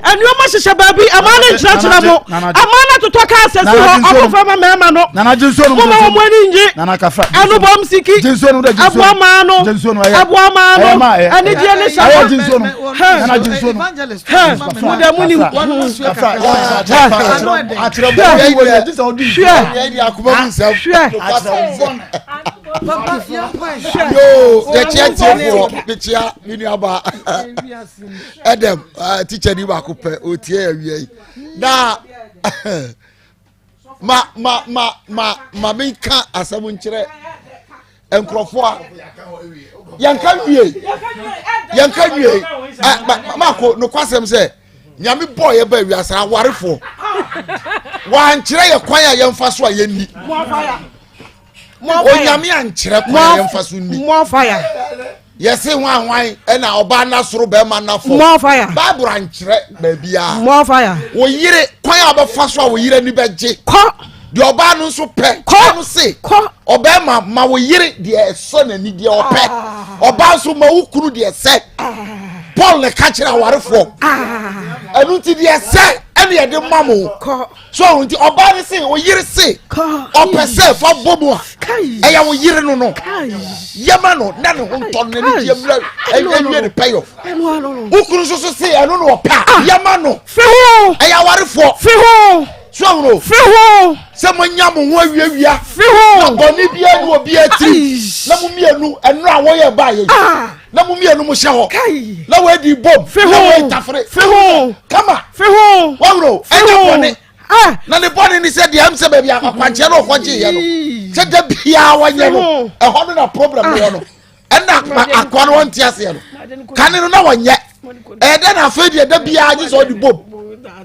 ha nneɛma hyehyɛ baabi ɛmaa no nkyerɛkyerɛ mo. Ɛmaa no atotɔ kaa sɛ si hɔ ɔmo fa ma mmarima no. Moma wɔn ani ngye. Ɛno bɔm siki. Ɛboa maa no. Ɛboa maa no. Anigyeɛ no hyɛ hɔ. Ha ha mo dɛ mo nim. Hwɛ. Yɛkyia tiefoɔ mekyia me nuaba ɛdɛm tikya ni baako pɛ ɔtie awia yi na ma ma ma ma ma menka asɛm nkyerɛ nkurɔfoɔ a yɛnka wie yɛnka wie maako nokwasɛm sɛ nyame bɔɔ yɛ ba wiase awarefoɔ wankyerɛ yɛ kwan a yɛmfa so a yɛnni onyame ankyerɛ kwan a yɛmfa so nni yɛse hwan hwan ɛna ɔbaa na soro bɛrima na fam bible ankyerɛ baabiara wo yere kwan a wobɛfa so a wo yere ani bɛgye deɛ ɔbaa no nso pɛ kɔ no se ɔbɛrima ma wo yere deɛ ɛsɔ n'ani deɛ ɔpɛ ah. ɔbaa nso ma wo kunu deɛ ɛsɛ ah. paul na ɛka kyerɛ awarefoɔ ah. ɛno nti deɛ ɛsɛ ɛne yɛde ma mo so ɔho nti ɔbaa no se ɔyere se ɔpɛ sɛ fa bɔ mu a ɛyɛ wo yere no no yɛma no na ne ho ntɔ no n'ani gye mmerɛ ɛwie ne pɛyɔ wo kunu nso so se ɛno na ɔpɛ a yɛma no ɛyɛ awarefoɔ so ɔho sɛ moanya mo ho awiawia na bɔne biara ne obiara tiri na mo mmienu ɛno a wɔyɛ baayɛ yi ah. na mo mmienu mo hyɛ hɔ na wɔadi bom na wɔadi tafere kama wɔwuro ɛnyɛ bɔne ah. na ne bɔne ne sɛ deɛ ɛm sɛ baabi akwankyerɛ no ɔkɔgyeeɛ no sɛ da biara wɔnyɛ no ɛhɔ no na problem wɔ no ɛna akoa no wɔnte aseɛ no kane no na wɔnyɛ ɛyɛ dɛ na afei deɛ da biara gye sɛ ɔde bom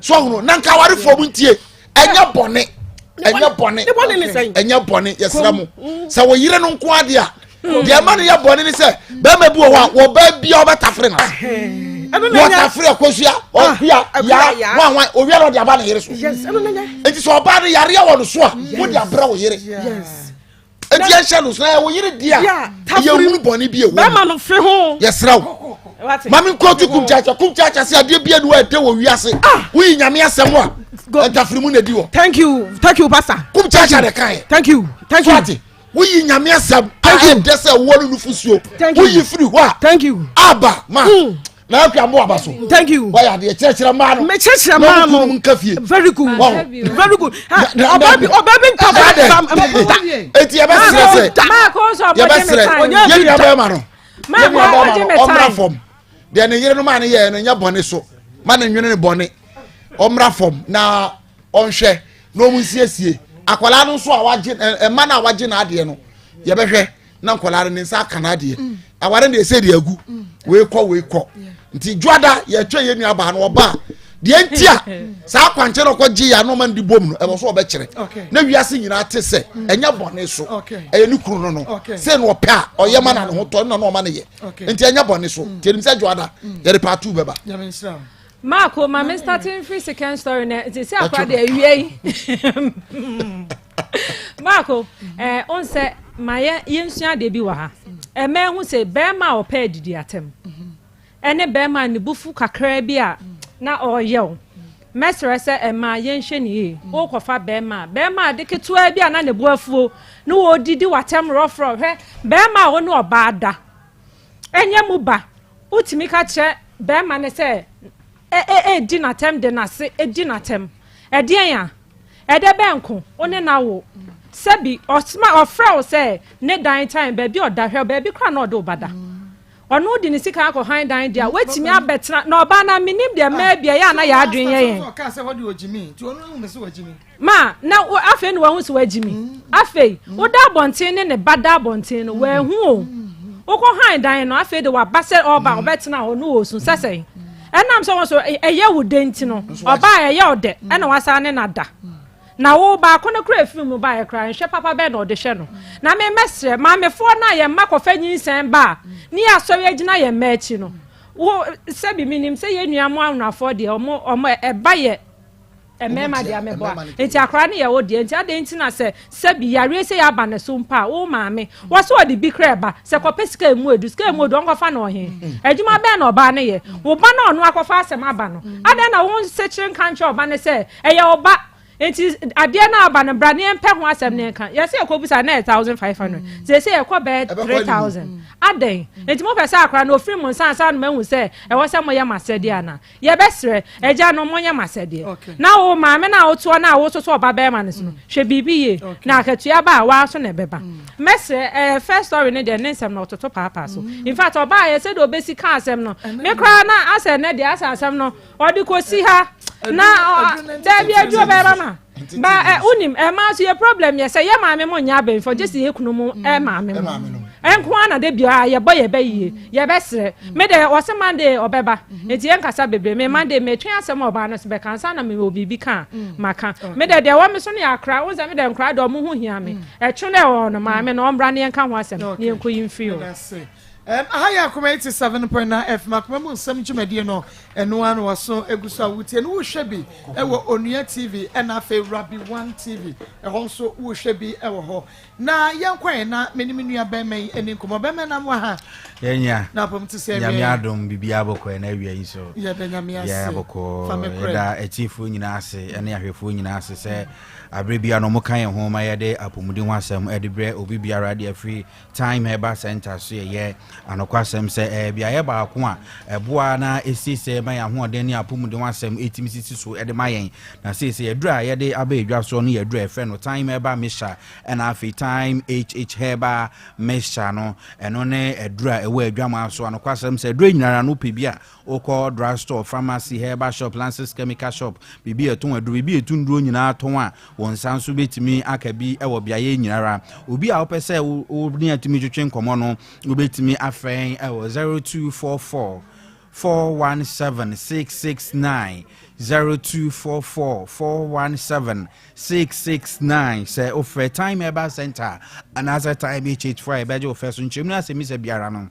so ɔhono na nka awarefoɔ mu ntie ɛnyɛ bɔne ɛnyɛ bɔne ɛnyɛ bɔne yɛsrɛ mo sɛ wo yere no nko adeɛ a hmm. deɛ ɛma no yɛ bɔne ne sɛ bɛrima bi wɔ hɔ a wɔbaa bia ɔbɛtafere no wɔtafere akosua ah, ɔkua yaa wanwan owia na ɔde aba ne yere so nti sɛ ɔbaa no yareɛ wɔ no so a wode abrɛ wo yere eti ɛhyɛ no so na ɛwɔ yere di a ɛyɛ wuru bɔnne bi ɛwɔ bɛrima no fi ho yɛsrɛ wo maame nkɔtu kum kyakya kum kyakya sɛ adeɛ bi anu a ɛdɛ wɔ wiase ah! woyi nyame asɛm a ntafiri mu na ɛdi wɔ thank you thank you pastor kum kyakya de kan thank you thank you so woyi nyame asɛm a ɛdɛ sɛ ɛwɔ no nufusuo woyi firi hɔ a thank you aba ma mm. na akua mo aba so. thank you. wayɛ adeɛ kyerɛkyerɛ mmaa no. mɛ kyerɛkyerɛ mmaa no. na ɔmo nka fie. very good very good. ɔbɛ bi ɔbɛ bi nta ba ba da. eti yɛ bɛ srɛ sɛ yɛ bɛ srɛ yɛ nua bɛrima no yɛ nua bɛrima no ɔmra fam deɛ ne yere no maa ne yɛ no nyɛ bɔne so ma ne nwene ne bɔne ɔmra fam na ɔnhwɛ na ɔmo nsiesie akwadaa no nso a wagye ɛma no a wagye n'adeɛ no yɛbɛhwɛ na nkwadaa no ne nsa aka n'adeɛ mm. aware deɛ ɛsɛ deɛ agu mm. wei kɔ wei kɔ nti dwada yɛtwa yɛn nua baa no ɔbaa deɛ nti a saa akwankyɛn na ɔkɔ gye yɛ anoma no de bom no ɛwɔ so ɔbɛkyerɛ na wiase nyinaa te sɛ mm. ɛnyɛ bɔne so ɛyɛ ne kunu no no sɛ no ɔpɛ a ɔyɛ ma na ne ho tɔ ne na ɔma no yɛ nti ɛnyɛ bɔne so nti ɛnim sɛ dwada yɛde paatu bɛba. Marco, ma me starting free second story na nti sɛ akora de awie yi. Marco, eh, on sɛ ma yɛ yɛnsua adeɛ bi wɔ ha. Ɛmɛ ehu sɛ bɛrima a ɔpɛ adidi atɛm ɛne bɛrima a ne bufu kakraa bi a na ɔreyɛ o. Mɛsrɛ sɛ ɛma yɛnhwɛ ne yie. Wokɔfa bɛrima a bɛrima a de ketewa bi a na ne bo afuo ne wɔdidi w'atɛm rɔforɔ hwɛ bɛrima a wo ne ɔbaa da ɛnyɛ mu ba Wotumi ka kyerɛ barima no sɛ ɛ-ɛ-ɛ di n'atɛm de n'ase di n'atɛm. Ɛdeɛn a? Ɛdɛ bɛn nko? Wo ne no awo. Sɛbi, ɔsoma, ɔfrɛ wo sɛ ne dan tan, baabi a ɔda, hwɛ baabi koraa na ɔde wo ba da. Ɔno de ne sika akɔ han dan deɛ a, woatumi abɛtena, na ɔbaa no a, mennim deɛ mmaa bi ɛyɛ a na yɛn adwene yɛ yɛn. Ma, na wo, afei na wahu sɛ wagyi mi. Afei, woda abɔnten ne ne ba da abɔnten no, wanhu o. Wokɔ han dan no, afei de waba sɛ ɔba, ɔbɛtena hɔ, no ɔresu. Sɛ sɛn? Ɛnam sɛ wɔn so ɛyɛ wo dɛ nti no, ɔbaa ɛyɛ ɔdɛ, ɛna wasan ne na da. Na wo baako no koraa efiri mu baeɛ koraa, nhwɛ papa bɛn na ɔde hwɛ no. Na me mɛsrɛ, maamefoɔ no a yɛn mma kɔfa nyinsɛn ba a, ne yɛasɔre agyina yɛn mma akyi no, wo, sɛbi menim sɛ yɛn nua mo awonafoɔ deɛ, ɔmo, ɔmo, ɛba yɛ. Mmarima deɛ meboa. Nti akwadaa no yɛ wo deɛ. Nti adɛn nti na sɛ sɛbi yareɛ sei aba ne so mpo a, wo maame, wɔ sɛ ɔde bi koraa ɛba, sɛ kɔpɛ sika emu edu, sika emu edu, ɔnkɔfa no ɔhe? Adwuma bɛn na ɔbaa no yɛ? Wo ba no a ɔno akɔfa asɛm aba no, adɛn na wo nsekyere nka nkyerɛ ɔba no sɛ ɛyɛ wo ba? Nti adeɛ no aba no, bra ne yɛmpɛ ho asɛm ne yɛnka. Yɛsɛ yɛkɔbisa na ɛyɛ 1500. Seesei ɛkɔ bɛyɛ 3000. Adɛn? Nti mopɛ sɛ akwadaa no ɔfiri mo nsa ansa na moahu sɛ ɛwɔ sɛ moyɛ mo asɛdeɛ anaa? Yɛbɛsrɛ, agyanom, monyɛ mo asɛdeɛ. Na wo maame no a wotoɔ no a wososo ɔba bɛrima no so no, hwɛ biribi yie, na akatua ba a, woara so na ɛbɛba. Mɛsrɛ, ɛɛ, first story no deɛ, ne nsɛm no, ɔtoto paapaa so. In fact, ɔbaeɛ, sɛdeɛ ɔbɛsi ka asɛm no, me koraa na asɛ nnɛ deɛ, asɛ asɛm no, ɔde kɔsi ha, na ɔ, daabi, aduro bɛba ma. Ba ɛ wonim ɛmaa nso yɛ problem yɛ sɛ yɛ maame mo nyɛ abɛnfo gye sɛ yɛ kunu mo ɛ maame mo nko ara na de bia yɛbɔ yɛ bɛ yie yɛ bɛ srɛ me dɛ ɔsɛ Monday ɔbɛba nti yɛn kasa bebree me Monday me twɛn asɛm a ɔbaa no so bɛka ansa na me wɔ biribi ka a maka me dɛ deɛ ɛwɔ me so no yɛ akora wo sɛ me dɛ nkora deɛ ɔmo ho hia me ɛtwe no ɛwɔ no maame no ɔmbra ne yɛn ka ho asɛm ne yɛn kɔ yi mfiri hɔ. Aha yɛ Akoma 87.9 FM, Akoma mu nsɛm dwumadie no, ɛno ara na waso egu so a wotie no, wohwɛ bi ɛwɔ Onua TV ɛna afei Rabi One TV, ɛhɔ nso wohwɛ bi ɛwɔ hɔ. Na yɛnkɔ yɛn na me ne me nua bɛrima yi ɛni nkɔmɔ, bɛrima nam wɔ ha. Yɛnya. Na apɔm te sɛ Nyame adom biribiara bɔkɔ ɛna awia yi so. Yɛda Nyame ase. Yɛ bɔkɔ. Yɛda atiefoɔ nyinaa ase ɛne ahwɛfoɔ nyinaa ase sɛ aberɛ biara no wɔka yɛn ho ma yɛde apɔmuden ho asɛm ɛde brɛ obi biara de afiri Time Herbal Centre so yɛyɛ anokwasɛm sɛ ɛyɛ beaeɛ baako a ɛboa na ɛsiesie ma yɛn ahoɔden ne apɔmuden ho asɛm ɛtumi sisi so de ma yɛn. Na seesei aduru a yɛde aba edwa soɔ no yɛ aduru a yɛfrɛ no Time Herbal Mixture ɛna afei Time HH Herbal Mixture no. Ɛno ne aduru a ɛwɔ adwamaa so. Anokwasɛm sɛ aduru nyinara no wopɛ bi a wokɔ drug store, pharmacy, herbal shop, Lances chemical shop, biribi a ɛtɔn aduro, biribi a ɛtu nnuro nyinaa tɔn a, wo nsa nso bɛtumi aka bi wɔ beaeɛ yi nyinara. Obi a wopɛ sɛ wo ne atumi twetwe nkɔmmɔ no, wobɛtumi afrɛ yɛn wɔ 0244 417 669, 0244 417 669. Sɛ wofrɛ Time Herbal Center anaasɛ Time HH foɔ a, yɛbɛgye wo fɛ so nkyerɛmu no asɛmmisa biara no.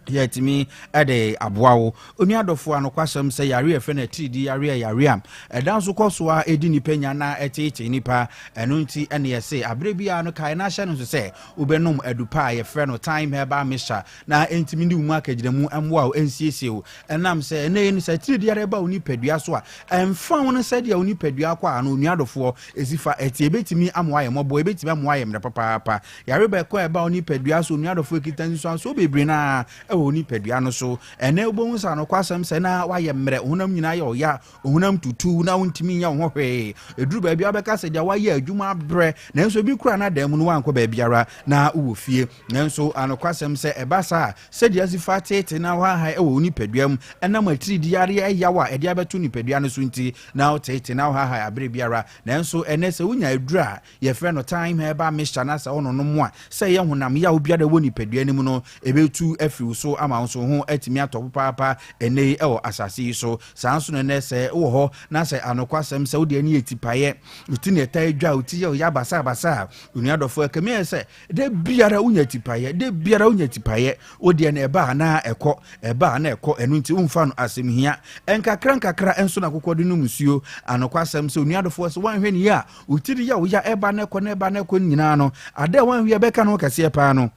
Yɛatumi de aboa wo. Onua dɔfo, anokwasɛm sɛ yare a yɛfrɛ no atiridii yare yɛ yare a ɛda nso kɔ so ara di nnipa nya na ɛteetee nnipa. Ɛno nti na yɛse aberɛ biara no kae na hyɛ no nso sɛ wobɛnom adu pa a yɛfrɛ no Thyme Herbal Mixture na ɛntumi ne wo mu akagyinamu mmoa wo nsiesie wo. Ɛnam sɛ ɛnnɛ yi no sɛ atiridii yare ba wo nipadua so a, ɛmfa ho no sɛdeɛ wo nipadua kɔ a no onua dɔfoɔ ɛsi fa ɛte, ɛbɛtumi ama woayɛ mmɔbɔ, ɛbɛtumi ama woayɛ mmerɛ papaapa. Yare bɛkɔ a ɛba wo nipadua so, onua dɔfo, ekita nsunsuansoɔ bebree no ara wɔ wo nipadua no so. Ɛnnɛ wobɛhu sɛ anokwasɛm sɛ na woayɛ mmerɛ, wo honam nyinaa yɛ ɔya, wo honam tutu na wontumi nyɛ wo ho hwee. Ɛduru baabi a wobɛka sɛ deɛ woayɛ adwuma abrɛ, nanso ebi koraa na dan mu no woankɔ baabiara na wowɔ fie. Nanso anokwasɛm sɛ ɛba saa a, sɛdeɛ asi fa teetee na wohahae wɔ wo nipadua mu ɛnam atiridii yareɛ yaw a ɛde abɛto nipadua no so nti, na woteetee na wohahae aberɛ biara. Nanso ɛnnɛ sɛ wonya aduru a Yɛfrɛ no thyme herbal mixture na sɛ wononom a, sɛ ɛyɛ honam yaw biara a ɛwɔ nipadua no mu no, ɛbɛtu afiri wo so ama wo nso wo ho atumi atɔ papaapa ɛnnɛ yi wɔ asase yi so. Saa nso na ɛnnɛ sɛ wowɔ hɔ na sɛ anokwasɛm sɛ wode ani yɛ tipaeɛ, wo ti na ɛtaa dwa, wo ti yɛ wo ya basabasa a, onua dɔfo, ɛkame ayɛ sɛ Da biara wonya tipaeɛ, da biara wonya tipaeɛ. Wo deɛ no ɛba a na ɛkɔ, ɛba a na ɛkɔ, ɛno nti womfa no asɛm hia. Nkakra nkakra nso na akokɔ de nom nsuo. Anokwasɛm sɛ onua dɔfoɔ sɛ woanhwɛ no yie a, wo tiri yɛ wo ya, ɛba na ɛkɔ na ɛba na ɛkɔ no nyinaa no, ada a woanhwɛ ɛbɛka no ho kɛseɛ paa no,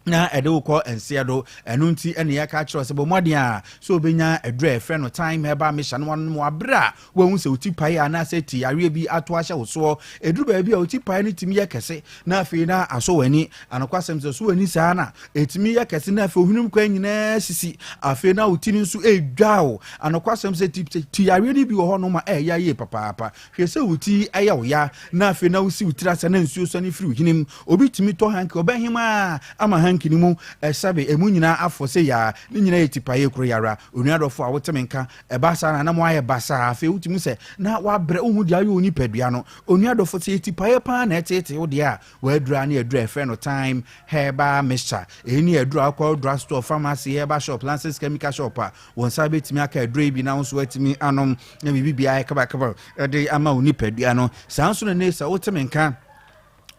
na ɛde wo kɔ nseɛ do. Ɛno nti ɛne yɛka kyerɛ sɛ bɔ mmɔden a sɛ wobɛnya aduru a yɛfrɛ no thyme herbal mixture no wanom wɔ aberɛ a Woahu sɛ wo ti pae anaasɛ ti yareɛ bi ato ahyɛ wo soɔ. Ɛduru baabi a wo ti pae no tumi yɛ kɛse na afei na asɔ w'ani. Anokwasɛm sɛ, ɛsɔ w'ani saa no a, ɛtumi yɛ kɛse na afei ohwenem kwan nyinaa sisi. Afei na wo ti no nso redwa wo. Anokwasɛm sɛ ti, ti yareɛ no bi wɔ hɔnom a ɛyɛ yie papaapa. Hwɛ sɛ wo ti yɛ wo ya na afei na wosi wo tiri ase na nsuo sane firi wo hwenem. Obi tumi tɔ hanki, ɔbɛhem ara ama hanki no mu sɛbe emu nyinaa afɔ sɛ yaa. Ne nyinaa yɛ tipaeɛ koro yi ara. Onua dɔfo a wote me nka, Ɛba saa na na moayɛ basaa. Afei wotumi sɛ na wabrɛ, wohu deɛ ayɛ wo nipadua no. Onua dɔfo, sɛ tipaeɛ paa na ɛteetee wo deɛ a, w'aduru ara ne aduru a yɛfrɛ no Thyme Herbal Mixture. Eyi ne aduru a wokɔ drug store, pharmacy, herbal shop, licensed chemical shop a, wo nsa bɛtumi aka aduro yi bi na wo nso woatumi anom na biribi biara ayɛ kabakaba de ama wo nipadua no. Saa nso na nnɛ sɛ wote me nka.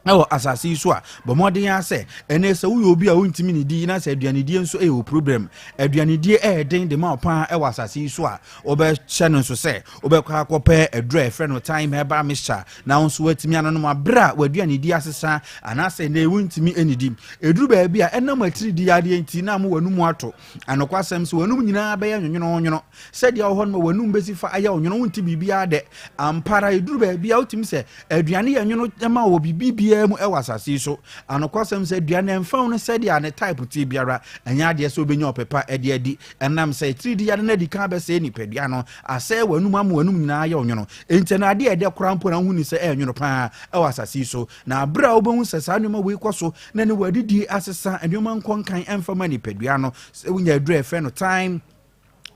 Wɔ asase yi so a, bɔ mmɔden ara sɛ ɛnnɛ sɛ woyɛ obi a wontumi nnidi na sɛ aduanedie nso yɛ wo problem, aduanedie yɛ den de ma wo paa wɔ asase yi so a, wobɛhyɛ no nso sɛ wobɛkɔ akɔpɛ aduro a yɛfrɛ no thyme herbal mixture na wo nso woatumi anonom aberɛ a w'aduanedie asesa anaasɛ ɛnnɛ wontumi nnidi. Ɛduru baabi a ɛnam atiridii yadeɛ nti na ama w'anum ato. Anokwasɛm sɛ w'anum nyinaa bɛyɛ nwonwononwono. Sɛdeɛ wɔ hɔ no ma w'anum bɛsi fa ayɛ wo nwono, wonte biribiara dɛ. Ampa ara, ɛduru baabi a wotumi sɛ aduane yɛ nwono ma wɔ biribi biara mu wɔ asase yi so. Anokwasɛm sɛ aduane ɛmfa ho no sɛdeɛ ne type teɛ biara, ɛnyɛ adeɛ sɛ wobɛnya ɔpɛ pa de adi. Ɛnam sɛ atiridii yare no adi kan abɛsɛe nipadua no, asɛe w'anum ama w'anum nyinaa ayɛ wo nwono. Enti ɛno adeɛ a ɛdɛ koraa mpo na wohu ni sɛ ɛyɛ nwono paa wɔ asase yi so. Na berɛ a wobɛhu sɛ saa nneɛma wei kɔ so na ne w'adidie asesa, nneɛma nkɔ nkan ɛmfa ma nipadua no, sɛ wonya aduro a yɛfrɛ no thyme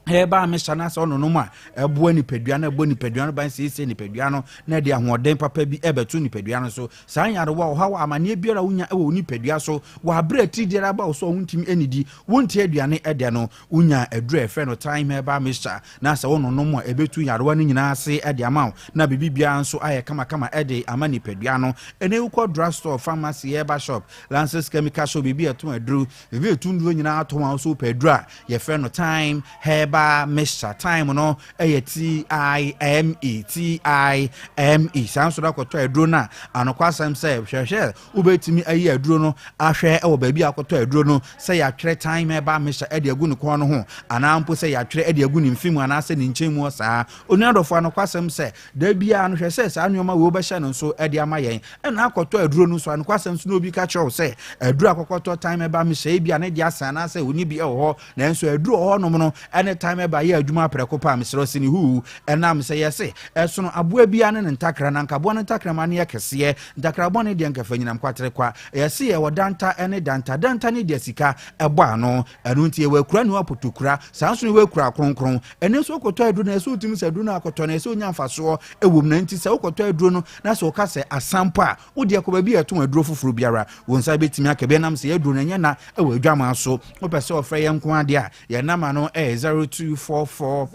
herbal mixture no asɛ ɔnonom a ɛboa nipadua no, ɛbɔ nipadua no ban, siesie nipadua no na ɛde ahoɔden papa bi ɛbɛto nipadua no so. Saa nyarewa, ɔhaw, amanneɛ biara a wonya wɔ wo nipadua so wɔ abere a atiridiɛ aba wo so a wontumi nnidi, wonte aduane ɛdɛ no, wonya aduro a yɛfrɛ no thyme herbal mixture na sɛ wononom a ɛbɛtu nyarewa no nyinaa ase de ama wo na biribi biara nso ayɛ kamakama de ama nipadua no. Ɛnɛ wokɔ drug store, pharmacy, herbal shop, Lances chemical shop, biribi a ɛtɔn aduro, biribi a ɛtu nnuro nyinaa tɔn a wo nso wopɛ aduro a yɛfrɛ no thyme herbal mixture. Thyme no yɛ T-I-M-E, T-I-M-E. Saa nso na akɔtɔ aduro no a, anokwasɛm sɛ hwɛhwɛ wobɛtumi ayi aduro no ahwɛ wɔ baabi a akɔtɔ aduro no sɛ yɛatwerɛ thyme herbal mixture de agu ne kɔn no ho anaa mpo sɛ yɛatwerɛ de agu ne mfe mu anaasɛ ne nkyɛn mu hɔ saa. Onua dɔfo, anokwasɛm sɛ da biara no hwɛ sɛ saa nneɛma wei wobɛhyɛ no nso de ama yɛn. Ɛna akɔtɔ aduro no nso, anokwasɛm nso na obi ka kyerɛ wo sɛ aduro akɔkɔtɔ thyme herbal mixture ebi a ne deɛ asan anaasɛ ɔni bi wɔ hɔ, nanso aduro wɔ hɔnom no ɛne thyme herbal yɛ adwuma prɛko pɛ a, mesrɛ wo sini huu. Ɛnam sɛ yɛse ɛsono aboa biara ne ne ntakra, na anka aboa no ntakrama no yɛ kɛseɛ, ntakra bɔne deɛ anka fa nyinam kwatere kwa. Yɛse yɛwɔ danta ne danta, danta ne deɛ sika bɔ ano, ɛno nti yɛwɔ akura ne apotokura, saa nso na yɛwɔ akura kronkron. Ɛno nso wokɔtɔ aduro no ɛsɛ wotumi sɛ aduro no akɔtɔ no ɛsɛ wonya mfasoɔ ɛwɔ mu, na nti sɛ wokɔtɔ aduro no na sɛ woka sɛ asa mpo a, wo deɛ kɔ baabi a yɛtɔn aduro foforɔ biara, wo nsa bɛtumi aka bi ɛnam sɛ yɛn aduro no ɛnyɛ na ɛwɔ adwaman so. Wopɛ sɛ wɔfrɛ yɛn nko ara deɛ a, yɛn nama no ɛyɛ 0244.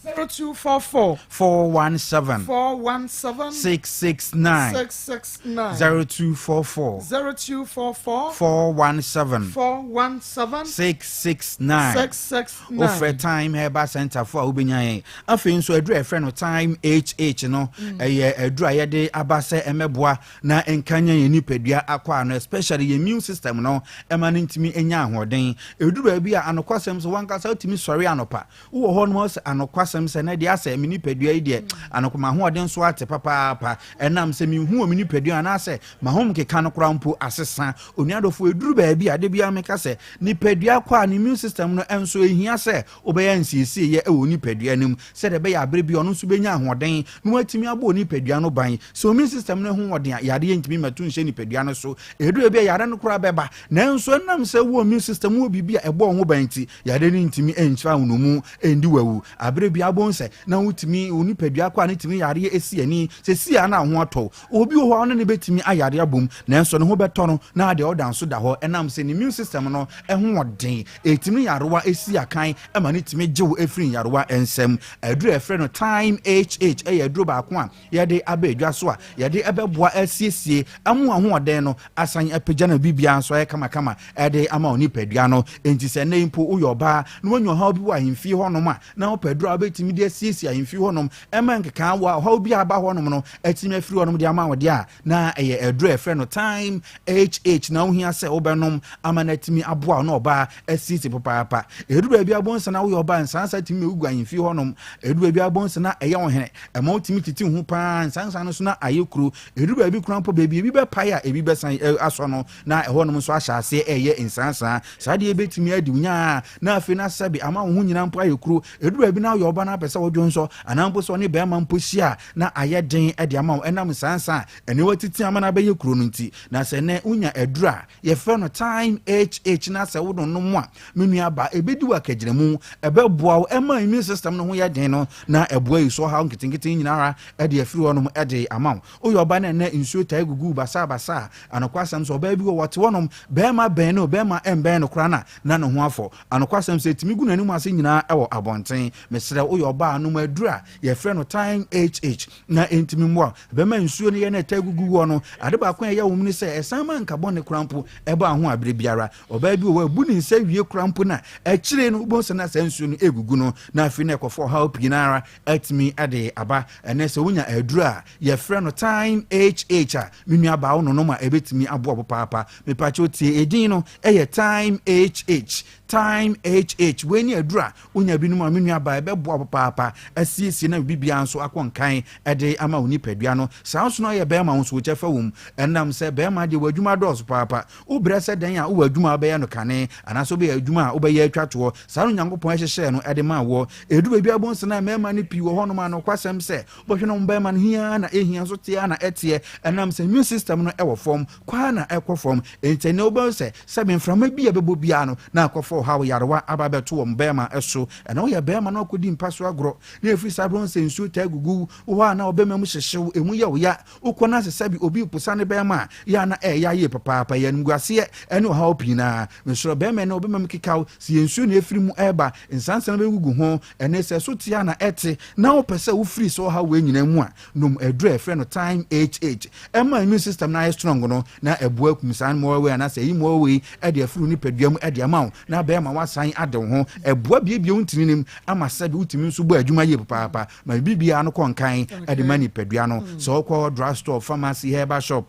0244. 417. 417. 669. 669. 0244. 0244. 417. 417. 669. 669. Wofrɛ Time Herbal Center fo a wobɛnya yɛn. Afei nso aduru a yɛfrɛ no Time HH no, ɛyɛ aduru a yɛde aba sɛ ɛmmɛboa na ɛnkanyan yɛn nipadua akɔ ano, especially yɛn immune system no, ɛma no ntumi nya ahoɔden. Ɛduru baabi a anokwasɛm sɛ wankasa wotumi sɔre anɔpa, wowɔ hɔ nom sɛ anokwasɛm sɛ na deɛ asɛ me nipadua yi deɛ anokwa m'ahoɔden so ate papaapa, ɛnam sɛ menhu wɔ me nipadua anaasɛ m'ahom keka no koraa mpo asesa. Onua dɔfo, ɛduru baabi a da biara meka sɛ nipadua kɔ a ne immune system no nso ɛhia sɛ wobɛyɛ nsiesieeɛ wɔ wo nipadua no mu sɛdeɛ ɛbɛyɛ a berɛ bi ɔno nso bɛnya ahoɔden na watumi abɔ wo nipadua no ban. Sɛ immune system no ho wɔ den a, yareɛ ntumi mmɛto nhyɛ nipadua no so. Ɛduru baabi a yareɛ no koraa bɛba, nanso ɛnam sɛ wowɔ immune system, wowɔ biribi a ɛbɔ wo ho ban nti, yareɛ no ntumi nkyerɛ wo no mu ndi wo awu. Aberɛ biara wobɛhu sɛ na wotumi, wo nipadua kɔ a ne tumi yareɛ si ani. Seesei a na wo ho atɔ wo. Obi wɔ hɔ a ɔne no bɛtumi ayare abom, nanso ne ho bɛtɔ no na deɛ ɔda nso da hɔ ɛnam sɛ ne immune system no ho wɔ den. Ɛtumi nyarewa si akan ma no tumi gye wo firi nyarewa nsam. Aduro a yɛfrɛ no Thyme HH yɛ aduro baako a yɛde aba adwa so a yɛde bɛboa asiesie amu ahoɔden no asan apagya no biribiara nso ayɛ kamakama de ama wo nipadua no. Enti sɛ nnɛ yi mpo woyɛ ɔbaa na woanya ɔhaw bi wɔ ahemfie hɔnom a na wopɛ aduro a wobɛtumi de asiesie ahemfie hɔnom ɛma nkekaa wɔ ɔhaw bi a aba hɔnom no atumi afiri hɔnom de ama wo deɛ a, na ɛyɛ aduro a yɛfrɛ no Thyme HH na wohia sɛ wobɛnom ama no atumi aboa wo na ɔbaa asiesie papaapa. Ɛduru baabi a wobɛhu sɛ na woyɛ ɔbaa nsansa tumi ma wogu ahemfie hɔnom. Ɛduru baabi a wobɛhu sɛ na ɛyɛ wo hene, ɛma wotumi tete wo ho paa, nsansa no so na ayɛ kuro. Ɛduru baabi koraa mpo, baabi ebi bɛpae a ebi bɛsan asɔ no, na ɛhɔnom nso ahyɛ aseɛ ɛreyɛ nsansa. Saa adeɛ yi bɛtumi adi wo nyaa na afei na sɛbe ama wo ho nyinaa mpo ayɛ kuro. Ɛduru baabi na woyɛ ɔbaa na wopɛ sɛ wodwo nsɔ anaa mpo sɛ ɔne barima mpo hyia a, na ayɛ den de ama wo ɛnam nsansa a ɛne watiti ama no abɛyɛ kuro no nti. Na sɛ nnɛ wonya aduru a yɛfrɛ no Thyme HH na sɛ wononom a, me nua baa, ɛbɛdi wo akagyinamu, ɛbɛboa wo ɛma immune system no ho yɛ den no, na ɛboa yi so ɔhaw nketenkete nyinaa ara de afiri hɔnom de ama wo. Woyɛ ɔbaa na nnɛ nsuo taa gugu wo basabasa a, anokwasɛm sɛ ɔbaa bi wɔ hɔ ɔte hɔnom, barima bɛn no, barima mmɛn no koraa no a, na ne ho afɔ. Anokwasɛm sɛ ɛtumi gu n'anim ase nyinaa wɔ abɔnten. Mesrɛ wo. woyɛ ɔbaa nom aduru a yɛfrɛ no Time HH na ɛntumi mmoa wo. Ɛbɛma nsuo no yɛ na ɛtaa gugu woɔ no. Ade baako a ɛyɛ wɔ mu ne sɛ ɛsan ma nka bɔne koraa mpo ɛba ho a berɛ biara. Ɔbaa bi wɔ hɔ a ɛbu ne nsa wie koraa mpo no a, akyire no wobɛhu sɛ na saa nsuo no ɛgugu no na afei na ɛkɔfa ɔhaw pii no ara atumi de aba. Ɛnnɛ sɛ wonya aduru a yɛfrɛ no Time HH a, me nuabaa wo nonom a ɛbɛtumi aboa wo papaapa. Mepakyɛw tie, edin no yɛ Time HH. Time HH, wei ne aduru a wonya binom a me nuabaa ɛbɛboa wo papaapa asiesie na biribiara nso akɔ nkan de ama wo nipadua no. Saa nso na ɔyɛ bɛrima wo nso wo kyɛfa wɔ mu. Ɛnam sɛ bɛrima deɛ w'adwuma dɔɔso papaapa. Wobrɛ sɛ dɛn a wowɔ adwuma a wobɛyɛ no kane anaasɛ wobɛyɛ adwuma a wobɛyɛ atwa toɔ. Saa na Onyankopɔn hyehyɛɛ no de maa woɔ. Ɛduru baabi a wobɛhu sɛ na mmarima no pii wɔ hɔnom a nokwasɛm sɛ wobɛhwɛ na wɔn bɛrima no hia ara na ɛhia nso teɛ ara na ɛteɛ ɛnam sɛ immune system no wɔ fam kɔ ara na ɛkɔ fam. Enti ɛnnɛ wobɛhu sɛ sɛbe mframa bi a ɛbɛbɔ biara no na akɔfa ɔhaw yarewa aba abɛto wɔn bɛrima so. Ɛnna woyɛ bɛrima na woakɔdi mpa so agorɔ na ɛfiri saa berɛ sɛ nsuo taa gugu wo hɔ a na ɔbɛrima mu hyehye wo, ɛmu yɛ wo ya. Wokɔ no ase sɛbe obi reposa ne bɛrima a, yɛ a na ɛyɛ yie papaapa, ɛyɛ animguaseɛ ne ɔhaw pii no ara. Mesrɛ bɛrima ɛnnɛ ɔbɛrima mu keka wo, sɛ yɛ nsuo na ɛfiri mu reba, nsansa no bɛgugu ho, ɛnne sɛ ɛso te a na ɛte, na wopɛ sɛ wofiri saa ɔhaw wei nyinaa mu a, nom aduro a yɛfrɛ no Thyme HH. Ɛma immune system no ayɛ strong no, na ɛboa kum saa mmoawa wei anaasɛ ɛyi mmoawa wei de afiri wo nipadua mu de ama wo, na abɛyɛ ma woasan ade wo ho. Ɛboa biebie wo ntini no mu ama sɛbe wotumi nso bɔ adwuma yie papaapa. Ma biribiara no kɔ nkan de ma nipadua no. Sɛ wokɔ drug store, pharmacy, herbal shop,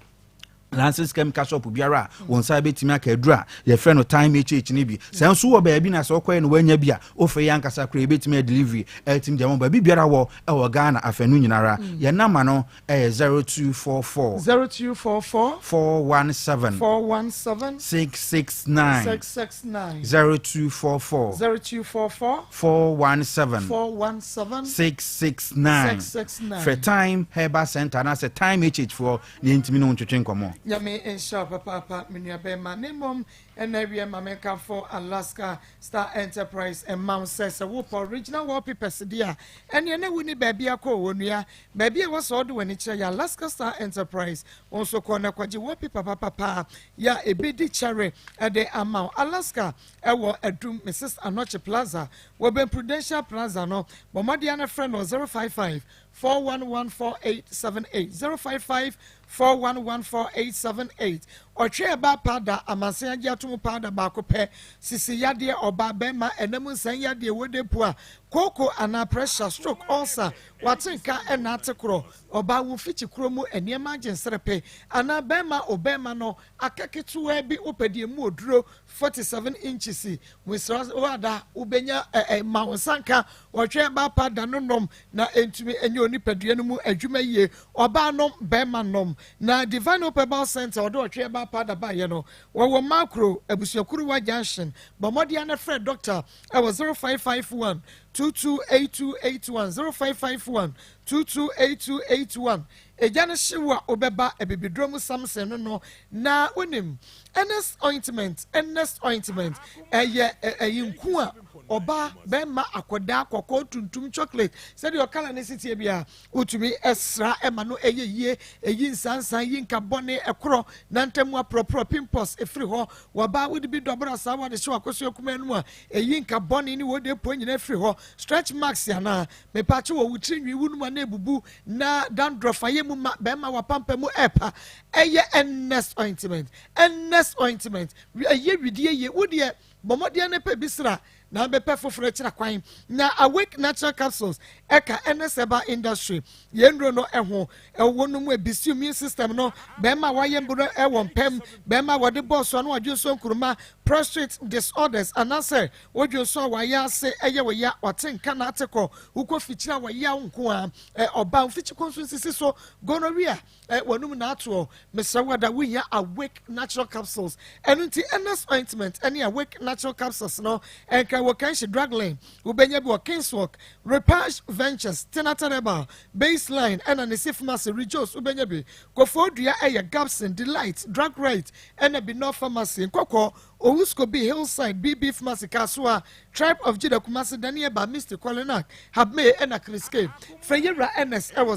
lances chemical shop biara a wɔn nsa bɛtumi aka aduru a yɛfrɛ no Time HH no bi. Sɛ nso wɔ baabi na sɛ wokɔɛ no woanya bi a, wofrɛ yɛn ankasa koraa yɛbɛtumi a delivery atumi de ama baabi biara wɔ ɛwɔ Ghana afanu nyinara. Yɛn nama no ɛyɛ 0244 0244 417 417 669 669 0244 0244 417 417 669 669 Frɛ Time Herbal Center anaasɛ Time HH foɔ na yɛntumi ne wo ntwetwe nkɔmmɔ. Nyame nhyira wo papaapa me nua bɛɛma na mmom ɛna awiɛ ma me nkamfo Alaska Star Enterprise mma wo sɛ sɛ wopɛ original wallpapers deɛ a ɛneɛ na wonni baabi akɔ o onua baabi a ɛwɔ sɛ wode w'ani kyerɛ yɛ Alaska Star Enterprise wo nso kɔ na kɔgye wallpaper papapa yɛ a ɛbɛdi kyɛre ɛde ama wo Alaska ɛwɔ Adum Mrs Anokye Plaza wɔ bɛn Prudential Plaza no bɔ mmɔden ara frɛ no 055 4114878 055 4114878 Ɔtwe ɛbaa paada amansan agye ato mu paada baako pɛ sisi yadeɛ ɔbaa bɛrima ɛnam nsan yadeɛ wode pua kooko anaa pressure stroke ulcer wate nka ɛna ate korɔ ɔbaa wo mfikyi kuro mu nneɛma agye nserepe anaa bɛrima ɔbɛrima no aka ketewaa bi wopɛ deɛ mu oduro 47 inches Mesrɛ wo ada wobɛnya ɛ ɛ ma wo nsa nka ɔtwɛn ba pa da no nom na ɛntumi ɛnyɛ onipadua no mu adwuma yie ɔbaa nom bɛrima nom na Divine Hope Herbal Center ɔde ɔtwɛn ba pa da baeɛ no wɔwɔ Makro Abusuakuruwa Junction bɔ mmɔden ara frɛ dɔkta ɛwɔ 0551 228281 0551 228281 Egya no hye wo a wobɛba abibiduro mu Samson no no na wonim Ernest ointment Ernest ointment ɛyɛ ɛyi nku a ɔbaa bɛrima akɔdaa kɔkɔɔ tuntum chocolate sɛdeɛ ɔkala ne setie bia wotumi ɛsra ɛma no ɛyɛ yie ɛyi nsansan yi nka bɔne ɛkorɔ nantamu aporɔporɔ pimples ɛfiri hɔ wɔbaa wode bi dɔbra saa wɔde hyɛ wakɔso akuma no mu a ɛyi nka bɔne ne wɔde po nyina ɛfiri hɔ stretch marks anaa mepakye wɔ wo tiri nwi wo num a na ebubu Na dandruff ayɛ mu ma bɛrima wapampa mu ɛɛpa ɛyɛ Ernest ointment Ernest ointment ɛyɛ widie yie wo deɛ bɔ mmɔden ne pɛ bi sra na bɛpɛ foforɔ akyira kwan na Awake natural capsules ɛka Ernest herbal industry yɛn nnuro no ɛho ɛwɔ no mu ebisi immune system no bɛrima wayɛ mburo ɛwɔ mpɛm bɛrima wɔde bɔɔso ano adwonso nkuruma prostate disorders anaasɛ wodwonso a wayɛ ase ɛyɛ wɔ ya wate nka na ate kɔ wokɔ fikyiri a wɔyaw nko a ɛ ɔba mfikyi kɔ nso nsisi so gonorrhea ɛ wɔnum n'atoɔ mesrɛ wo ada wohia Awake natural capsules ɛno nti Ernest ointment ɛne Awake natural capsules no ɛnka wɔ Kanshi drug lane wobɛnya bi wɔ Kingswalk Repage Ventures Tenata Herbal Baseline ɛna ne si pharmacy Rejoice wobɛnya bi Kofoɔ Dua ɛyɛ Gabson Delight Drug Right ɛna Binor Pharmacy Nkɔkɔɔ Owuskobi Hillside BB Pharmacy Kasoa Tribe of Judah Kumasi Daniel Ba Misty Kolinak Habmay ɛna Chris K. Frɛ Yewura Ernest ɛwɔ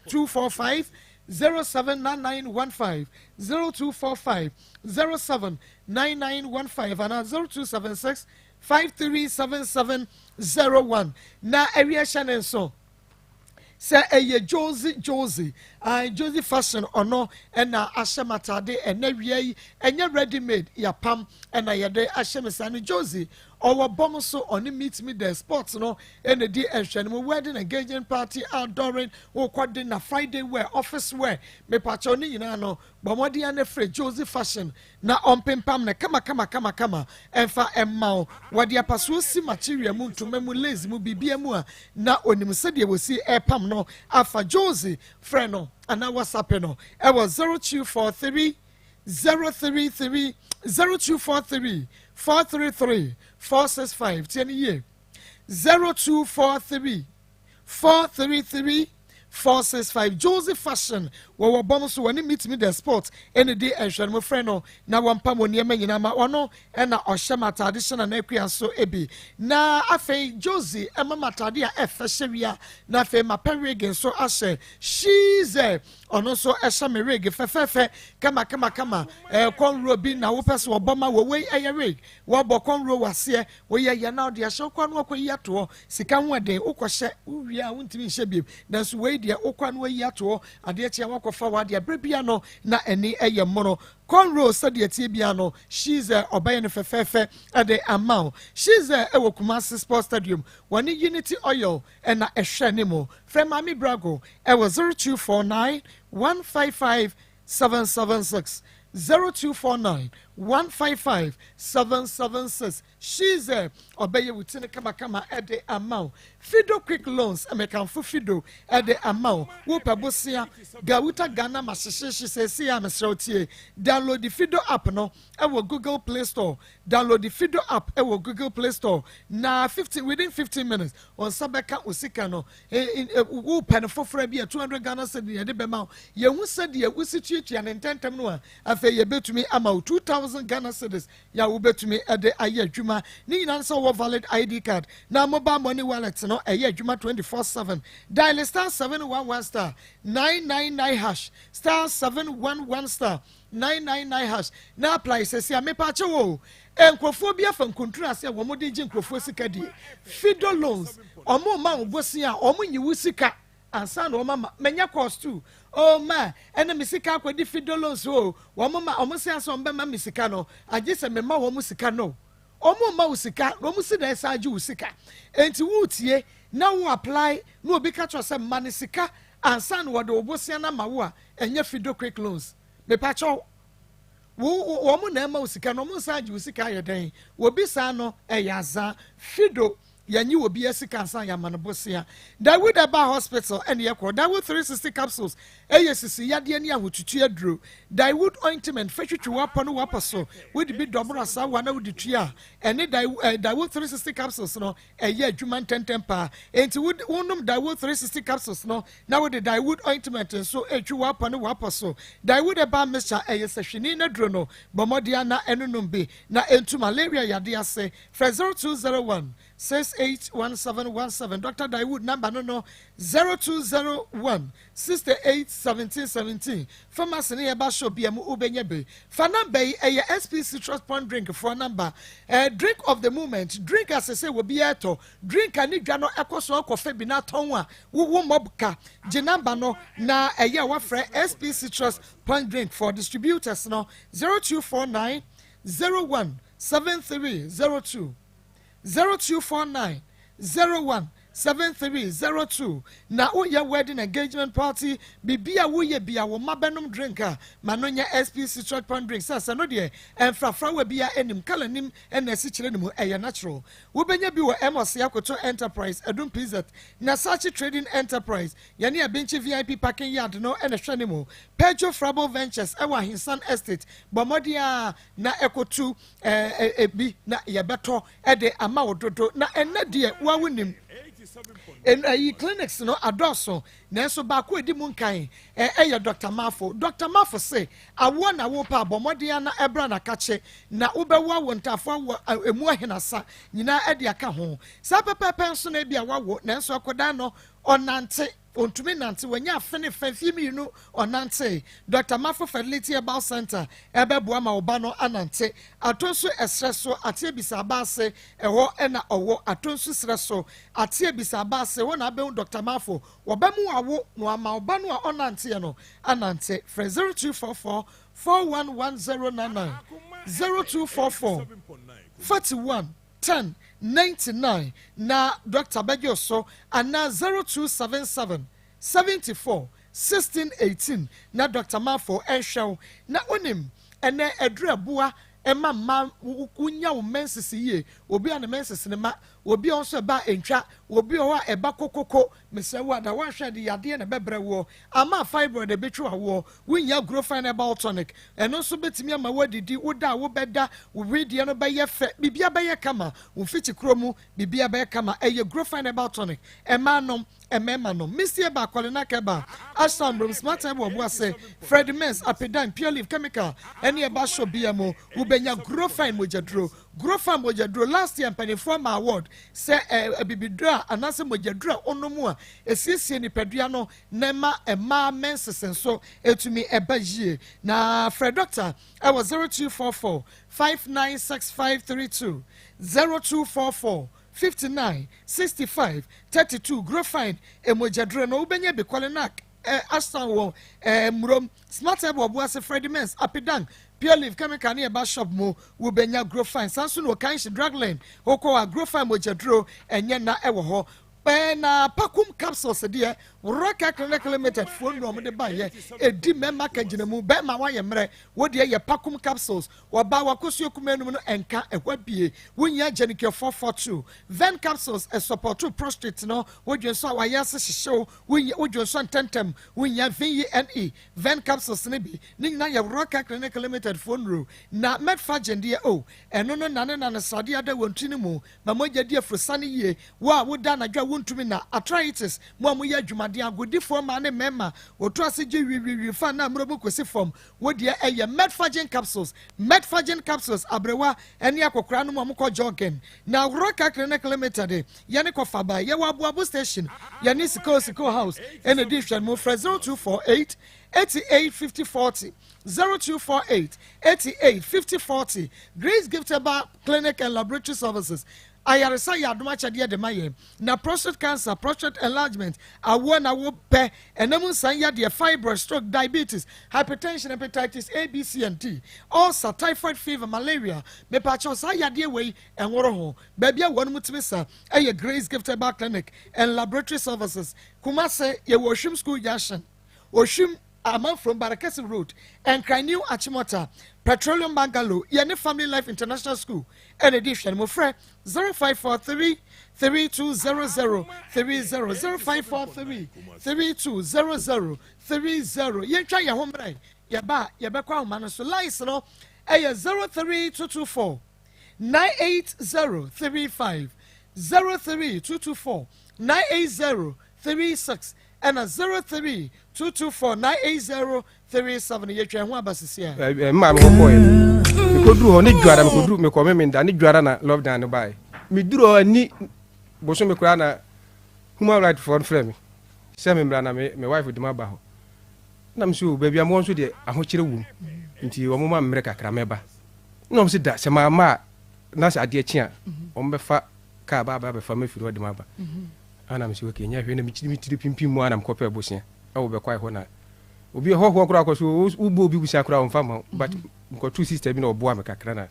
0245 079915 0245 079915 anaa 0276 5377 01 na awie hyɛ ne nso sɛ ɛyɛ Josie Josie ae Josie fashion ɔno ɛna ahyɛ m'ataade ɛnɛ wia yi ɛnyɛ ready made yapam ɛna yɛde ahyɛ me saa no Josie ɔwɔ bɔm so ɔne meet me there sports no ɛna di nhwɛ no mu wedding engagement party outdooring wokɔ dinner Friday wear office wear mepakyɛw ne nyinaa no bɔ mmɔden ana frɛ Josie fashion na ɔmpempam no kamakamakamakama mfa mma wo. Wɔde apasoɔ si material mu, ntoma mu, lace mu, biribiara mu a, na ɔnim sɛdeɛ wɔsi repam no afa. Josie, frɛ no anaa WhatsApp no wɔ 0243 033 0243 433 465. Tie no yie, 0243 433 465 Josie Fashion wɔwɔ bɔm so wɔne Meet Me The Sport ɛna di nhwɛnomu frɛ no na wɔmpam wɔ nneɛma nyinaa ma ɔno ɛna ɔhyɛ ma ataade hyɛ na n'akua nso ebi na afei Josie ɛma ma ataade a ɛfɛ hyɛ wia na afei ma pɛ wig nso ahyɛ she's ɔno nso ɛhyɛ me wig fɛfɛɛfɛ kama kama kama ɛɛ kɔnrow bi na wopɛ so ɔbɔ ma wɔ wei ɛyɛ wig wɔbɔ kɔnrow wɔ aseɛ Woyɛ yɛ na wode ahyɛ wokɔ ano akɔyi ato hɔ. Sika ho ɛden, wokɔhyɛ, wowie a wontumi nhyɛ bio. Nanso wei deɛ wokɔ ano ayi ato hɔ, adeɛ kye a woakɔfa w'adeɛ. Berɛ biara no na ani yɛ mono. Cornrow sɛdeɛ ɛteɛ biara no, Shize ɔbɛyɛ no fɛfɛɛfɛ de ama wo. Shize wɔ Kumasi Sports Stadium, wɔne Unity Oil na ɛhwɛ ne mu. Frɛ Maame Brago wɔ 0249 155 776 0249 155 776 She's a ɔbɛyɛ wo ti no kamakama de ama wo. Fido Quick Loans mekamfo Fido de ama wo. Wopɛ bosea, Gawuta Ghana ma hyehyeehye seesei a mesrɛ wo tie. Download Fido app no wɔ Google Play Store. Download Fido app wɔ Google Play Store na 15 within 15 minutes wo nsa bɛka wo sika no. Wopɛ no foforɔ bi a 200 Ghana cedi yɛde bɛma wo. Yɛhu sɛdeɛ wosi tuatua ne ntɛntɛm no a afei yɛbɛtumi ama wo 2000 Ghana cedis yɛ a wobɛtumi de ayɛ adwuma. Ne nyinaa ne sɛ wowɔ valid ID card na mobile money wallet no ɛyɛ adwuma 24/7. Dial star 711 star 999 hash star 711 star 999 hash na apply sɛsi a mepaakyɛw o. Nkurɔfoɔ bi afa nkuntunu ase a wɔn de gye nkurɔfoɔ sika die. Fido loans wɔn ma wo bosia a wɔn nyi wo sika ansa na wɔn ama manya course too oh ma ɛna me sika akɔdi fido loans o wɔn ma wɔn se asɛ wɔn bɛma me sika no agye sɛ mema wɔn sika no wɔn ma wo sika na wɔn si na ɛsan agye wo sika enti wotie na wo apply na obi ka kyerɛ sɛ ma ne sika ansa na wɔde wo bosia no ama wo a ɛnyɛ fido quick loans mepakyɛw wo wɔn na ɛma wo sika na wɔn nsan agye wo sika ayɛ dɛn obi saa no ɛyɛ azaa fido Yɛnye obiara sika ansa yɛama no bosea. Dawood ɛbaa hospital ɛne yɛkɔ. Dawood 360 capsules ɛyɛ sisi yadeɛ ne ahotutu aduro. Dawood ointment fa twitwi w'apɔ ne w'apɔ so. Wode bi dɔmoro asaawa na wode tua a, ɛne Dawood 360 capsules no ɛyɛ adwuma ntɛntɛm paa. Enti wonom Dawood 360 capsules no na wode Dawood ointment nso ɛtwi w'apɔ ne w'apɔ so. Dawood herbal mixture ɛyɛ sahwini n'aduro no. Bɔ mmɔden ara na ɛnonom bi na ɛntu malaria yadeɛ ase. Frɛ 0201 681717 Dr. Dawood number no no 0201 68 17 17 Pharmacy ne yɛba shop bia mu wobɛnya bi. Fa number yi ɛyɛ SP Citrus Pond Drink foɔ number. Eh, drink of the moment, drink a sese wɔ biara tɔ, drink a ne dwa no ɛkɔ so akɔ fɛ bi na atɔn a wo wo mmɔ ka. Gye number no na ɛyɛ a wafrɛ SP Citrus Pond Drink for distributors no 0249 01 7302 0249 01 7302 Na woyɛ wedding engagement party biribi a woyɛ bi a wo mma bɛnom drink a ma no nyɛ SP Citrus Pond drink sɛ sɛ no deɛ ɛmfrafrawa bia ɛnim colour nim ɛna asikyire ne mu ɛyɛ natural wobɛnya bi wɔ Amos Akoto Enterprise Adum PZ Nasachi Trading Enterprise yɛne Abinkyi VIP Parking Yard no ɛna hwɛ ne mu Pedro Frabo Ventures ɛwɔ Ahinsan Estate bɔ mmɔden a na ɛkɔtu ɛɛ bi na yɛbɛtɔ ɛde ama wo dodo na ɛnɛ deɛ wa wonim ɛyi clinics no adɔɔso nanso baako edi mu nkan ɛyɛ Dr. Mafo. Dr. Mafo se awoɔ na wopa abɔ mmɔden ana ɛbra na kakye na wobɛwo awo ntaafo awo emu ahenasa nyinaa ɛde aka ho saa pɛpɛɛpɛ nso na ebi a wawo nanso akɔdan no ɔnante. Ɔntumi nnante, wanya afe ne fa, mfeɛ mmienu ɔnantee. Dɔkta Mafo Fertility Herbal Centre ɛbɛboa ma wo ba no anante. Atonsu ɛserɛ so, Ateɛ Bisa Aba ase, ɛhɔ na ɔwɔ. Atonsu serɛ so, Ateɛ Bisa Aba ase, hɔ na abɛhu Dɔkta Mafo. Wɔbɛma wawo na wama wo ba no a ɔnnanteɛ no anante. Frɛ 0244 411099, 0244 41 10 99 na dɔkta bɛgye wo so anaa 0277 74 16 18 na dɔkta Marfo nhwɛ wo. Na wonim, ɛnɛ aduru ɛboa ma mmaa wonya wo menses yie, obi a ne menses no ma, obi a ɔnso ɛba a ɛntwa, obi wɔ hɔ a ɛba kokoko, mesrɛ wo ada woanhwɛ a ɛde yadeɛ na ɛbɛbrɛ woɔ, ama fibroid ɛbɛtwi w'awoɔ, Wonnya Grofine Herbal Tonic, ɛno nso bɛtumi ama woadidi, wo da a wobɛda, wo wedeɛ no bɛyɛ fɛ, biribiara bɛyɛ kama, wo mfikyikuro mu, biribiara bɛyɛ kama. Ɛyɛ Grofine Herbal Tonic, mmaa nom, mmarima nom. Misty Herbal, Kolinak Herbal, Ashtown Brom, Smart Herbal Obuase, Fred Mens, Apidan, Pure Leaf, Chemical, ɛne Herbal Shop biara mu, wobɛnya Grofine mogyaduro. Grofine mogyaduro, last year mpanimfoɔ maa award sɛ eh, abibiduro a anaasɛ mogyaduro a wonom a ɛsiesie nipadua no na ɛma mmaa menses nso tumi ba yie. Na frɛ dɔkta wɔ 0244 596532, 0244 59 65 32. Grofine mogyaduro no wobɛnya bi Kɔlenak asan wɔ Mmurom, Smart Herb wɔ Boase, Freddie Mens, Apidang, Pure Leaf Chemical ne Ɛba Shop mu wobɛnya Grofine. Saa nso na Okanhye Drug Lane wokɔ a Grofine mogyaduro ɛnyɛ na ɛwɔ hɔ. Pɛɛ na Pakum capsules deɛ Roca Clinic Limited foɔ nnuro a wɔde baeɛ ɛdi mmarima kagyinamu. Bɛrima woayɛ mmerɛ, wo deɛ yɛ Pakum capsules. Ɔbaa wakosua kumaa num no ɛnka ɛhɔ abie. Wonya Genicure 442. Ven capsules ɛsɔpɔto prostate no. Wo dwensɔ a wayɛ ase hyehye wo, wonya wo dwensɔ ntɛntɛm. Wonya VENE Ven capsules no bi. Ne nyinaa yɛ Roca Clinic Limited foɔ nnuro. Na Metforgen deɛ oh, ɛno no nane nane sradeɛ ada wɔn tiri no mu. Ma mogya di aforosiane yie. Wo a woda anadwo a wontumi nna, arthritis, mo a moyɛ adwumaden, agodifoɔ mmaa ne mmarima, wɔtu ase gye wiwiwi fa nna mmerɛ mu kɔsi fam, wo deɛ ɛyɛ Metforgen capsules, Metforgen capsules, aberewa ne akɔkoraa nom a wɔkɔ jogging. Na Roka Clinic Limited, yɛne kɔfa bae, yɛwɔ Aboabo Station, yɛne Sikoo Sikoo House na ɛdi nhwɛnimu, frɛ 0248 88 50 40. 0248 88 50 40 Grace Gift Herbal Clinic and Laboratory Services Ayaresa yɛ adom akyɛdeɛ de ma yɛn na prostate cancer, prostate enlargement, awoɔ na wo pɛ, ɛnam nsan yadeɛ, fibroid, stroke, diabetes, hypertension, hepatitis A, B, C and D, ulcer, typhoid fever, malaria, mepaakyɛw saa yadeɛ wei ɛnworo ho. Baabi a wɔnom tumi sa ɛyɛ Grace Gift Herbal Clinic and Laboratory Services, Kumasi, yɛwɔ Ohwim School Junction, Ohwim Amanfrom, Barekese Road, Nkran New Achimota, Petroleum Bungalow, yɛne Family Life International School na ɛdi nhwɛanimu. Frɛ 0543 3200 30, 0543 3200 30. Yɛntwa yɛn ho mmerɛ, yɛba a yɛbɛkɔ ahoma no so. Lines no ɛyɛ 03224 98035, 03224 98036 ɛna 03224 98037. Yɛtwa ɛho aba sisi a. Ɛ mmaa mi hɔ kɔɛ mekɔduru hɔ ne dwara mekɔduru mekɔ me menda ne dwara na lockdown no baeɛ meduru hɔ ani bosome koraa na human right foɔ no frɛ me sɛ me mmra na me me wife de ma ba hɔ na me so baabi a mewɔ nso deɛ ahokyerɛ wom nti wɔn ma mmerɛ kakra mɛba na wɔn sɛ da sɛ maa ma a na sɛ adeɛ kye a wɔn bɛfa kaa ba aba abɛfa me afiri hɔ de ma ba ana me sɛ okay nyɛ hwee na mekyiri me tiri pimpim mu ana mekɔpɛ bosea ɛwɔ bɛkwae hɔ na obi hɔhoɔ koraa kɔ so wobɔ obi bosea koraa ɔmfa ma wo but mekɔtoo sister bi na ɔboa me kakra na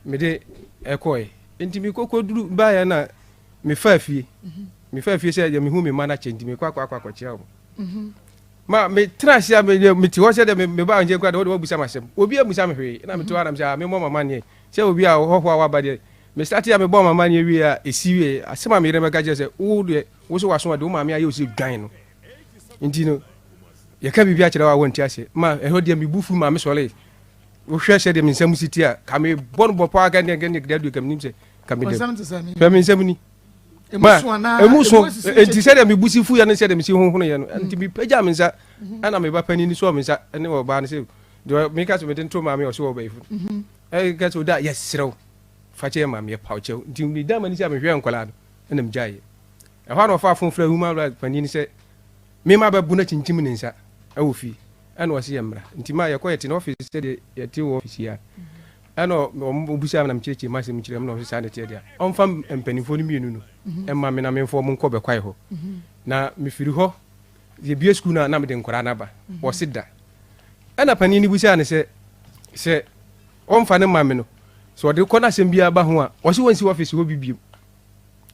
mede ɛkɔɛ nti mekɔkɔduru baeɛ na mefaa fie mefaa fie sɛ deɛ mehu me mma no akyɛ nti mekɔ akɔ akɔ akɔkyea wɔn ma metena ase a mete hɔ sɛ deɛ mebaa nkyɛn koraa deɛ wode wabusa me asɛm obi abusa me hwee na mete hɔ anam sɛ ah memmɔ mama neɛ sɛ obi a hɔhoɔ a waba deɛ me starte a mebɔɔ mama neɛ wie a ɛsi wie asɛm a meyere bɛka kyerɛ sɛ wo deɛ wo so waso ade wo maame ayɛ wo sɛ dwan no nti no yɛka biribi akyerɛ wo a wɔnte aseɛ ma ɛhɔ deɛ mebu fu ma mesɔre wohwɛ sɛ deɛ me nsɛm si ti a ka mebɔ no bɔ paa ka deɛ deɛ deɛ ka menim sɛ ka medam hwɛ me nsɛm ni ma emu so nti sɛdeɛ mebu si fu yɛ ne sɛdeɛ mesi honhono yɛ no nti mepagya me nsa ɛna me ba panin ni sɔɔ me nsa ne ɔbaa no sɛ deɛ meka sɛ mede nto maame ɔsɛ ɔbɛyifo ɛka sɛ ɔda yɛserɛ wo fa kyɛ maame yɛpaw kyɛw nti meda m'ani sɛ mehwɛ nkwadaa no ɛna megyaeɛ ɛhɔ a na ɔfa afon frɛ human rights panin sɛ Me ma bɛbo no akyinkyim ne nsa wɔ fie. Ɛna ɔse yɛ mmra. Nti ma yɛkɔ yɛte ne office sɛdeɛ yɛte wɔ office yi ara. Ɛna ɔbisaa me na mekyerɛkyerɛ m'asɛm kyerɛ mu na ɔse saa na ɛteɛ deɛ a, ɔmfa mpanimfoɔ no mmienu no mma me na memfa wɔn nkɔ bɛkwae hɔ. Na mefiri hɔ yɛbue sukuu no a na mede nkwadaa no aba. Ɔse da. Ɛna panin no bisaa no sɛ, sɛ ɔmfa no mma me no, sɛ ɔde kɔ no asɛm biara ba ho a, ɔse wɔnsi office hɔ bi biom.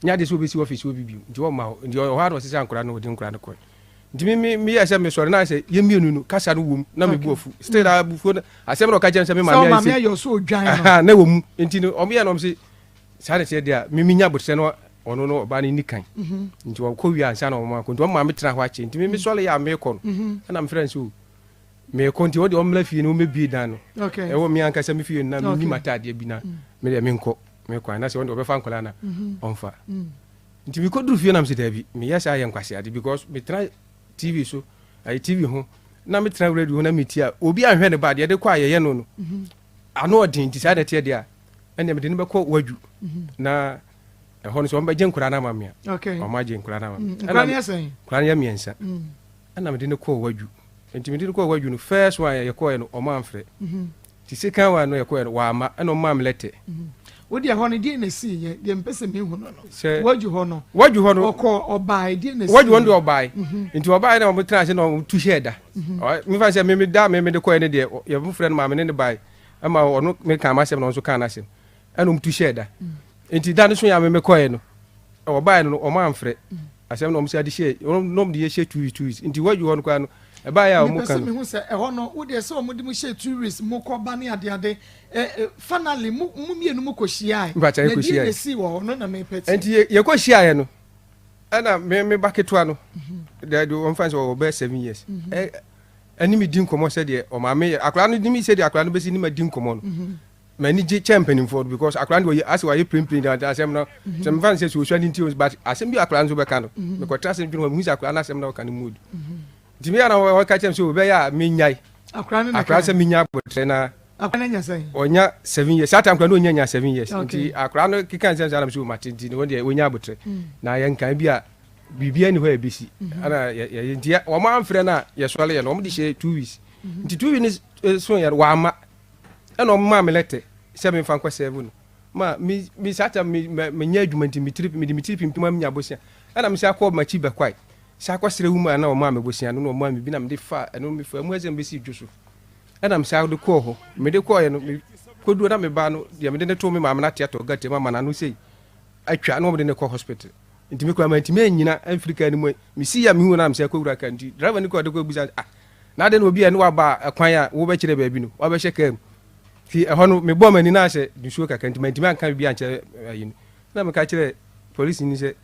Nyɛ adeɛ sɛ wɔbɛsi office hɔ bi biom. Nti ɔmma hɔ. Nti ɔhɔ ara na ɔsesa nkwadaa no, ɔde nkwadaa no kɔe. Nti me me meyɛɛ sɛ mesɔre na ayɛ sɛ yɛn mmienu no kasa no wom na me bu afu. Still a abufuo no asɛm na ɔka kyerɛ me sɛ me maame ayɛ sɛ ɔsɛ odwan no. Aha na wɔ mu. Nti no ɔmo yɛ na ɔmo se saa na ɛteɛ deɛ a me menya aboterɛ no ɔno no ɔbaa no ni kan. Mhm. Nti ɔkɔ wie ansa na ɔmo akɔ. Nti ɔmo maa me tena hɔ akyɛ. Nti me mesɔre yɛ a mekɔ no Mhm. ɛna mefrɛ no sɛ o mekɔ nti ɔde ɔmmra fie no ɔmmɛbue dan no. Okay. Ɛwɔ me ankasa me fie no na menni Okay. m'ataadeɛ bi na me deɛ menkɔ mekɔ anaasɛ ɔno deɛ ɔbɛfa nkwadaa na Mhm. ɔmfa. Mm. Nti me kɔduru fie na mese daabi meyɛ saa yɛ nkwaseade because metena TV so ayi TV ho na metena radio ho na metie a obi anhwɛ ne ba deɛ de kɔ a yɛyɛ no no ano ɔden nti saa na ɛteɛ deɛ a ɛnneɛ mede no bɛkɔ wadwu na ɛhɔ no sɛ ɔmbɛgye nkora no ama me a ɔmo agye nkora no ama me nkora no yɛ sɛn nkora no yɛ mmiɛnsa ɛna mede no kɔɔ wadwu nti mede no kɔɔ wadwu no first one yɛkɔɛ no ɔmo amfrɛ Nti second one no yɛkɔɛ no wamma ɛna ɔmaa me lɛtɛ. Wo deɛ hɔ no deɛ na ɛsii yɛ deɛ mpɛ sɛ mehu no no. Sɛ wadwu hɔ no. Wadwu hɔ no. Ɔkɔ ɔbae deɛ na ɛsii. Wadwu hɔ no deɛ ɔbae. Mhm. Nti ɔbae na wɔn tena ase na wɔn tu hyɛɛ da. Mhm. Mefa sɛ meme da meme de kɔɛ ne deɛ yɛn frɛ no maame ne ne bae ɛma ɔno me kan m'asɛm na ɔno nso kan n'asɛm ɛna wɔn tu hyɛɛ da. Mm. Nti da no so yɛ a meme kɔɛ no ɔbae no wɔn amfrɛ. Mm. Asɛm na wɔn sɛ ade hyɛ wɔn nom de yɛ hyɛ 2 weeks 2 weeks nti wadwu hɔ no koraa no Ɛbaeɛ a wɔka no. Mepɛ sɛ mehu sɛ ɛhɔ no, wo deɛ sɛ wɔde mo hyɛɛ tourist mo kɔ ba ne adeade, ɛ ɛ finally mo mo mmienu mo kɔ hyiae. Mpakyɛ Na yɛkɔ deɛ na hyiae. esii wɔ hɔ no na mepɛ tie. Nti yɛ yɛkɔ hyiaeɛ no, ɛna me me ba ketewa no, deɛ deɛ wɔmfa no sɛ ɔwɔ bɛyɛ 7 years, ɛ ɛne me di nkɔmmɔ sɛdeɛ ɔmaame yɛ akwadaa no ne me sɛdeɛ akwadaa no bɛsi ne ma di nkɔmmɔ no. M'ani gye kyɛn mpanimfoɔ no because akwadaa no deɛ ɔyɛ asɛ wayɛ pirenpiren deɛ asɛm no sɛ mefa no sɛ sɛ osua ne nti o but asɛm bi a akwadaa no nso bɛka no mekɔtra ase dwene ho a mehu sɛ akwadaa no asɛm na ɔka no mu odu nti meyɛ na ɔka kyerɛ me sɛ ɔbɛyɛ a menyae akwadaa sɛ menya abotrɛ na ɔnya 7 years saa time koraa na ɔnya nya 7 years nti akwadaa no keka nsɛm saa na mesɛ mate nti wɔn deɛ ɔnya abotrɛ na yɛnka bi a biribiara ni hɔ a ɛbɛsi ana yɛyɛ nti wɔn amfrɛ no a yɛsɔre yɛ no wɔn de hyɛ 2 weeks nti 2 weeks so yɛ wɔama Ɛna ɔmaa me lɛtɛ sɛ memfa nkɔ sɛɛvo no. Ma me me saa tam me me menyɛ adwuma nti me tiri mede me tiri pimpim a menya bosea. Ɛna me san kɔɔ m'akyi bɛkwae san kɔsrɛ woman no a ɔmaa me bosea no na ɔmaa me bi na mede faa ɛno mefaa mu ɛsɛ mebɛsii dwo so. Ɛna me san de kɔɔ hɔ. Mede kɔɔeɛ no me kɔduro na me ba no deɛ mede no too me maame no ate atɔ gata mu ama n'ano sei atwa na wɔde no kɔ hospital. Nti me koraa mantumi annyina amfiri kaa no mu. Mesii a mehuu no na mesan kɔwura kaa no nti driver no kɔɔ de kɔbisa ah Na adɛn na obi a ɛne wo aba a kwan a wobɛkyerɛ baabi no, wabɛhyɛ kaa mu? Nti ɛhɔ no, mebɔɔ m'ani na asɛ nsuo kakra nti mantumi anka biribi ankyerɛ ayi no. Na meka kyerɛɛ polisini no sɛ,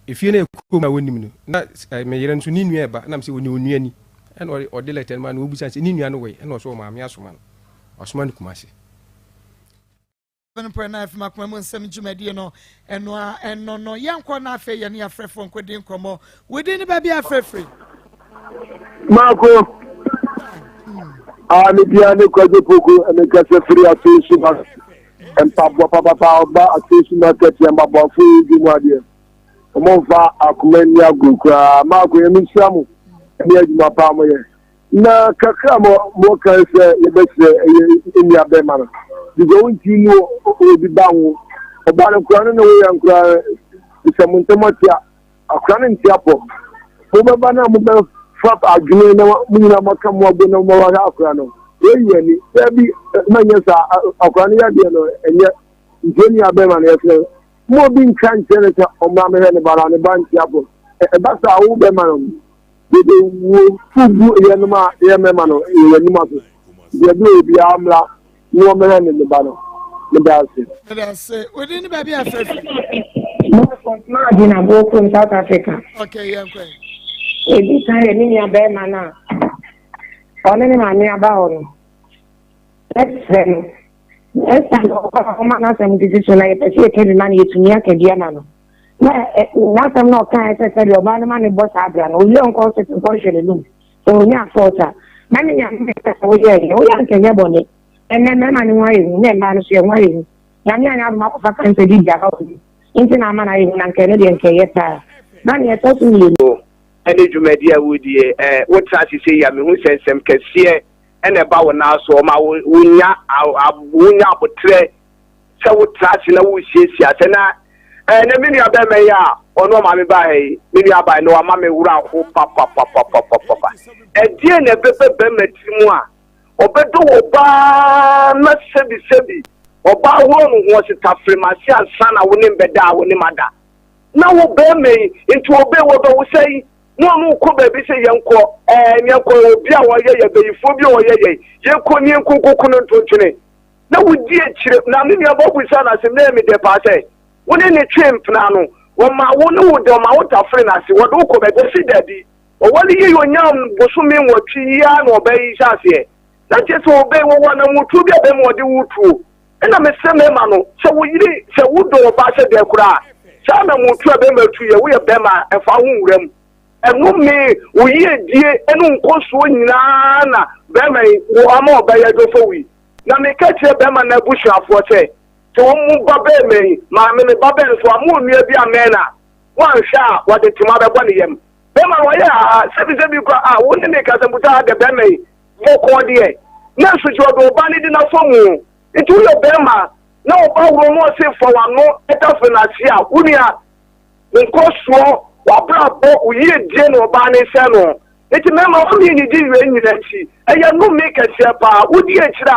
efie no a ɛkɔ mu a wɔnnim no, na me yere nso ne nua ɛba, na mesɛ ɔne onua ni. Ɛna ɔde lɛtɛ no maa no, ɔbisa sɛ ne nua no wɔ he? Ɛna ɔsɛ ɔmaame asoma no, wasoma no Kumasi. Mprɛ na afim akoma mu nsɛm dwumadie no ɛno a ɛno no yɛnkɔ na afei yɛne afrɛfoɔ nkɔdi nkɔmmɔ. Wo din ne baabi afrɛfiri? Maako a ne bia ne Kwadwo Poku ne kasa firi Atesu ma mpaboa papapa ɔba Atesu market yɛ mpaboafo yi di mu adeɛ ɔmo mfa akoma nni agorɔ koraa. Maako yɛ mehyia mo ne adwuma paa mo yɛ. Na kakra a mo kan sɛ yɛbɛsrɛ ɛyɛ nua bɛrima no because wontumi mu obi ba ho ɔbaa no koraa no ne woyɛ nkoraa sɛ mo ntɛm ate a akora no nte apɔ mobɛba no a mobɛfa adwene na mo nyinaa moaka mo abo na mobɛhwɛ akora no yɛyi ani daabi manyɛ saa akora no yadeɛ no ɛnyɛ nti nua bɛrima no yɛsrɛ mo obi nka nkyerɛ no sɛ ɔmmra mehwɛ ne ba no ne ba nte apɔ ɛba saa wo bɛrima no Yɛde wuo gu yɛnom a yɛyɛ mmarima no yɛwɔ anim ase. Nti yɛde obiara mmra na wɔmmɛhwɛ ne ne ba no. Meda ase. Meda ase. Wo din ne baabi a frɛ fi? Maa Gina Bokurom, South Africa. Okay, yɛn kɔ. Edi kan yɛ ne nua bɛrima no a ɔne ne maame aba hɔ no. Ɛsrɛ no. Ɛsa no ɔma n'asɛm didi so na yɛpɛ sɛ yɛka bi ma no yɛtumi aka bi ama no. Na n'asɛm na ɔkae sɛ sɛdeɛ ɔbaa no ma ne bɔ saa bra no, owie ɔnkɔ hospital nkɔhwɛ n'anum sɛ ɔnya fault a, na ne Nyame pɛ sɛ woyɛ ɛyɛ, woyɛ anka ɛnyɛ bɔne. Ɛnnɛ mmarima no ho ayɛ hu, na mmaa no nso yɛn ho ayɛ hu. Nyame anyɛ adom akɔfa cancer bi de aba wɔn mu nti na ama no ayɛ hu, na anka ɛno deɛ nka ɛyɛ paa. Na nea ɛtɔ so mmienu. ne dwumadie a wodie. Wotra ase sei a, mehu sɛ nsɛm kɛseɛ na ɛba wo nan so. Ɔma wonya wonya aboterɛ sɛ wotra ase na wosiesie asɛ na ɛnɛ me nua bɛrima yi a ɔno ɔma me baa ha yi, me nua baa no wama me wura ho papapapapapa. Ɛdeɛ na ɛbɛbɛ bɛrima tiri mu a ɔbɛdɔ wɔ baa na sɛbisɛbi ɔbaa horo no ho ɔse tafere m'ase ansa na wo ne mbɛda a wo ne mada. Na wo bɛrima yi nti ɔbɛ wɔbɛ wo sɛ yi na ɔno kɔ baabi sɛ yɛnkɔ ɛɛ yɛnkɔ obi a ɔyɛ yɛ bɛyifoɔ bi a ɔyɛ yɛ yɛnkɔ ne yɛnkɔ nkoko no ntontwene na wodi akyire. Na me nua bɔ busa na asɛm na ɛyɛ me dɛ paa sɛ wo ne ne twe mpena no wɔma wo ne wo dɛ ɔma wo tafere n'ase wɔde wo kɔ baabi ɔsi dabi ɔwɔle yie onyam bosome 8 yi ara na ɔbɛ yi hyɛ aseɛ na kyerɛ sɛ ɔbɛ wɔwɔ anamotuo bi a bɛma ɔde wo tuo. Ɛna mesrɛ mmarima no sɛ wo yere sɛ wodɔ ɔbaa sɛ dɛn koraa saa anamotuo a bɛma tu yɛ woyɛ bɛrima ɛfa ho nwura mu ɛno me wo yiedie ɛne nkɔsoɔ nyinaa na bɛrima yi wɔ ama ɔbɛyɛ dwofo wi. Na meka kyerɛ bɛrima no abusuafoɔ sɛ sɛ wɔn mu ba bɛrima yi maame me ba bɛrima so ama onua bi amɛn a wɔanhwɛ a wɔde ntoma bɛbɔ ne yam. Bɛrima no ɔyɛ a sɛbisɛbi kora a wo ne me kasa mbusa dɛ bɛrima yi bɔkɔɔ deɛ na nso kyerɛ ɔde ɔba ne de n'afɔ mu nti woyɛ bɛrima na ɔba wuro no ɔse fa w'ano ɛtafe n'ase a wo nua nkɔsoɔ wabrabɔ wo yiedie na ɔbaa ne sɛ no. Nti mmarima wɔn yɛ nidi wie nyina akyi ɛyɛ nnome kɛseɛ paa wodi akyire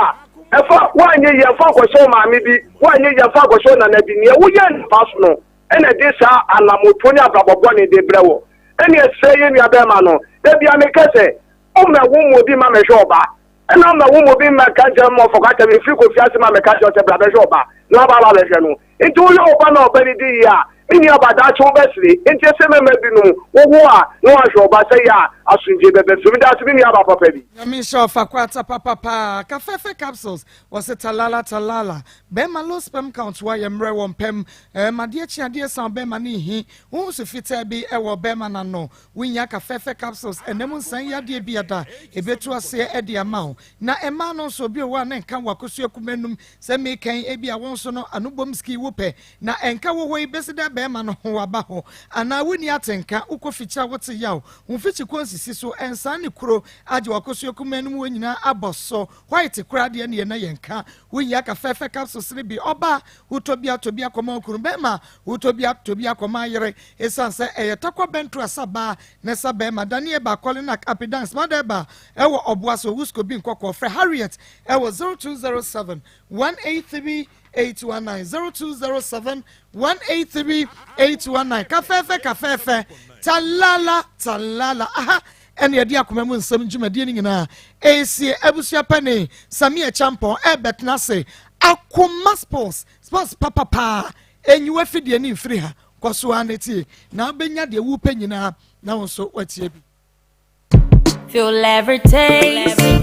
a ɛfa woanyɛ yie ɛfa nkɔhyɛ wo maame bi woanyɛ yie ɛfa nkɔhyɛ wo nana bi nea woyɛ nipa so no ɛna de saa anamotuo ne abrabɔ bɔne de brɛ wɔ. Ɛne ɛsrɛ yɛ nua bɛrima no da bia meka sɛ womɛ wo mu obi ma mɛhwɛ ɔba ɛna womɛ wo mu obi ma ka nkyerɛ ma ɔfɔ kata mefiri kɔfi ase ma mɛka kyerɛ sɛ bra bɛhwɛ ɔba na waba aba bɛhwɛ no. Nti woyɛ ɔba na ɔba ne di yie a me nua ba daakye wobɛsere. Nti ɛsɛ mɛma binom wowo a na wahwɛ ɔba sɛ yɛ a asomdwe bɛbɛ firi. Meda ase me nua ba papa bi. Nyame nhyɛ ɔfa kwata papapa. Kafɛfɛ capsules wɔse talala talala. Bɛrima low sperm count wa yɛ mmerɛ wɔ mpɛm. Adeɛ kye adeɛ san bɛrima ne hi. Wohu so fitaa bi ɛwɔ bɛrima n'ano. Wonya kafɛfɛ capsules ɛnam nsan yi adeɛ bi ada. Ebetu aseɛ ɛde ama wo. Na ɛmaa no nso obi wɔ a ne nka wɔ akosua kumanum sɛ mekan ebi a wɔn nso no ano bom ski wo pɛ. Na ɛnka wɔ hɔ yi bɛsi dɛ bɛrima no ho waba hɔ. Anaa wonni atenka wokɔ fikyi a wote yaw. Wo mfikyi kɔ nsisi so ɛnsan ne kuro agye wɔ akosua kumanum wɔ nyinaa abɔ so. White koraa deɛ ne yɛ na yɛnka. Wonya kafɛfɛ capsules ne bi ɔbaa wotɔ bi atɔ bi akɔma okunu bɛrima wotɔ bi atɔ bi akɔma ayere. Ɛsiane sɛ ɛyɛ takwa bɛnto asaba ne sa bɛrima Daniel ba Kolinak Apidance Madeba ɛwɔ ɔboa so Wusko bi nkɔkɔɔ frɛ Harriet ɛwɔ 0207 183 819 0207 183 819 kafɛɛfɛ kafɛɛfɛ talala talala aha ɛne yɛde akoma mu nsɛm dwumadie no nyinaa ɛsie abusua pani Samia Champɔn ɛbɛtena ase akoma sports sports papapaa enyiwa fidie ne mfiri ha kɔ so ara ne tie na wobɛnya deɛ wopɛ nyinaa na wo nso watie bi. Feel every taste.